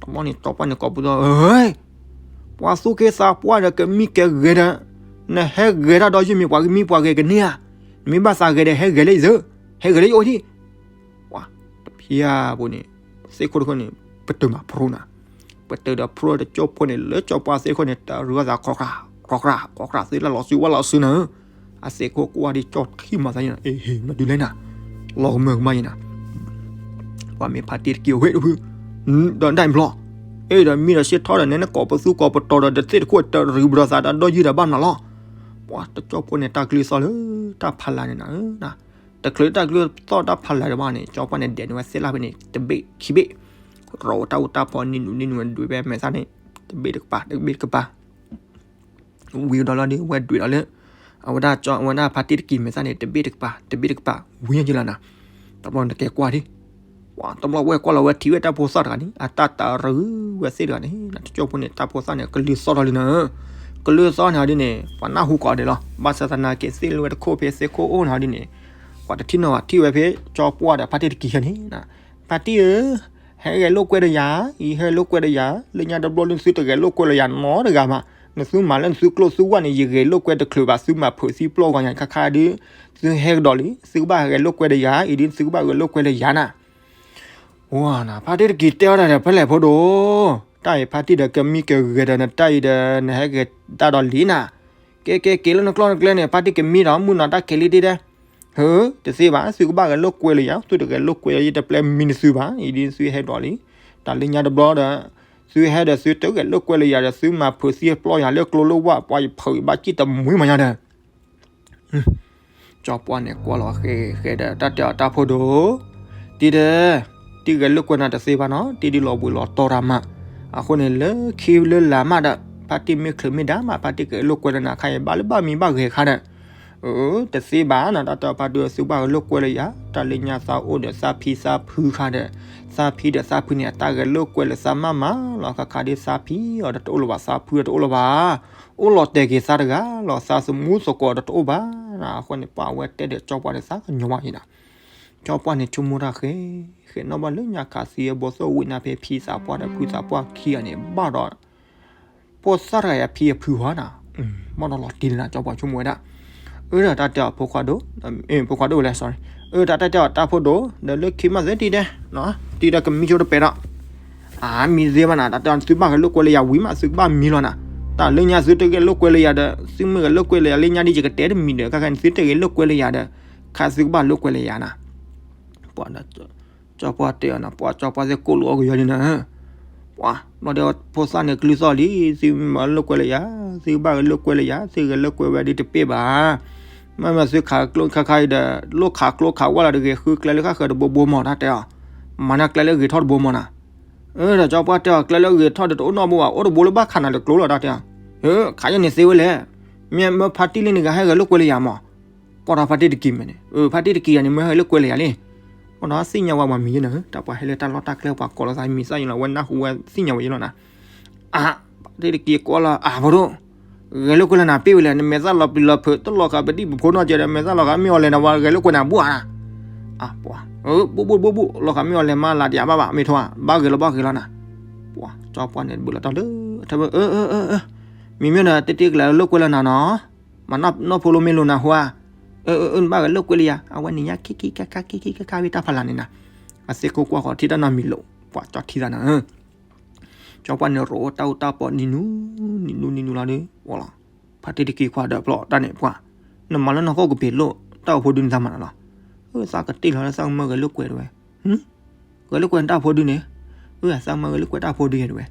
တဘျီန့ၣ် ကၠီပှၢ်န့ၣ် ကိးပသူ ပှၤသူၣ်က့သးပှၢ်ဒီး ကမံကဂဲၤဒီး နဟဲဂဲၤတၢ်ဒီးယမ့ၢ်ပှၤကမံပှၤဂဲၤကန့ၢ်ဧါ, နမ့ၢ်ဘၣ်သးဂဲၤဒီး ဟဲဂဲၤလၢယသၢ, ဟဲဂဲၤလၢယအိၣ်ထံၣ် ပှၤတဖၣ်ဖိန့ၣ် သ့ၣ်ခိၣ်တခိၣ်န့ၣ် ပတုာ်မးဖျိနၤ, ပတုာ်ဒီးဖျိတကၠိဖိန့ၣ် လၢကၠီပှၢ်သ့ၣ်ခိၣ်န့ၣ် တရုၤသးခီၣ်ခရၣ် ခီၣ်ခရၣ် ခီၣ်ခရၣ် သ့ၣ်လၢလီၤစုဝဲလီၤစုနၤဧၢ, အသ့ၣ်ခိၣ်ကွၢ်ဒံးကၠီခံမၤသးန့ၣ် အ့ဟ့ၣ် မၤဒုးလဲၣ်နၤ, လီၤကမၢကမၣ်ယဲနၤ, ပှၤမ့ၢ်ဖါတံၢ်တက့ၢ် အဝဲတဖု ဒီးဒၣ်ဘျီ, အဲၣ်ဒီးမံဒီးစ့ထီၣ်ဒီး နဲနကိးပသူကိးပတီၤဒီး တသ့ၣ်တခိၣ်တရုၤဘျီသး တၢ်ဒီယုၢ်ဒီးဘၣ်နၤလီၤ, ပှၤတကၠိဖိန့ၣ် တၢ်ကလုၢ်သီၣ်လၢ တၢ်ဖးလၢ်န့ၣ်နၤဧၢ တချုးတၢ်ကလုၢ်သီၣ်တၢ်ဖးလၢ်ဒီးဘၣ်န့ၣ် ကၠီပှၢ်န့ၣ် ဒဲးန့ၢ်ဝဲသ့ၣ်လၢ်ဖဲန့ၣ် တဘ့ၣ်ခံဘ့ၣ်, ရီးတၢ်အူတၢ်ဖီနံၤနူနံၤနူဒွးဖဲမဲာ်သၣ်န့ၣ် တဘ့ၣ်တကပၤ တဘ့ၣ်တကပၤ, ဝံၤဒီးလီၤဒီး ဝဲဒွးဒီးလၢ အဝဲဒၣ်ကၠီ အဝဲဒၣ်ဖါတံၢ်တက့ၢ်မဲာ်သၣ်န့ၣ် တဘ့ၣ်တကပၤ တဘ့ၣ်တကပၤ ဝံၤယလီၤနၤ, တဘျီန့ၣ်ကဲကွၢ်ဒံး ပှၤတဘျီဝဲကွၢ်လီၤဝဲထံၣ်ဝဲတၢ်ဖိသၣ်တဂၤန့ၣ် အတၢ်တရုၤဝဲသ့ၣ်တဂၤန့ၣ် တကၠိဖိန့ၣ် တၢ်ဖိသၣ်န့ၣ် ကလုၢ်သီၣ်ထီၣ်လံနၤဧၢ, ကလုၢ်သီၣ်န့ၣ်ဒ်န့ၣ် ပှၤနၢ်ဟူကိးဂၤဒဲးလီၤ, ဘၣ်ဆၣ်သနာ်က့ သ့ၣ်လၢဝဲတခိၣ်ဖဲသ့ၣ်ခိၣ်အိၣ်န့ၣ်ဒ်န့ၣ်, ပှၤတထံၣ်နီၤဘၣ် ထံၣ်ဝဲဖဲကၠီပှၢ်ဒီးဖါတံၢ်တက့ၢ်ခဲန့ၣ်, ဖါတံၢ်ဧၢ, ဟဲဂဲၤလိာ်ကွဲဒီးယၤ, အံၤဟဲလိာ်ကွဲဒီးယၤ, လၢညါတဘျီလၢနသုတဂဲၤလိာ်ကွဲလၢယၤနီတဂၤဘၣ်, နသုမၤလၢနသုကျိၣ်သုဝၣ်န့ၣ် ယဂဲၤလိာ်ကွဲတချုးဘၣ်, သုမၤဖုးသံပျီၢ်ဂီၤညါ ခါခါဒုး သုဟဲကဒီးလံ, သုကဘၣ်ဟဲဂဲၤလိာ်ကွဲဒီးယၤ, အံၤဒုးသုကဘၣ်ဂဲၤလိာ်ကွဲလၢယၤနၤ ဝါနၤ ဖါတံၢ်တက့ၢ်တဲဝဲဒၣ်ဒီး ဖဲလဲၣ်ဖိဒိၣ်, တၢ်အံၤဖါတံၢ်ဒီးကမံကဂဲၤဒီးနတၢ်အံၤဒီး နဟဲဂဲၤတၢ်ဒီးလံနၤ, ကဲကဲက့ၤလၢနကျီၢ်နကျဲန့ၣ် ဖါတံၢ်ကမံဒီးမုၢ်နီၤတၢ်ခဲလံတ့ၢ်ဒဲး, ဟၢ, တသ့ဘၣ်, သုကဘၣ်ဂဲၤလိာ်ကွဲလၢယၤ, သုတဂဲၤလိာ်ကွဲလၢယတပျဲမံနသုဘၣ်, အံၤဒ်သုဟဲဒီးလံ, တၢ်လၢညါတဘျီဒီး သုဟဲဒီးသုတဂဲၤလိာ်ကွဲလၢယၤဒီး သုမၤဖုးသံပျီၢ်ယၤလၢကျိလၢဝၣ် ပှၤယဖုးဘၣ်စံၣ်တမှံမးညါဒီး ကၠီပှၢ်န့ၣ်ကွၢ်လီၤဃဲဃဲဒီး တၢ်တဲအီၤတၢ်ဖိဒိၣ်, တံၤဒီး, တံၤဂဲၤလိာ်ကွဲနၤတသ့ဘၣ်နီၤ, တံၤဒ်လီၤဘှံးလီၤတီၤတၢ်မး, အဃိန့ၣ်လၢခံလၢလာ်မးဒီး ဖါတံၢ်မ့ၢ်ချုးမ့ၢ်ဒါမး ဖါတံၢ်ကဂဲၤလိာ်ကွဲလၢနၤခါအံၤ ဘၣ်လၢဘၣ်မံဘၣ်ဂဲၤခါဒီး, အၢ တသ့ဘၣ်နီၤ တၢ်တဲအီၤဖါတံၢ်သုဘၣ်ဂဲၤလိာ်ကွဲလၢယၤ, တၢ်လၢညါသးအိၣ်ဒီးသးဖံသးဖုခါဒီး, သးဖံဒီးသးဖုန့ၣ် အတၢ်ဂဲၤလိာ်ကွဲလၢသးမးမးလီၤ, ခါခါဒ်သးဖံအီၤဒီးတအိၣ်လၢၤဘၣ် သးဖုဒီးတအိၣ်လၢၤဘၣ် အိၣ်လီၤတဲာ်က့ၤသးတဂၤလီၤ, သးသမူသကိးဒီးတအိၣ်ဘၣ်, အဃိန့ၣ် ပှၤအဝဲတဲဒီးကၠီပှၢ်န့ၣ် သးကညီၤဘၣ်အံၤနၤ, ကၠီပှၢ်န့ၣ် ဆိကမိၣ်တၢ်ဃဲ, ဃဲနီၣ်ဘၣ်လၢညါခးသံအဘီသိၣ်ဝံၤနၤဖဲ ဖံသးပှၢ်ဒီးဖုသးပှၢ်ခံဂၤန့ၣ် ဘၣ်ဒီး ဖိသၣ်တဂၤအံၤအဖံအဖုဟီနၤ, ဘၣ်ဒီးလီၤတံၢ်လၢနၤ ကၠီပှၢ်ဆိကမိၣ်ဝဲဒၣ်, အၢ တၢ်တဲအီၤဖိခွါဒိၣ်, ဖိခွါဒိၣ်လဲၣ် sorry, အၢ တၢ်တဲအီၤတၢ်ဖိဒိၣ် ဒီးလၢခံမးသ့တံၢ်ဒဲး, တံၢ်ဒီးကမံဆိတပဲာ်ဒီး, အမံသ့ဘၣ်နၤ တၢ်တဲအီၤ သုဘၣ်ဂဲၤလိာ်ကွဲလၢယၤဝံၤမး သုကဘၣ်မံလီၤနၤ, တၢ်လၢညါသုတဂဲၤလိာ်ကွဲလၢယၤဒီး သုမ့ၢ်ဂဲၤလိာ်ကွဲလၢယၤလၢညါဒ်ယကတဲတမံၤဒီး ခဲခါန့ၣ် သုတဂဲၤလိာ်ကွဲလၢယၤဒီး ခါသုကဘၣ်လိာ်ကွဲလၢယၤနၤ, ပှၤ ကၠီပှၢ်တဲအီၤနၤ ပှၤကၠီပှၢ်သ့ၣ်ကိၢ်လိာ်အီၤကယီဒ်နၤ, ပှၤ ဘျီဒီးဖိသၣ်န့ၣ် ကလုၢ်သီၣ်လံ, သုမ့ၢ်လိာ်ကွဲလၢယၤ, သုဘၣ်ဂဲၤလိာ်ကွဲလၢယၤ, သုဂဲၤလိာ်ကွဲဝဲဒ်တပ့ၢ်ဘၣ်, မ့မ့ၢ်သုခးကျိခါခါအံၤဒီး လိၣ်ခးကျိခးဝၣ်လီၤတဂ့ၤ ဃုကျဲလၢဃၣ်ဃၢၤတဘိဘိမး တၢ်တဲအီၤ, မၤန့ၢ်ကျဲလၢဂ့ၤထီၣ်တဘိမးနၤ, အၢ ဒီးကၠီပှၢ်တဲအီၤ ကျဲလၢဂ့ၤထီၣ်ဒီးတအိၣ်နီတဘိဘၣ် အိၣ်တဘိလၢဘၣ်ခးနၤတကျိလီၤ တၢ်တဲအီၤ, ခးယဲန့ၣ်သ့ဝဲလဲၣ်, မ့ၢ်မၢဖါတံၢ်လံန့ၣ် ကဟဲဂဲၤလိာ်ကွဲလၢယၤမး ကွၢ်ထီၣ်ဖါတံၢ်တက့ၤမဲာ်န့ၣ် ဖါတံၢ်တက့ၤယၤန့ၣ် မ့ၢ်ဟဲလၢကွဲလၢယၤလံ, အိၣ်ဒီးသ့ၣ်ညါဝဲပှၤမံၤယဲန့ၣ် တၢ်ပှၤဟဲလၢတၢ်လီၢ်တၢ်ကျဲပှၤကိးလီၤသးမံၤသၣ်ယံလီၤ ဝဲနၢ်ဟူဝဲသ့ၣ်ညါဝဲယဲလီၤနၤ, အၢ ဖါတံၢ်တက့ၤကွၢ်လီၤ အၢ ဖိဒိၣ်, ဂဲၤလိာ်ကွဲလၢနၤပ့ၢ်ဝဲလဲၣ် နမဲာ်သၣ်လီၤပျံၤလီၤဖုး တလီၤဃာ်ပဒံၣ်ပဖိနီၢ်ကဲဒီး မဲာ်သၣ်လီၤဃာ်မ့ၢ်အီၤလဲၣ်နၤ ဝဲဂဲၤလိာ်ကွဲနၤဘၣ်နၤ, အၢ ပှၤ ဘိၣ်ဘိၣ်ဘိၣ်ဘိၣ် လီၤဃာ်မ့ၢ်အီၤလဲၣ်မး လၢဒံးအဘၣ်ဘၣ် မ့ၢ်ထိၣ်ဧါ ဘၣ်ဂဲၤလီၤဘၣ်ဂဲၤလီၤနၤ, ပှၤ ကၠီပှၢ်န့ၣ်တဘုးလီၤတီၢ်လၢ ထၢဘၣ် အၢ အၢ အၢ အၢ မံၤမ့ၢ်ဒီး တ့တ့ကလဲၤလိာ်ကွဲလၢနၤနီၤ, မၤနီၢ်ဖိလိမ့ၢ်လိာ်နၤဟူဧါ, အၢ အၢ အၢ နဘၣ်ဂဲၤလိာ်ကွဲလၢယၤ အဝဲန့ၣ်ညါ ခံခံခါခါ ခံခံခါခါဝံၤတၢ်ဖးလၢ်န့ၣ်နၤ, အသ့ၣ်ခိၣ်ကွၢ်ဃီၤထံတၢ်နီတမံၤလိာ် ပှၤကၠီထံသးနၤ, ကၠီပှၢ်န့ၣ်ရိးတၢ်အူတၢ်ပီနံၤနူနံၤနူနံၤနူလီၤဒီး အိၣ်လီၤ, ဖါတံၢ်တက့ၤကွၢ်ဒီးဖျီတၢ်န့ၣ် ပှၤ နမၤလၢနဟီၣ်ကပ့ၤလိာ် တၢ်အိၣ်ဖိဒုန့ၣ်သးမၤနၤလီၤ, အၢ သးကတ့ၢ်လီၤလၢသးကမၢဂဲၤလိာ်ကွဲတဝဲ ဂဲၤလိာ်ကွဲတၢ်ဖိဒုန့ၣ်, အၢ သးမၢဂဲၤလိာ်ကွဲတၢ်ဖိဒုယဲတဝဲ,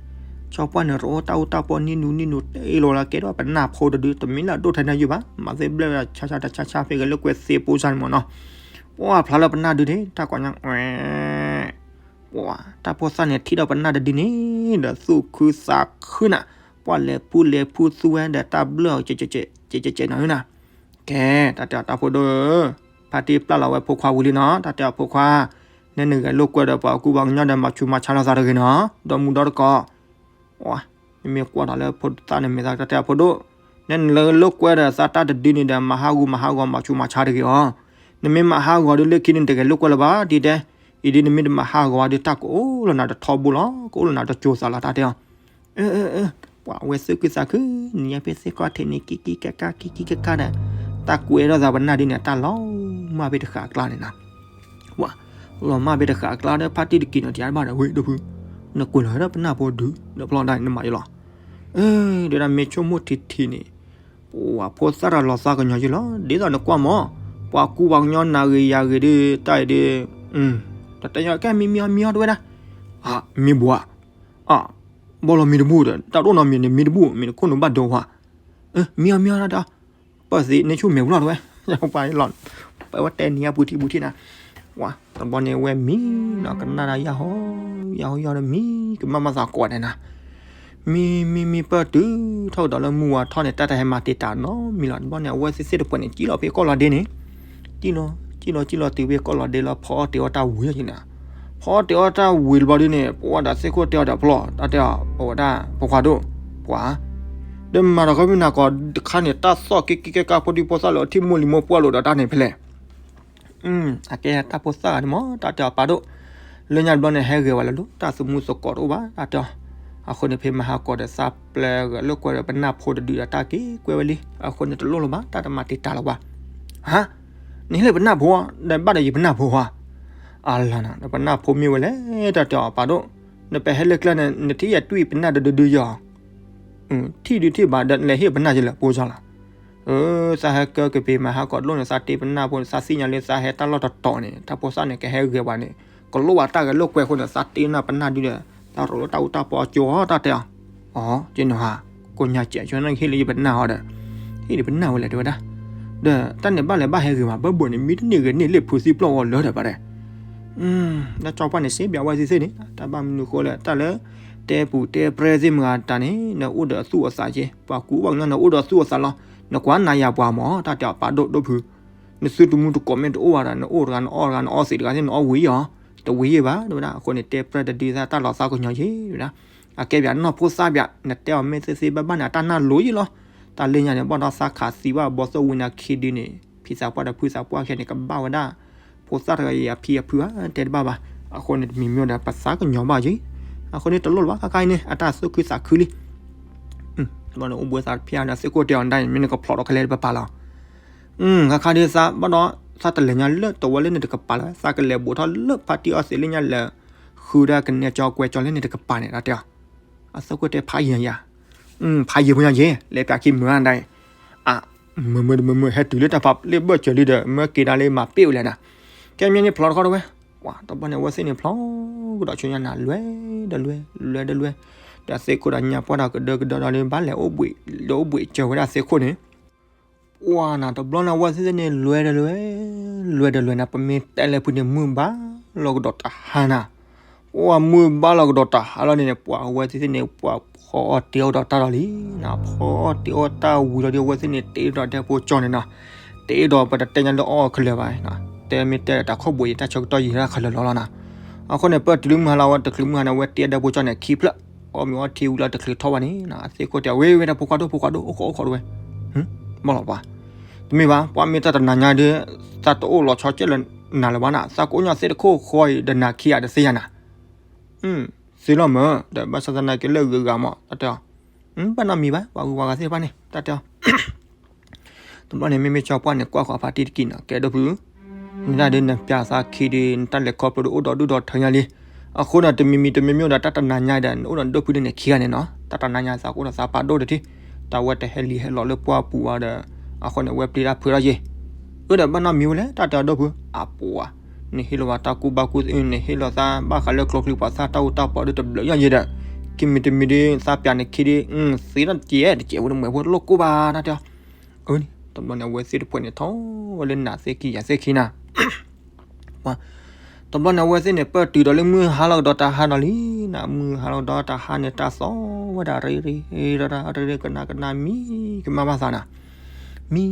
ကၠီပှၢ်န့ၣ်ရိးတၢ်အူတၢ်ပီနံၤနူနံၤနူတ့ၢ်လီၤလၢကဲထီၣ်ပနၢ်ဖိတဒု တမ့ၢ်လၢအဒိၣ်ထဲန့ၣ်ယုၢ်ဘၣ် မၤသ့ဘျဲၣ်ဝဲဒၣ်ဆါဆါတဆါဆါဖဲဂဲၤလိာ်ကွဲသ့ပိစါန့ၣ်မးနီၤ, ပှၤဖျါလၢပနၢ်ဒုန့ၣ် တၢ်ကီညါ ပှၤ တၢ်ဖိသၣ်န့ၣ်ထံၣ်ဒီးပနၢ်တဒုန့ၣ် ဒီးသူၣ်ခုသးခုနၤ, ပှၤလဲၤဖူလဲၤဖူသူဝဲဒီးတၢ်ဘျၢၣ်အီၤ ကဲးကဲးကဲးနီၤနၤ, ကဲ တၢ်တဲအီၤတၢ်ဖိဒိၣ်ဧၢ, ဖါတံၢ်ပျၢ်လီၤဝဲဖိခွါဝံၤလံနီၤ တၢ်တဲအီၤဖိခွါ, နဲနဂဲၤလိာ်ကွဲဒီးပှၤကူပှၤကညီဒီးမၤဆူးမၤဆါလိာ်သးတဂ့ၤနီၤ, ဒီမူဒီတကိး နမ့ၢ်ကွၢ်ဒီးလၢဖိသၣ်န့ၣ်မဲာ်သၣ်တၢ်တဲအီၤဖိဒိၣ်, နဲနဂဲၤလိာ်ကွဲဒီးသးတၢ်တဒုန့ၣ်ဒီး မၤဟးဂီၤမၤဟးဂီၤမၤဆူးမၤဆါတဂ့ၤအီၤ, နမ့ၢ်မၤဟးဂီၤဒုလၢခံန့ၣ် တဂဲၤလိာ်ကွဲလၢၤဘၣ် ဒ်တဲ, အံၤဒ်နမ့ၢ်တမၤဟးဂီၤဘၣ်ဒု တၢ်ကအိၣ်လၢနၤတထီဘိလီၤ ကအိၣ်လၢနၤတကၠိၤသးလီၤ တၢ်တဲအီၤ အၢ အၢ အၢ ပှၤဝဲသူၣ်ခုသးခု, နံၤညါဖဲသ့ၣ်ခီၣ်ထံးန့ၣ် ကံကံကကါ ကံကံကကါဒီး, တၢ်ကွဲထီၣ်သးပနၢ်ဒုန့ၣ် တၢ်လီၤမၢ်ဖဲတဃာ်အကျါန့ၣ်နၤ, ပှၤ လီၤမၢ်ဖဲတဃာ်အကျါဒီး ဖါတံၢ်တက့ၤန့ၣ် တယါဘၣ်ဒီး ဝဲဒိၣ်ဖု, နကွဲးလီၤဝဲဒၣ်ပနၢ်ဖိဒု ဒီးဖျီဒၣ်န့ၣ်နမၤယလီၤ, အၢ ဒ်ဒၣ်မ့ၢ်ဆိကမိၣ်ထံထံန့ၣ် ပှၤဖိသၣ်တၢ်လီၤသးကညီၤယလီၤ ဒ်သိးနကွၢ်မး, ပှၤကူပှၤကညီနၤဂ့ၤယၤဂ့ၤဒု တၢ်အံၤဒု တၢ်တဲညီကဲမံမံအီၤမံအီၤတဝဲဒၣ်, အ မံဘှး, အ ဘီလီၤမံတဘူၣ်ဒီး တၢ်တအိၣ်နီတမံၤန့ၣ် မံတဘူၣ် မံတခိၣ်နဘၣ်ဒိဝါ, မံအီၤမံအီၤဒၣ်ဒီး, ပၢၢ်သ့န့ၢ်ဆူၣ်မဲာ်ပူၤလီၤတဝဲ, ပှၤလီၤ, ပဝဲတဲနံၤအပူၤထံပူၤထံနၤ, ပှၤ တဘျီန့ၣ်ဝဲမံနီၤ ကနၣ်ဒၣ်ယၢ်ဟီ, ယၢ်ဟီယၢ်ဟီဒီးမံ ကမၣ်မၤသးကိးဂၤဒဲးနၤ မံမံမံပၢၢ်တုၤထီၣ်ကဒီးလၢမုၢ်ဝါထီၣ်န့ၣ် တၢ်တဟဲမၤတံာ်တာ်နီတမံၤလီၤ. တဘျီန့ၣ် အဝဲသ့ၣ်သ့ၣ်တဖၣ်န့ၣ် ကံၣ်လီၤဖဲကီၢ်လီၤဒ့န့ၣ်, ကံၣ်လီၤ ကံၣ်လီၤ ကံၣ်လီၤတုၤဖဲကီၢ်လီၤဒ့လီၤ ဖီအီၣ်တ့ၢ်အီၣ်တၢ်ဝံၤယဲန့ၣ်, ဖီအီၣ်တ့ၢ်အီၣ်တၢ်ဝံၤတဘျီဒုန့ၣ် ပဝဲဒၣ်သ့ၣ်ခိၣ်တဲအီၤဒီးဖျီ တၢ်တဲအီၤ ပဝဲဒၣ်ဖိခွါဒိၣ် ပှၤ ဒီးမၤဒီးခီမ့ၢ်နၤကီးတခါန့ၣ် တၢ်သီၣ်က့က့ကဲကါ ဖိဒံဖိသၣ်လၢအထံၣ်မိၢ်လံၤမိၢ်ပှၢ်လိာ်ဒီးတၢ်န့ၣ်ဖဲလဲၣ် အကဲတၢ်ဖိသၣ်ဂၤန့ၣ်မး တၢ်တဲအီၤပၢ်ဒိၣ်, လၢညါတဘျီန့ၣ် ဟဲဂဲၤဝဲလၢၤလီၤ တၢ်သမူသကိးတအိၣ်ဘၣ် တၢ်တဲအီၤ, အဃိန့ၣ် ဖဲမဟါကီးဒီးသးပျဲဂဲၤလိာ်ကွဲဒီးပနၢ်ဖိတဒုဒီး တၢ်က့ၤကွဲဝဲလံ, အဃိန့ၣ် တလိၣ်လၢၤဘၣ် တၢ်တမၤတံာ်တာ်လၢၤဘၣ်. ဟါ, နဟ့ၣ်လၢပနၢ်ဖိ, ဒီးဘၣ်ဒီးယပနၢ်ဖိဧါ, အလၤနၤ နပနၢ်ဖိမ့ၢ်ဝဲလဲၣ် တၢ်တဲအီၤပၢ်ဒိၣ်, နပဟဲလၢကျဲန့ၣ် နထံၣ်ယဲတွံၢ်ပနၢ်တဒုဒုယီၤ ထံၣ်ဒုးထံၣ်ဘၣ်ဒီး နလဲၤဟ့ၣ်ပနၢ်ယလဲၤပိစၢ်လီၤ. အၢ သးဟဲကၢက့ၤပ့ၤမဟါကီးတလိၣ်န့ၣ် သးတ့ပနၢ်ဖိန့ၣ် သးသ့ၣ်ညါလၢသးဟဲတၢ်လီၢ်တတီၤန့ၣ် တၢ်ဖိသၣ်န့ၣ် ကဟဲဂဲၤပှၤန့ၣ် ကလိၣ်ဘၣ်တၢ်ဂဲၤလိာ်ကွဲအဃိန့ၣ် သးတ့နၢ်ပနၢ်ဒုဒီး သးရိးလၢတၢ်အူတၢ်ပီအကၠိ တၢ်တဲအီၤ. အီ က့နဟါ ကိးညါစဲးဆိနဟ့ၣ်လၢယပနၢ်အီၤဒီး ဟ့ၣ်လၢပနၢ်ဝဲလဲၣ်တဲဝဲဒၣ်. ဒီးတၢ်န့ၣ်ဘၣ်လဲၤဘၣ်ဟဲဂ့ၤမး ဘၣ်ဘၣ်န့ၣ် မ့ၢ်တန့ၢ်ဂ့ၤန့ၢ်လ့ၣ်ဖုသံပျီၢ်ဝီလၢဒီးပှၤဒီး တၢ်ကၠီပှၢ်န့ၣ် စ့ဘၣ်ဝဲသ့ၣ်သ့ၣ်န့ၣ် တၢ်ဘၣ်မနုၤဃိလဲၣ် တၢ်လၢ တဲပူၤတဲပြဲသ့ၣ်မတၤတၢ်န့ၣ် နအိၣ်ဒီးအသူၣ်အသးက့ ပှၤကူပှၤကညီနအိၣ်ဒီးအသူၣ်အသးလီၤ. နကွၢ်နၤယၤပှၤမး တၢ်တဲအီၤပာ်ဒိၣ်ဒိၣ်ဖု နသုတမူတကိးမ့ၢ်တအိၣ်ဘၣ်ဒီး နအိၣ်တဂၤနအီၣ်တဂၤနအီသံးတဂၤသ့ၣ် နအီဝံၤအီၤ တဝံၤယဲၢ်ဘၣ် တဲဝဲဒၣ်. အဃိန့ၣ် တဲပြဲတဒုသၣ်တၢ်လီၤသးကညီၤယဲၢ် တဲဝဲဒၣ်. အကဲပၠးနီၢ်ဖိသၣ်ပၠး နတဲအီၤမ့ၢ်သ့သ့ဘၣ်ဘၣ်န့ၣ် အတၢ်နၢ်လိၤယဲၢ်လီၤ. တၢ်လၢညါန့ၣ် ဘၣ်ဒီးသးခးသံဘၣ် ဘီသိၣ်ဝံနၤခံဒုန့ၣ် ဖံသးပှၢ်ဒီးဖုသးပှၢ်ခဲန့ၣ် ကဘၣ်ဝဲဒၣ် ဖိသၣ်တဂၤအံၤအဖံအဖုဧါ တဲတဘၣ်ဘၣ်. အဃိန့ၣ် တမံၤမ့ၢ်ဒီး ပသးကညီၤဘၣ်ယဲၢ်. အဃိန့ၣ် တလိၣ်လၢၤဘၣ် ခါခါအံၤန့ၣ် အတၢ်သူၣ်ခုသးခုလံ. ဘၣ်န့ၣ် အိၣ်ဘှံးသးတဖျၢၣ်ဒီး သ့ၣ်ခိၣ်တဲအီၤဒၣ်န့ၣ် မ့ၢ်နကဖျိးထီၣ်ခဲလၢာ်တပပာ်လီၤ. ခါခါဒ်သးဘၣ်ဒီး သးတလဲၤညါလၢတဝီလၢန့ၣ်တကပၤလၢၤ သးကလဲၤဘူးထီၣ်လၢဖါတံၢ်အီၣ်သံးလၢညါလၢ ဃုဒၣ်ကနဲကၠီကွဲကၠီလၢန့ၣ်တကပၤန့ၣ် တၢ်တဲအီၤ. အသကိးတဲဖးယံၤယၤ, ဖးယံၤဖိညါယဲ လဲၤပၠးခံမုာ်ဒၣ်အံၤ, အမုာ်မုာ်တမုာ်မုာ် ဟဲတုၤလၢတၢ်ဖးလၢဘၢၣ်စၢၤလံဒီး မၢက့ၤဒၣ်လၢမၤပ့ၣ်ဝဲလဲၣ်နၤ, ကဲမ့ၢ်န့ၣ်ဖျီတခီတဝဲ, ပှၤတဘျီန့ၣ် အဝဲသ့ၣ်န့ၣ်ဖျီကဒီးဆူညါနၤ လွဲဒီးလွဲ လွဲဒီးလွဲ, ဒီးသ့ၣ်ခိၣ်ဒီးညါပှၢ်ဒီးကဒၢကဒၢဒီးလၢဘၣ်လဲၤအိၣ်ဘှံး ဒီးအိၣ်ဘှံးစၢၤဝဲဒၣ်သ့ၣ်ခိၣ်န့ၣ် ပှၤနၤတဘျီန့ၣ် အဝဲသ့ၣ်သ့ၣ်န့ၣ် လွဲဒီးလွဲ လွဲဒီးလွဲနၤ ပမ့ၢ်တဲလၢဖုန့ၣ် မုၢ်ဘါလီၤကဒီးတဟါနၤ, ပှၤမုၢ်ဘါလီၤကဒီးတဟါလီၤန့ၣ် ပှၤအဝဲသ့ၣ်သ့ၣ်န့ၣ် ပှၤဖီအီၣ်တ့အီၣ်ဒီးတၢ်လီၤလံနၤ, ဖီအီၣ်တ့အီၣ်တၢ်ဝံၤလီၤဒီး အဝဲသ့ၣ်န့ၣ် တ့ဒီးဒဲဖိကၠီန့ၣ်နၤ, တ့ဒီးပတတဲညါလၢအီၣ်ခဲလၢာ်ဘၣ်, တဲမ့ၢ်တဲတၢ်ခီၣ်ဘိးအံၤ တၢ်ဆၢကတီၢ်ယံာ်တၢ်ခဲလၢာ်လီၤလီၤနၤ, အဃိန့ၣ် ပၢၢ်တုၤလၢမုၢ်ဟါလီၤ အဝဲတချုးမုၢ်ဟါန့ၣ် အဝဲတ့အဒဲဖိကၠီန့ၣ် ခံဖျၢၣ်, အီၣ်မ့ၤအီထံဝံၤလီၤတချုးထီၣ်ဘၣ်န့ၣ် အသ့ၣ်ခိၣ်တဲ ဝဲဝဲဒၣ်ဖိခွါဒိၣ်ဖိခွါဒိၣ် အိၣ်ခိးအိၣ်ခိးတဝဲ, ဘၣ်လီၤပှၤ တမ့ၢ်ဘၣ် ပှၤမ့ၢ်တၢ်တနၤညါဒီး သးတအိၣ်လီၤဆီကဲလၢနၤလၢၤဘၣ်နၤ, သးကအိၣ်ညါသ့ၣ်တခိၣ်ဃီအံၤ ဒီးနၤခံဂၤတသ့ယၤနၤ, သ့လီၤမၢ် ဒီးဘၣ်ဆၣ်သနာ်က့လၢဂုၤဂၤမး တၢ်တဲအီၤ, ဘၣ်နီတမံၤဘၣ် ပှၤဂုၤပှၤဂၤသ့ၣ်တဖၣ်န့ၣ် တၢ်တဲအီၤ တဘျီန့ၣ် မ့မ့ၢ်ကၠီပှၢ်န့ၣ် ကွၢ်ဃီၤဖါတံၢ်တက့ၢ်နီၤ ကဲဒိၣ်ဖု, နဒၣ်ဒ်နပျၢ်သးခံဒီး နတၢ်လဲၤခီဖျိဒီးအိၣ်ဒီးဒုၣ်ဒီးထၢညါလံ, အဃိဒီးတမံၤမံၤတမံၤမံၤဒီး တၢ်တနၤညါဒီး နအိၣ်ဒီးဒိၣ်ဖုဒ်န့ၣ်ခံဂၤန့ၣ်နီၤ တၢ်တနၤညါသးကအိၣ်ဒီးသးပာ်ဒိၣ်တထံၣ်, တၢ်ဝဲတဟဲလံၤဟဲလီၤလၢပှၢ်ပူၤဘၣ်ဒီး အဃိန့ၣ် ဝဲပျံၤတၢ်ဖုးထီၣ်ယ့ၢ်, အၢဒီးဘၣ်နီတမံၤဝဲလဲၣ် တၢ်တဲအီၤဒိၣ်ဖု, အပှၤ, နဟ့ၣ်လီၤဝဲတၢ်ကူၣ်ဘၣ်ကူၣ်သ့ နဟ့ၣ်လီၤသးဘၣ်ဃးလၢကျိချံပှၤသၣ်တၢ်အိၣ်တၢ်ပီးဒီးတဘျုးညါယ့ၢ်ဒီး, ခံမံၤတမံၤဒီး သးပျၢ်န့ၣ်ခံဒီး သ့ထီၣ်တကဲးတကဲးဝဲတမ့ၢ်ဖိလိၣ်ကိၢ်ဘၣ် တၢ်တဲအီၤ, အၢန့ၣ် တဘျီန့ၣ် အဝဲသ့ၣ်တဖှဲးန့ၣ်ထီၣ်ဝဲလၢနၤသ့ၣ်ခံယၤသ့ၣ်ခံနၤ ပှၤ, တဘျီန့ၣ် အဝဲသ့ၣ်န့ၣ် ပၢၢ်တုၤဒီးလၢမုၢ်ဟါလီၤကဒီးတဟါနီၤလံနၤ, မုၢ်ဟါလီၤကဒီးတဟါန့ၣ် တၢ်သီဝဲဒၣ်ရ့ရ့ဒီးတၢ်ရ့ရ့ကနၣ်ကနၣ်မံကမၣ်ဘၣ်သးနၤ, မံ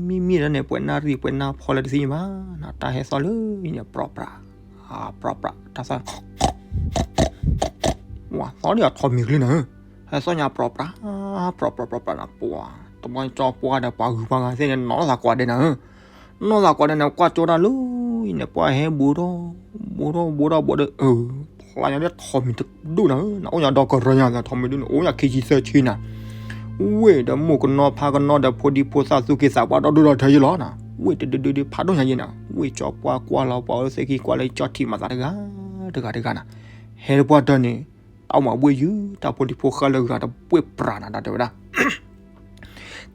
မံမံဒီးန့ၣ် ပှဲၤနၢ်ရံၣ်ပှဲၤနၢ်ဖီလၢတသ့ၣ်ညါဘၣ်နၤ, တၢ်ဟဲသီလၢအံၤန့ၣ် ပြီပြး ပြီပြး တၢ်သီ ဝၤသီဒ်အထီၣ်မံၤကလုၢ်နၤဧၢ, ဟဲသီညါပြီပြး ပြီပြးပြီပြးနၤ, ပှၤ တဘျီကၠီပှၢ်ဒီးပှၤဂုၤပှၤဂၤသ့ၣ်န့ၣ် နီၢ်သးကိးဒဲးနၤဧၢ, နီၢ်သးကိးဒဲးန့ၣ် ကွၢ်ကၠိတၢ်လၢအံၤန့ၣ် ပှၤဟဲဘူးထီၣ် ဘူးထီၣ်ဘူးထီၣ်ဘူးဒီး ဖျါညါဒ်ထီၣ်မံၤတဒူၣ်နၤဧၢ, နအိၣ်ညါဒီကရၢညါသး ထီၣ်မံၤဒူၣ်န့ၣ် အိၣ်ညါခံဆံသၢဆံနၤ, ဝ့ၢ်ဒီးမိၢ်ကနီဖါကနီဒီး ဖိဒံဖိသၣ်သူၣ်က့သးပှၢ်ဒီဒူၣ်ဒီထၢယ့ၢ်လီၤနၤ, ဝ့ၢ်တဒုဒုဒုဖးဒိၣ်ညါယ့ၢ်နၤ, ဝ့ၢ်ကၠီပှၢ်ကွၢ်လီၤပှၤအၢသ့ၣ်ခံကွၢ်လၢကၠီထံးမၤသးတဂၤ တဂၤတဂၤနၤ, ဟဲတပှၢ်တၢၢ်န့ၣ် တၢ်အိၣ်မးဘှ့ၣ်ယုၢ် တၢ်ဖိဒံဖိဃၢလၢဂၤတဘှ့ၣ်ပြးနၤ တၢ်တဲဝဲဒၣ်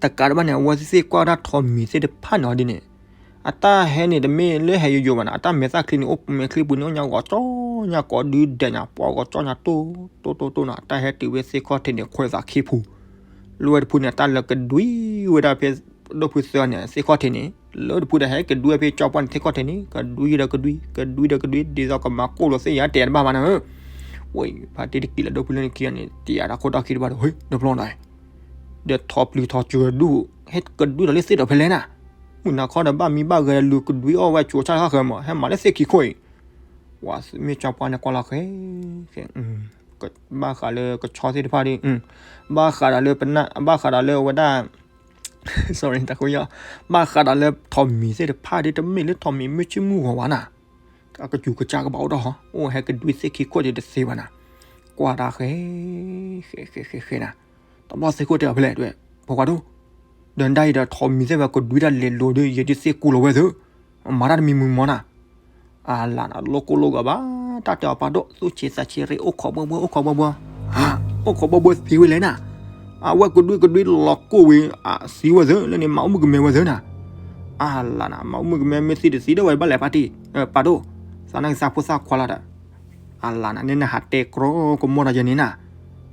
တကးတဘၣ်န့ၣ် အဝဲသ့ၣ်ကွၢ်ဝဲဒၣ်ထီၣ်မံၤသ့ၣ်တဖၣ်န့ၣ်ဒ်န့ၣ်, အတၢ်ဟဲန့ၣ် တမ့ၢ်လၢဟဲယိယိဘၣ်နၤ, အတၢ်မဲာ်သၣ်ချံန့ၣ် အိၣ်မဲာ်ချံပူၤန့ၣ် အိၣ်ညါဂီၤကၠီညါကိးဒုဒဲးညါ ပှၤဂီၤကၠီညါတိၢ်တိၢ်တိၢ်တိၢ်နၤ, အတၢ်ဟဲတုၤဝဲသ့ၣ်ခီၣ်ထံးန့ၣ် ခွဲးသးခံဖူ လၢဝဲတဖုန့ၣ် အတၢ်လၢကဒွံဝဲဒၣ်ဖဲ ဒိၣ်ဖုသၢန့ၣ် သ့ၣ်ခီၣ်ထံးန့ၣ်, လၢတဖုဒီးဟဲကဒွံဖဲကၠီပှၢ်န့ၣ် သ့ၣ်ခီၣ်ထံးန့ၣ် ကဒွံဒီးကဒွံ ကဒွံဒီးကဒွံ ဒ်သိးကမၤကိၣ်လိာ်သ့ၣ်ယါတဲတဘၣ်ဘၣ်နၤဧၢ, ဝဲဖါတံၢ်တက့ၢ်လၢဒိၣ်ဖုလၢနခံဂၤန့ၣ် တယာ်တၢ်ခိၣ်တၢ်ခံတဘၣ်ဒီး ဟ့ၣ် တဖျီနၤ ဒီးထီၣ်ပျံၤထီၣ်စၢၤဒူၣ် ဟဲကဒွံဒီးလၢသ့ၣ်ဒီးဖဲလဲၣ်နၤ, မုၢ်နၤခီဒီးဘၣ်မံဘၣ်ဂဲၤလူၤကဒွံအီၣ်ဝဲကၠိဆၣ်တခါဃၢၤမး ဟဲမၤလၢသ့ၣ်ခံခိၣ်အံၤ, ဝဲမ့ၢ်ကၠီပှၢ်န့ၣ်ကွၢ်လီၤဃဲ ဘၣ်ဃးလၢကဆီသ့ၣ်တဖၣ်ဒီး ဘၣ်ဃးဒီးလၢပနၢ် ဘၣ်ဃးဒီးလၢဝဲဒၣ် sorry တၢ်ခိၣ်ယီၢ် ဘၣ်ဃးဒီးလၢထီၣ်မံၤသ့ၣ်တဖၣ်ဒီး တမ့ၢ်လၢထီၣ်မံၤမုၢ်ဆ့ၣ်မုၢ်ဂီၤဘၣ်နၤ, အကစူၤကစၢ်ကဘၣ်အိၣ်ဒီးဟီ အိၣ်ဟဲကဒွံသ့ၣ်ခံခိၣ်ဒီးတသ့ဘၣ်နၤ, ကွၢ်တၢ်ဃဲ ဃဲဃဲဃဲဃဲနၤ, တဘျီသ့ၣ်ခိၣ်တဲအီၤဖဲလဲၣ် တဲဝဲ ဖိခွါဒိၣ်, ဒီးနဒၣ်အံၤဒီးထီၣ်မံၤသ့ၣ်ဝဲကဒွံတၢ်လဲၤလိၤဒီး ယဲဒုးသ့ၣ်ကူလီၤဝဲသၢ မၤတၢ်တမံၤမုာ်မီၤနၤ, အလၤနၤ လိၣ်ကိၢ်လိၣ်ဂီၤဘၣ်, တၢ်တဲအီၤပာ်ဒိၣ် သူၣ်ဆံးသးဆံးရ့ အိၣ်ခိးဘှီဘှီ အိၣ်ခိးဘှီဘှီ, အိၣ်ခိးဘှီဘှီသံဝဲလဲၣ်နၤ, အဝဲကဒွံကဒွံလီၤကိၢ်ဝံၤ အသံဝဲသၢ လၢန့ၣ်မၤအိၣ်မုၣ်ကမဲဝဲသၢနၤ, အလၤနၤ မၤအိၣ်မုၣ်ကမဲမ့ၢ်သံတသံဒီးဝဲဘၣ်လဲၣ်ဖါတံၢ်, ပာ်ဒိၣ်, သးနာ်က့သးဖိသၣ်ခွါလီၤဒီး အလၤနၤ န့ၣ်နဟးတဲကြီကမိၣ်တၢ်ယဲန့ၣ်နၤ,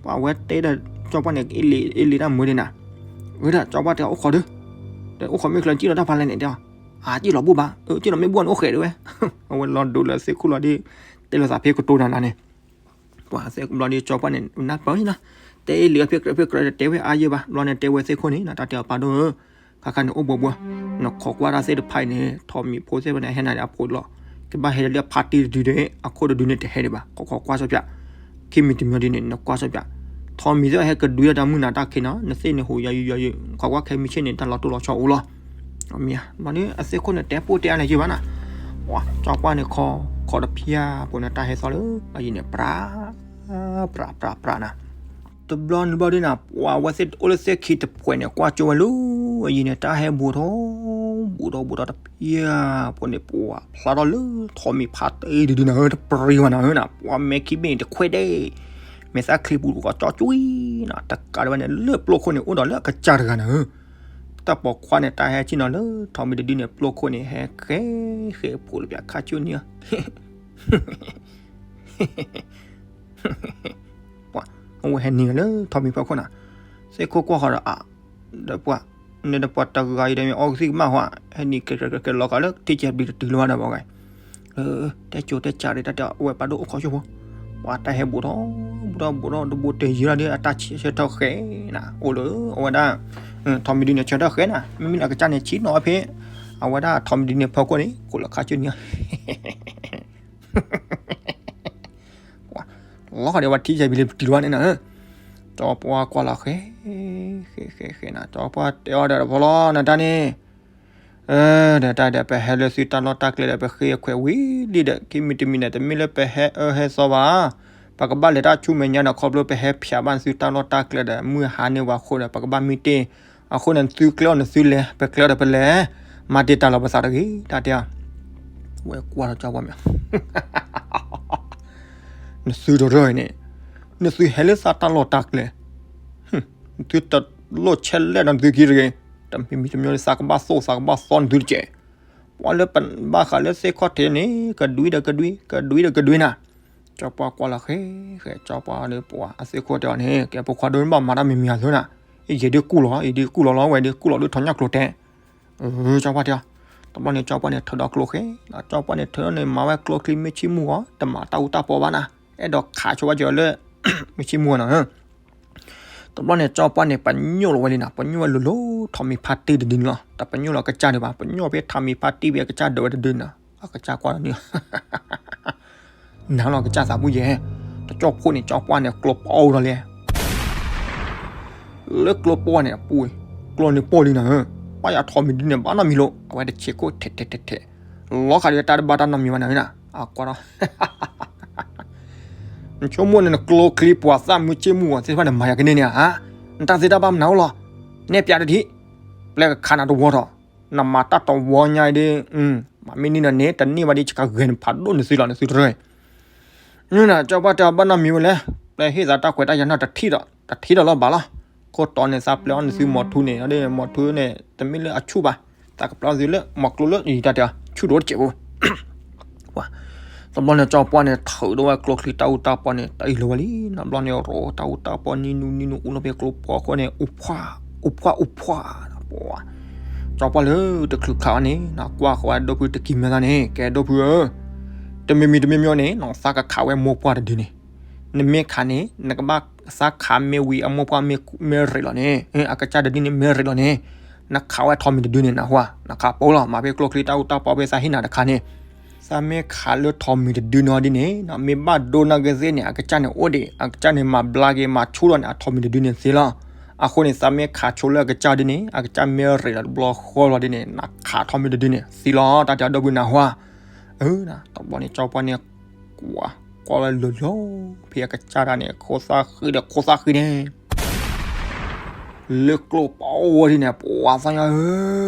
ပှၤဝဲတဲဒီးကၠီပှၢ်န့ၣ် အ့ၣ်လံတၢ်မုာ်ဒံးနၤ, ဝဲဒၣ်ကၠီပှၢ်တဲအိၣ်ခိးဒုး, ဒီးအိၣ်ခိးမ့ၢ်ချၢစံၣ်လီၤတၢ်ဖးလဲၣ်န့ၣ်တဲအီၤ, အစံၣ်လီၤဘူၣ်ဘၣ်, စံၣ်လီၤမ့ၢ်ဘူၣ်န့ၣ်အိၣ်ဃဲးဒံးဝဲ, အဝဲလီၤဒိးလၢသ့ၣ်ခိၣ်လီၤဒီး တဲလိာ်သးဖဲကတိၤနၤနၤန့ၣ် ပှၤသ့ၣ်ဘျီဒီးကၠီပှၢ်န့ၣ် နၢ်ပၢၢ်လံနီၤ, တဲအ့ၣ်လံအဖဲကြၢးဖဲကြၢးတဲဝဲအါယဲၢ်ဘၣ်, ဘျီန့ၣ်တဲဝဲသ့ၣ်ခိၣ်န့ၣ် တၢ်တဲအီၤပာ်ဒိၣ်ဧၢ, ခါခါန့ၣ်အိၣ်ဘှီဘှီ, နခိးကွၢ်တၢ်သ့ၣ်တဖၣ်အံၤန့ၣ် ထီၣ်မံၤဖိသ့ၣ်တဖၣ်န့ၣ် ဟဲနၤဒီးအဖိလီၤ, ကဘၣ်ဟဲလၢဖါတံၢ်တဒုန့ၣ် အခိၣ်တဒုန့ၣ်တဟဲဒံးဘၣ်, ခိးခိးကွၢ်စီပျး, ခံမံၤတမံၤဒ်န့ၣ် နကွၢ်စီပျး, ထီၣ်မံၤသ့ၣ်ဟဲကဒွံတၢ်မုၢ်နၤတၢ်ခံနီၤ, နသ့ၣ်န့ၣ်ဟူးယၤယုာ်ယၤယုာ်, ခိးကွၢ်ခဲမုၢ်ဆ့ၣ်န့ၣ် တၢ်လီၤတိၢ်လီၤဆီအိၣ်လီၤ မ့ၢ်ဧါ, ဘျီန့ၣ် အသ့ၣ်ခိၣ်န့ၣ် တဲပိၢ်တဲအါန့ၣ်ယဲၢ်ဘၣ်နၤ, ပှၤကၠီပှၢ်န့ၣ်ခီ, ခီတဖျၢၣ်ပူၤန့ၣ် တၢ်ဟဲသီလၢအယံၤန့ၣ် ပြး, ပြးပြးပြးနၤ, တဘျီနဘျီဒ်နၤ ပှၤဝဲသ့ၣ်အိၣ်လၢသ့ၣ်ခံတဖှဲးန့ၣ် ကွၢ်ကၠိဝဲလၢအယံၤန့ၣ် တၢ်ဟဲဘူးထီၣ် ဘူးထီၣ်ဘူးထီၣ်တဖျၢၣ်ဖိန့ၣ် ပှၤဖျါထီၣ်လၢထိးမံၤဖါတ့ၢ်တဒုနၤဧၢ, တပရံဝဲနၤဧၢနၤ, ပှၤမဲာ်ခံဘ့ၣ်န့ၣ်တခွဲးဒဲး, မဲာ်သၣ်ချံပူၤကီကၠီကွံနၤ, တကးဒံးဘၣ်န့ၣ် လၢပျိခိၣ်န့ၣ် အိၣ်ဒီးလၢအကစၢ်တဂၤနၤဧၢ. တၢ်ပိာ်ခွါန့ၣ် တၢ်ဟဲဆ့ၣ်နီၤလၢထိးမံၤတဒုန့ၣ် ပျိခိၣ်န့ၣ် ဟဲဃဲဃဲဖိလၢပျၢၤခါဆူညါ ပှၤ အဝဲဟဲနံၤလၢထိးမံၤဖီခိၣ်နၤ, သ့ၣ်ခိၣ်ကွၢ်ဃီဒီးအါ, ဒီးပှၤ, န့ၣ်ဒီးပှၤတဂၤအံၤဒီးမ့ၢ်အီကသံၣ်ကမၣ်ဃီ, ဟဲနံၤကဲကဲကဲလီၤဃာ်လၢထံဆဲးဘျံးတတုၤလၢၤဘၣ်ဒီးဘၣ်ဂၤ, တဲကိၤတဲကးဒံးတၢ်တဲအဝဲပာ်ဒိၣ်အိၣ်ခိးဆူဖိ, ပှၤတၢ်ဟဲဘူးထီၣ်, ဘူးထီၣ်ဘူးထီၣ် တဘိတဲယံၤထီၣ်ဒ်အတၢ်ဆၢထၢၣ်ဃဲနၤ, အိၣ်လၢအဝဲဒၣ် ထိးမံၤဒုန့ၣ်ဆၢထၢၣ်ဃဲနၤ, မ့မ့ၢ်လၢအကစၢ်န့ၣ်ဆံးနီၤဖဲ အဝဲဒၣ်ထိးမံၤဒုန့ၣ်ဖီခိၣ်န့ၣ် ခိးလၢခါဆူညါ လီၤဃာ်ဒီးပှၤထံဆဲးဘျံးလံပတုၤလၢၤဘၣ်န့ၣ်နၤ, ကၠီပှၢ်ကွၢ်လီၤဃဲ, ဃဲဃဲဃဲနၤ, ကၠီပှၢ်တဲအီၤဒီးတဖီလီၤ နတၢ်န့ၣ်, ဒီးတၢ်ဒီးပဟဲလၢသုတၢ်လီၢ်တၢ်ကျဲဒီး ပဃ့ခွဲးဝံၤလံဒီး ခံမံၤတမံၤန့ၣ် တမ့ၢ်လၢပဟဲအၢဟဲသီဘၣ်, ပကဘၣ်လဲၤတၢ်ဆူမဲာ်ညါဒီး ခီဖျိပဟဲဖျါဘၣ်သုတၢ်လီၢ်တၢ်ကျဲဒီး မုၢ်ဟါန့ၢ်ဝဲအဃိဒီး ပကဘၣ်မံတ့ၢ်, အဃိန့ၣ် နသုကျဲအီၤနသုလဲၤ ပကျဲအီၤဒီးပလဲၤ, မၤတ့ၢ်တၢ်လီၤပသးတဂ့ၤ တၢ်တဲအီၤ, ဝဲကွၢ်ဒီးကၠီပှၢ်မ့ၢ် နသုတရၢၢ်အံၤန့ၣ်, နသုဟဲလၢသးတၢ်လီၢ်တၢ်ကျဲ, နသုတလိၣ်ဆဲးလဲၣ်ဒီးနသုခံတဂ့ၤ, တမံၤမံၤတမံၤန့ၣ် သးကဘၣ်သိၣ်သးကဘၣ်သီနသုတကဲး, ပှၤလၢပဘၣ်ဃးလၢသ့ၣ်ခီၣ်ထံးန့ၣ် ကဒွံဒီးကဒွံ ကဒွံဒီးကဒွံနၤ, ကၠီပှၢ်ကွၢ်လီၤဃဲဃဲ ကၠီပှၢ်န့ၣ် ပှၤအသ့ၣ်ခိၣ်တဲအီၤန့ၣ် ကဲဖိခွါဒိၣ်န့ၣ်ဘၣ်မၤတၢ်မံၤမံၤအသိးနၤ, ယဲဒုးကူၣ်လီၤ ယဒုးကူၣ်လီၤလီၤဝဲဒုးကူၣ်လီၤဒုးထီၣ်ညၣ်ကျိၤတဲ ကၠီပှၢ်တဲအီၤ, တဘျီန့ၣ် ကၠီပှၢ်န့ၣ် ထုးဒီးကျိချ့, ကၠီပှၢ်န့ၣ် ထုးန့ၣ် မၤဝဲကျိချံမ့ၢ်ဆ့ၣ်မူၢ်အီၤ တမၤတၢ်အူတၢ်ပီဘၣ်နၤ, အဲၣ်ဒိးခးဆိဝဲက့ၤအီၤလၢ မ့ၢ်ဆ့ၣ်မူၢ်အီၤနၤ, တဘျီန့ၣ် ကၠီပှၢ်န့ၣ် ပညိၣ်လီၤဝဲလံနၤ, ပညိၣ်ဝဲလိၤလိၤ ထိးမံၤဖါတ့ၢ်တဒုန့ၣ်လီၤ, တပညိၣ်လီၤကစၢ်ဒံးဘၣ်, ပညိၣ်ဖဲထိးမံၤဖါတ့ၢ်ဖဲအကစၢ်ဒၢးဝဲတဒုန့ၣ်, အကစၢ်ကွၢ်လီၤန့ၣ် နၤလီၤကစၢ်သးပူၤယဲၢ်, တကၠီၣ်ဖိန့ၣ် ကၠီပှၢ်န့ၣ် ကျိပီအိၣ်ဒီးလဲၣ်, လၢကျိပီန့ၣ်အပူၤ, ကျိန့ၣ်ပီလံနၤဧၢ, ပၢ်ယၤထိးမံၤဒုန့ၣ် ဘၣ်နီတမံၤလိာ်, အဝဲတဆဲးခိၣ်ထဲးထဲးထဲးထဲး, လီၤဃာ်ဒီးတၢ်တဘၣ်တၢ်နီတမံၤဘၣ်နၤဧၢနၤ, အကွၢ်ဒီး နဆိကမိၣ်န့ၣ် နကျိချံပှၤသၣ်မုၢ်ဆ့ၣ်မုၢ်ဂီၤသ့ၣ်တဖၣ်န့ၣ် မၤယၤကန့ၢ်န့ၣ်ဧါ, နတၢ်သ့တၢ်ဘၣ်မနုၤအိၣ်လီၤ, နဲၣ်ပၠးတထံၣ်, ပျဲကခးနၤတဝီထီၣ်, နမၤတၢ်တဝီညါအံၤဒ်, မၤမ့ၢ်န့ၢ်ဒီးန့ၣ် တန့ၢ်ဘၣ်ဒ်ဆှးဂဲၤနဖးဒိၣ်နသုလီၤ နသုတရၢၢ်, နကၠီပှၢ်တဲအီၤဘၣ်နီတမံၤဝဲလဲၣ်, ပျဲဟ့ၣ်သးတၢ်ခွဲးတၢ်ယာ်နီတထံၣ်ဒီး တထံၣ်ဒီးလီၤဘၣ်လီၤ, ခိၣ်တီန့ၣ် သးပျဲအီၤနသုမီၤထူန့ၣ် မီၤထူန့ၣ် တမ့ၢ်လၢအဆူၣ်ဘၣ်, သးကပျဲအီၤသုလၢမီၤကျိလၢယတၢ်တဲအီၤ ဆူၣ်ဒိၣ်တစဲးဖိ တဘျီန့ၣ် ကၠီပှၢ်န့ၣ် ထုးဒီးဝဲကျိချံတၢ်အူတၢ်ပီန့ၣ် တအံၤလီၤဝဲလံ, တဘျီန့ၣ် ရိတၢ်အူတၢ်ပီနံၤနူနံၤနူ အူလီၤဖဲကျိပီအဃိန့ၣ် အူဖှၣ်, အူဖှၣ်အူဖှၣ်, ကၠီပှၢ်လၢတချုးခးအီၤန့ၣ် ကွၢ်ဃီဝဲဒိၣ်ဖုတကံၤမဲာ်သၣ်န့ၣ် ကဲဒိၣ်ဖုဧၢ, တမံၤမံၤတမံၤမံၤန့ၣ် နသးကခးဝဲမိၢ်ပှၢ်တဒုန့ၣ်, နမ့ၢ်ခးန့ၣ် နကဘၣ်သးခးမ့ၢ်ဝံၤအမိၢ်ပှၢ်မ့ၢ်ရ့းလီၤန့ၣ်, အကစၢ်တဒုန့ၣ်မ့ၢ်ရ့းလီၤန့ၣ်, နခးဝဲထိးမံၤတဒုန့ၣ် နဟါ, နခးပိလီၤ မၤဖဲကျိချံတၢ်အူတၢ်ပီဖဲသးဟ့ၣ်နၤတခါန့ၣ်, သးမ့ၢ်ခးလၢထိးမံၤတဒုန့ၣ်ဒ်န့ၣ် မ့ၢ်ဘၣ်ဒိနၢ်ဂ့ၤသ့ၣ်န့ၣ် အကစၢ်န့ၣ်အိၣ်ဒံး အကစၢ်န့ၣ်မၤဘျါက့ၤမၤဆူၣ်ထီၣ်န့ၣ် အထိးမံၤတဒုန့ၣ်သ့လီၤ, အဃိန့ၣ် သးမ့ၢ်ခးဆိလၢအကစၢ်ဒ်န့ၣ် အကစၢ်မ့ၢ်ရ့းလီၤတဘျီဃီလီၤဒ်န့ၣ် နခးထိးမံၤတဒုန့ၣ်သ့လီၤ တၢ်တဲအီၤဒိၣ်ဖုနၢ်ဟူဧါ, တဘျီန့ၣ် ကၠီပှၢ်န့ၣ် ကွၢ်ကွၢ်ဝဲလိၤလိၤ ဖဲအကစၢ်တၢ်န့ၣ် ခိၣ်သၣ်ဃံဒီးခိၣ်သၣ်ဃံန့ၣ် လၢကျိပီဝဲဒ်န့ၣ် ပှၤသးညါဧ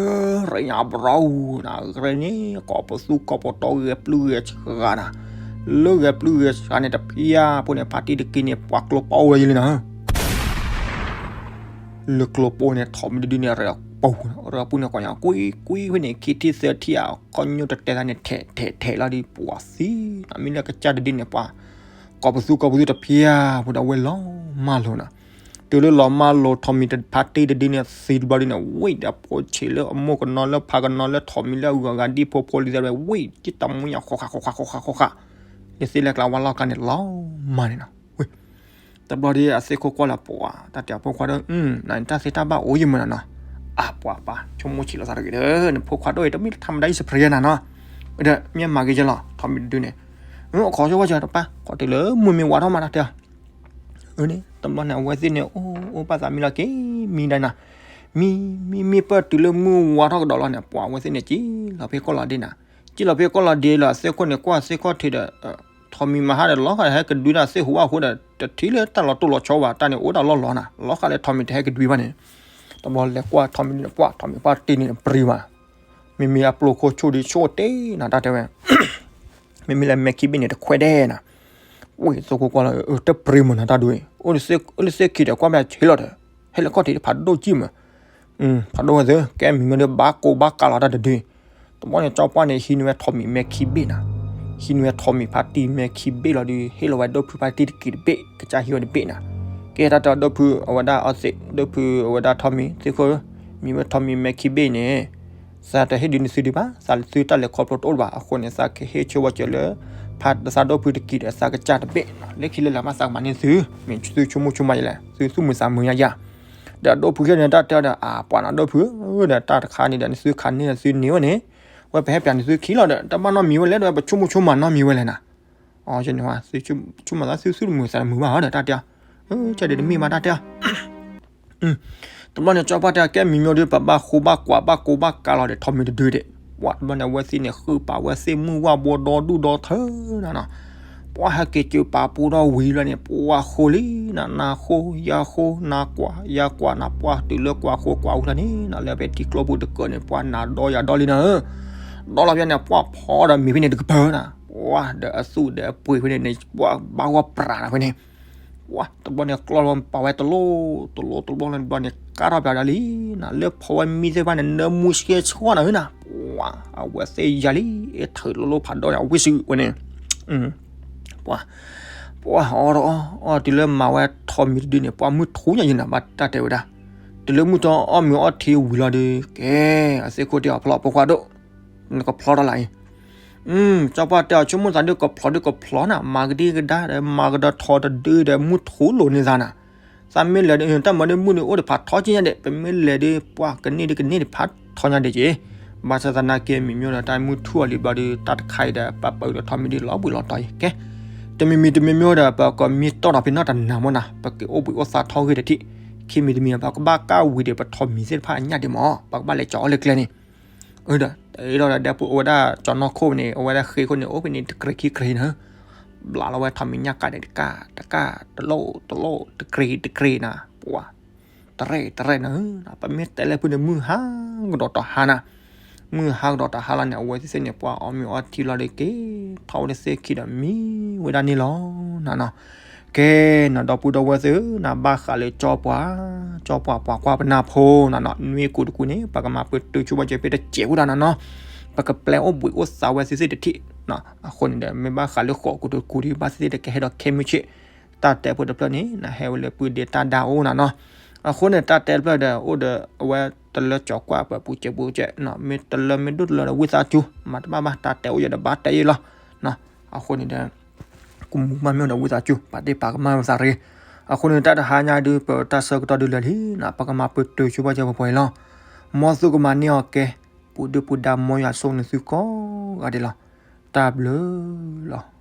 ၢ, ရ့ညါဘြီအူနၤ ရ့န့ၣ် ကိးပသူကိးပတီၢ်ဂဲၤပျုၢ်ဂဲၤဆှးနၤ, လၢဂဲၤပျုၢ်ဂဲၤဆှးန့ၣ် တဖျါဖိန့ၣ် ဖါတံၢ်တက့ၢ်န့ၣ် ပှၤကျိပီဝဲယလံနၤ လၢကျိပီန့ၣ် ထိးမံၤတဒုန့ၣ် ရ့အပူၤ, ရ့အပူၤန့ၣ် ကွၢ်ညါကွံာ်ကွံာ်ဖဲန့ၣ် ခံထံၣ်သၢထံၣ်ဧါ ခီၣ်ညိၣ်တတဲသးန့ၣ် ထဲးထဲးထဲးလီၤဒ်ပှၤသံ, မ့ၢ်လၢကစၢ်တဒုန့ၣ် ပှၤ ကိးပသူကိးပသူတဖျါဖိဒီးဝဲလီၤမၢ်လိာ်နၤ, တုၤလၢလီၤမၢ်လိာ်ထိးမံၤဖါတံၢ်တဒုန့ၣ် သံတဘျီဒုန့ၣ် ဝံၣ်ဒီးဖိဆံးလၢအမိၢ်ကနီၤလၢဖးကနီၤလၢထိးမံၤလၢအဂၤဂၤဒ်ဖိဖိလံၤသးဝဲ ဝံၣ်က့တၢ်မူညါဃီဃာဃီဃာဃီဃာဃီဃာ, လၢသ့ၣ်လဲၣ်ကျါဝါလီၢ်ကျါန့ၣ် လီၤမၢ်န့ၣ်နၤ တဘျီဒ်အသ့ၣ်ခိၣ်ကွၢ်လၢပှၤ တၢ်တဲအဖိခွါဒီး နတၢ်သ့တၢ်ဘၣ်အိၣ်ယမုာ်နၤနီၤ, အပှၤပၢ် ဆိကမိၣ်ဆံးလိာ်သးတဂ့ၤဒီး နဖိခွါဒိၣ်အံၤ တမ့ၢ်ထီမတၤအံၤ စဖရံယဲနၤနီၤ, ဒီးမ့ၢ်မၤဂ့ၤယဲလီၤ ထိးမံၤတဒုန့ၣ်, အခီၣ်ဆိဝဲကၠီတပၢ် ခီၣ်တုၤလၢမုၢ်မ့ၢ်ဝါထီၣ်မးတၢ်တဲအီၤ, န့ၣ် တဘျီန့ၣ် အဝဲသ့ၣ်န့ၣ် အိၣ်အိၣ်ဘၣ်သးမံလီၤက့ၤ မံဒၣ်နၤ, မံ မံ မံပၢၢ်တုၤလၢမုၢ်ဝါထီၣ်ကဒီးလီၤန့ၣ် ပှၤအဝဲသ့ၣ်န့ၣ် ကံၣ်လီၤဖဲကီၢ်လီၤဒ့နၤ, ကံၣ်လီၤဖဲကီၢ်လီၤဒ့လီၤ အသ့ၣ်ခိၣ်န့ၣ် ကွၢ်သ့ၣ်ခိၣ်ထံးဒီး ထိးမံၤမဟါဒီး လီၤဃာ်ဟဲကဒွံတၢ်သ့ၣ်ဟူဘၣ်ဃိဒီး တထံၣ်လၢတၢ်လီၤတိၢ်လီၤဆီဘၣ် တၢ်န့ၣ်အိၣ်ဒၣ်လီၢ်လီၤနၤ, လီၤဃာ်လၢထိးမံၤတဟဲကဒွံဘၣ်န့ၣ်, တဘျီလဲၤကွၢ်ထိးမံၤန့ၣ် ပှၤထိးမံၤပှၤတ့ၢ်န့ၣ် ပြံဘၣ်, မ့မ့ၢ်အပျိၢ်ခိၣ်ဆိၣ်ဒုးဆိၣ်တ့ၢ်နၤ တၢ်တဲဝဲ မ့မ့ၢ်လၢမဲာ်ခံဘ့ၣ်န့ၣ် တခွဲးဒဲးနၤ, ဝံသကိးကွၢ်လီၤ တပရ့ၤမုာ်နၤ တၢ်ဒုးအံၤ အိၣ်လၢသ့ၣ်ခံဒီး ကွၢ်မ့ၢ်ဆ့လီၤဒီး ဟဲလၢကီၢ်ထံးဖးဒိၣ်ကံၢ်မး, ဖးဒိၣ်ဝဲသ့ၣ် ကဲမံၤမ့ၢ်ဒီး ဘၣ်ကိးဘၣ်ကးလီၤတၢ်တဒုး, တဘျီန့ၣ် ကၠီပှၢ်န့ၣ် ဟံးန့ၢ်ဝဲထိးမံၤမဲာ်ခံဘ့ၣ်နၤ, ဟံးန့ၢ်ဝဲထိးမံၤဖါတံၢ်မဲာ်ခံဘ့ၣ်လီၤဒုး ဟ့ၣ်လီၤဝဲဒိၣ်ဖုဖါတံၢ်တက့ၤတဘ့ၣ် ကစၢ်ဟံးဝဲတဘ့ၣ်နၤ, ကဲတၢ်တဲဒိၣ်ဖုအဝဲဒၣ်အီသံး ဒိၣ်ဖုအဝဲဒၣ်ထိးမံၤ သ့ၣ်ခိၣ်ဧၢ, မံၤဝဲထိးမံၤမဲာ်ခံဘ့ၣ်န့ၣ် သးတဟ့ၣ်ဒုးန့ၢ်သုဒံးဘၣ်, သးသုတၢ်လဲၤခီဖျိတအိၣ်ဘၣ်, အဃိန့ၣ် သးကဟ့ၣ်ဆၢဝဲစၢၤလၢ ဖါသးဒိၣ်ဖုတက့ၤဒီးသးကစၢ်တဘ့ၣ်, လၢခံလၢ်လၢ်မးသးကမၤန့ၢ်သု, မ့ၢ်သုဆိကမိၣ်ဆိကမးယလဲၣ်, သုသူၣ်မုာ်သးမုာ်ညါယၤ, ဒီးဒိၣ်ဖုခဲန့ၣ် တၢ်တဲဒီး အပှၤနီၤဒိၣ်ဖုဧၢ, ဒီးတၢ်တခါန့ၣ်ဒီး နသုခးန့ၢ်သုန့ၢ်ဝဲန့ၣ်, ဝဲပဟဲပၠးန့ၢ်သုခံလီၤဒီး တဘၣ်နီတမံၤဝဲလဲၣ်ဒီး ပဆိကမိၣ်ဆိကမးနီတမံၤဝဲလဲၣ်နၤ အန့ၣ် သုဆိကမိၣ်သးသုသူၣ်တမုာ်သးတမုာ်ဘၣ်ဧါဒီး တၢ်တဲအီၤ, ကဲဒ်တမ့ၢ်ဘၣ် တၢ်တဲအီၤ, တဘျီန့ၣ် ကၠီပှၢ်တဲ ကဲမံၤမ့ၢ်ဒုး ပဘၣ်ဃိဘၣ်ကွၢ်ဘၣ်ကိးဘၣ်ကးလီၤဒီး ထိးမံၤတဒုဒီး, ပှၤတဘျီန့ၣ် အဝဲသ့ၣ်န့ၣ် ဃုပာ်ဝဲသ့ၣ်မုၢ်ဝၣ်ဘိဒီဒူၣ်ဒီထၢနၤနီၤ, ပှၤဟဲက့ၤစၢၤပာ်ပူၤဒီးဝံၤလီၤန့ၣ် ပှၤဃိလံနၤ, နၤဃိယၤဃိ နၤကွၢ်ယၤကွၢ်နၤ, ပှၤတုၤလၢကွၢ်ဃိကွၢ်ဝံၤလီၤန့ၣ်နၤ, လၢဖဲထံကျိပူၤတကၢၢ်န့ၣ် ပှၤနၤဒီယၤဒီလံနၤဧၢ, ဒီလီၤဖဲန့ၣ် ပှၤဖီဒီးမ့ၤဖဲန့ၣ်တကပၤနၤ, ပှၤဒီးအသူၣ်ဒီးအပှ့ၤဖဲန့ၣ်န့ၣ် ပှၤဘၣ်ဂီၢ်ပြးနၤဖဲန့ၣ် ပှၤတဘျီန့ၣ် ကျီၢ်လီၤပာ်ဝဲတလိၣ်တလိၣ်တဘျီန့ၣ် တဘျီန့ၣ် ကးထီၣ်ပၠးဒၣ်လံနၤ, လၢဖီဝဲမံသ့ၣ်တဖၣ်န့ၣ် နၢမူဆှဲဆှီနၤဧၢနၤ, ပှၤအဝဲသ့ၣ်ယၤလံ အထၢၣ်လိၤလိၤဖးဒိၣ်န့ၣ် အဝံၣ်စံးဝဲန့ၣ်, ပှၤ ပှၤအီၣ်တအီၣ် အီၣ်တုၤလၢမၤဝဲထိးမံၤတဒုန့ၣ် ပှၤမုၢ်ထူညါယနၤ ဘၣ်တၢ်တဲဝဲဒၣ်, တုၤလၢမုၢ်ထူအီၣ်မ့ၤအီထံဝံၤလီၤဒီး ကဲ အသ့ၣ်ခိၣ်တဲအီၤဖျီၣ်ဖိခွါဒိၣ်, နကဖျီတၢ်လၢအံၤ ကၠီပှၢ်တဲအီၤ ဆိကမိၣ်သးဒုးကဖျီဒုးကဖျီနၤ, မၤကဒံကဒါဒီး မၤကဒီးထိးတဒုဒီး မုၢ်ထူလိာ်န့ၢ်သးနၤ, သးမ့ၢ်လဲၤဒုး တၢ်မၤဒုးမုၢ်န့ၣ်အိၣ်ဒီးဖးထီက့ညါဒဲး, ပမ့ၢ်လဲၤဒုး ပှၤကန့ၢ်ဒုးကန့ၢ်ဒီးဖးထီညါဒဲးက့ၤ, ဘၣ်ဆၣ်သနာ်က့ မံၤမ့ၢ်ဒီး တၢ်မုၢ်ထူအီၤလံဘျီဒုး တၢ်တခါအံၤဒီး ပပာ်အုးဒီးထိးမံၤဒုးလီၤဘှံးလီၤတီၤအံၤ ကဲ, တမံၤမံၤတမံၤမ့ၢ်ဒီး ပကမံတီၢ်ဒီးဖဲနီၢ်တနၤမ့ၢ်နၤ, ပကအိၣ်ဘှံးအိၣ်သါထီဂ့ၤတထံၣ်, ခံမံၤတမံၤ ပကဘၣ်ကၢ်ဝံၤဒီး ပထိးမံၤသ့ၣ်တဖၣ်အညၣ်ဒံးမး ပကဘၣ်လဲၤကၠီအီၣ်လၢကျဲန့ၣ် အဒီး တအ့ဒီးဒီး ဒဲဖိအိၣ်ဝဲဒၣ်ကၠီနီၢ်ခိၣ်န့ၣ် အိၣ်ဝဲဒၣ်ဃ့ခိၣ်န့ၣ် အိၣ်ဖဲန့ၣ် တကြ့းခံကြ့းနၤ, ဘျးလီၤဝဲထိးမံၤညၣ်ကးန့ၣ် တကး တကး တလိၣ် တလိၣ် တကြ့း တကြ့းနၤ, ပှၤ တရဲၣ် တရဲၣ်နၤ, ပမ့ၢ်တဲလၢဖုန့ၣ် မုၢ်ဟါကဒီးတီၤဟါနၤ, မုၢ်ဟါကဒီးတီၤဟါလီၤန့ၣ် အဝဲသ့ၣ်သ့ၣ်န့ၣ် ပှၤအီၣ်မ့ၤအီထံလီၤဒီးက့ၤ ထီၣ်ဝဲဒၣ်သ့ၣ်ခံဒီးမံဝဲဒၣ်န့ၣ်လီၤနၤနီၤ. ကဲ နဒီပုၢ်ဒီဝဲၢ်သ့ၣ်ဧၢ နဘၣ်ဃးလၢကၠီပှၤ, ကၠီပှၤပှၤကွၢ်ပနၢ်ဖိနၤနီၤ, နွံကူတကူန့ၣ် ပကမၤပတုာ်ဆိပာ်စၢၤဖဲတစဲးဖိဒၣ်နၤနီၤ, ပကပျဲအိၣ်ဘှံးအိၣ်သါဝဲသ့ၣ်သ့ၣ်တထံၣ်, အဃိန့ၣ်ဒီး မ့ၢ်ဘၣ်ဃးလၢဃိးကူတကူဒီး ဘၣ်သ့ၣ်သ့ၣ်တကဟဲဒီးခဲမုၢ်ဆ့ၣ်, တၢ်တဲဖိတဖျၢၣ်န့ၣ် နဟဲဝဲလၢပုၢ်ဒ့တၢ်ဒါအိၣ်နၤနီၤ. အဃိန့ၣ် တၢ်တဲတဖျၢၣ်ဒီး အိၣ်ဒီးအဝဲတလၢကၠီကွၢ်ပပူၤစဲးပူၤစဲး, မ့ၢ်တလၢမ့ၢ်ဒိၣ်တလၢဒီးဝံသးစူၤ မၤတဘၣ်ဘၣ်, တၢ်တဲအိၣ်ယဲဒီးဘၣ်တဲယဲလီၤ. အဃိန့ၣ်ဒီး ကမူးမးမ့ၢ်ဒီးဝံသးစူၤ ပာ်တ့ၢ်ပာ်ကမၣ်ဝဲသးရ့. အဃိန့ၣ် တၢ်တဟါညါဒုး ပတၢ်ဆၢကတီၢ်ဒုးလၢာ်လံနၤ, ပကမၤပတုာ်ဆိပာ်စၢၤပှဲၤပှဲၤလီၤ. မ်သုကမၤန့ၢ်အီၤကဲ, ပူၤဒုၣ်ပူၤဒါ မ်ယွၤဆိၣ်ဂ့ၤနသုကိးဂၤဒဲးလီၤ. တၢ်ဘျုးလီၤ.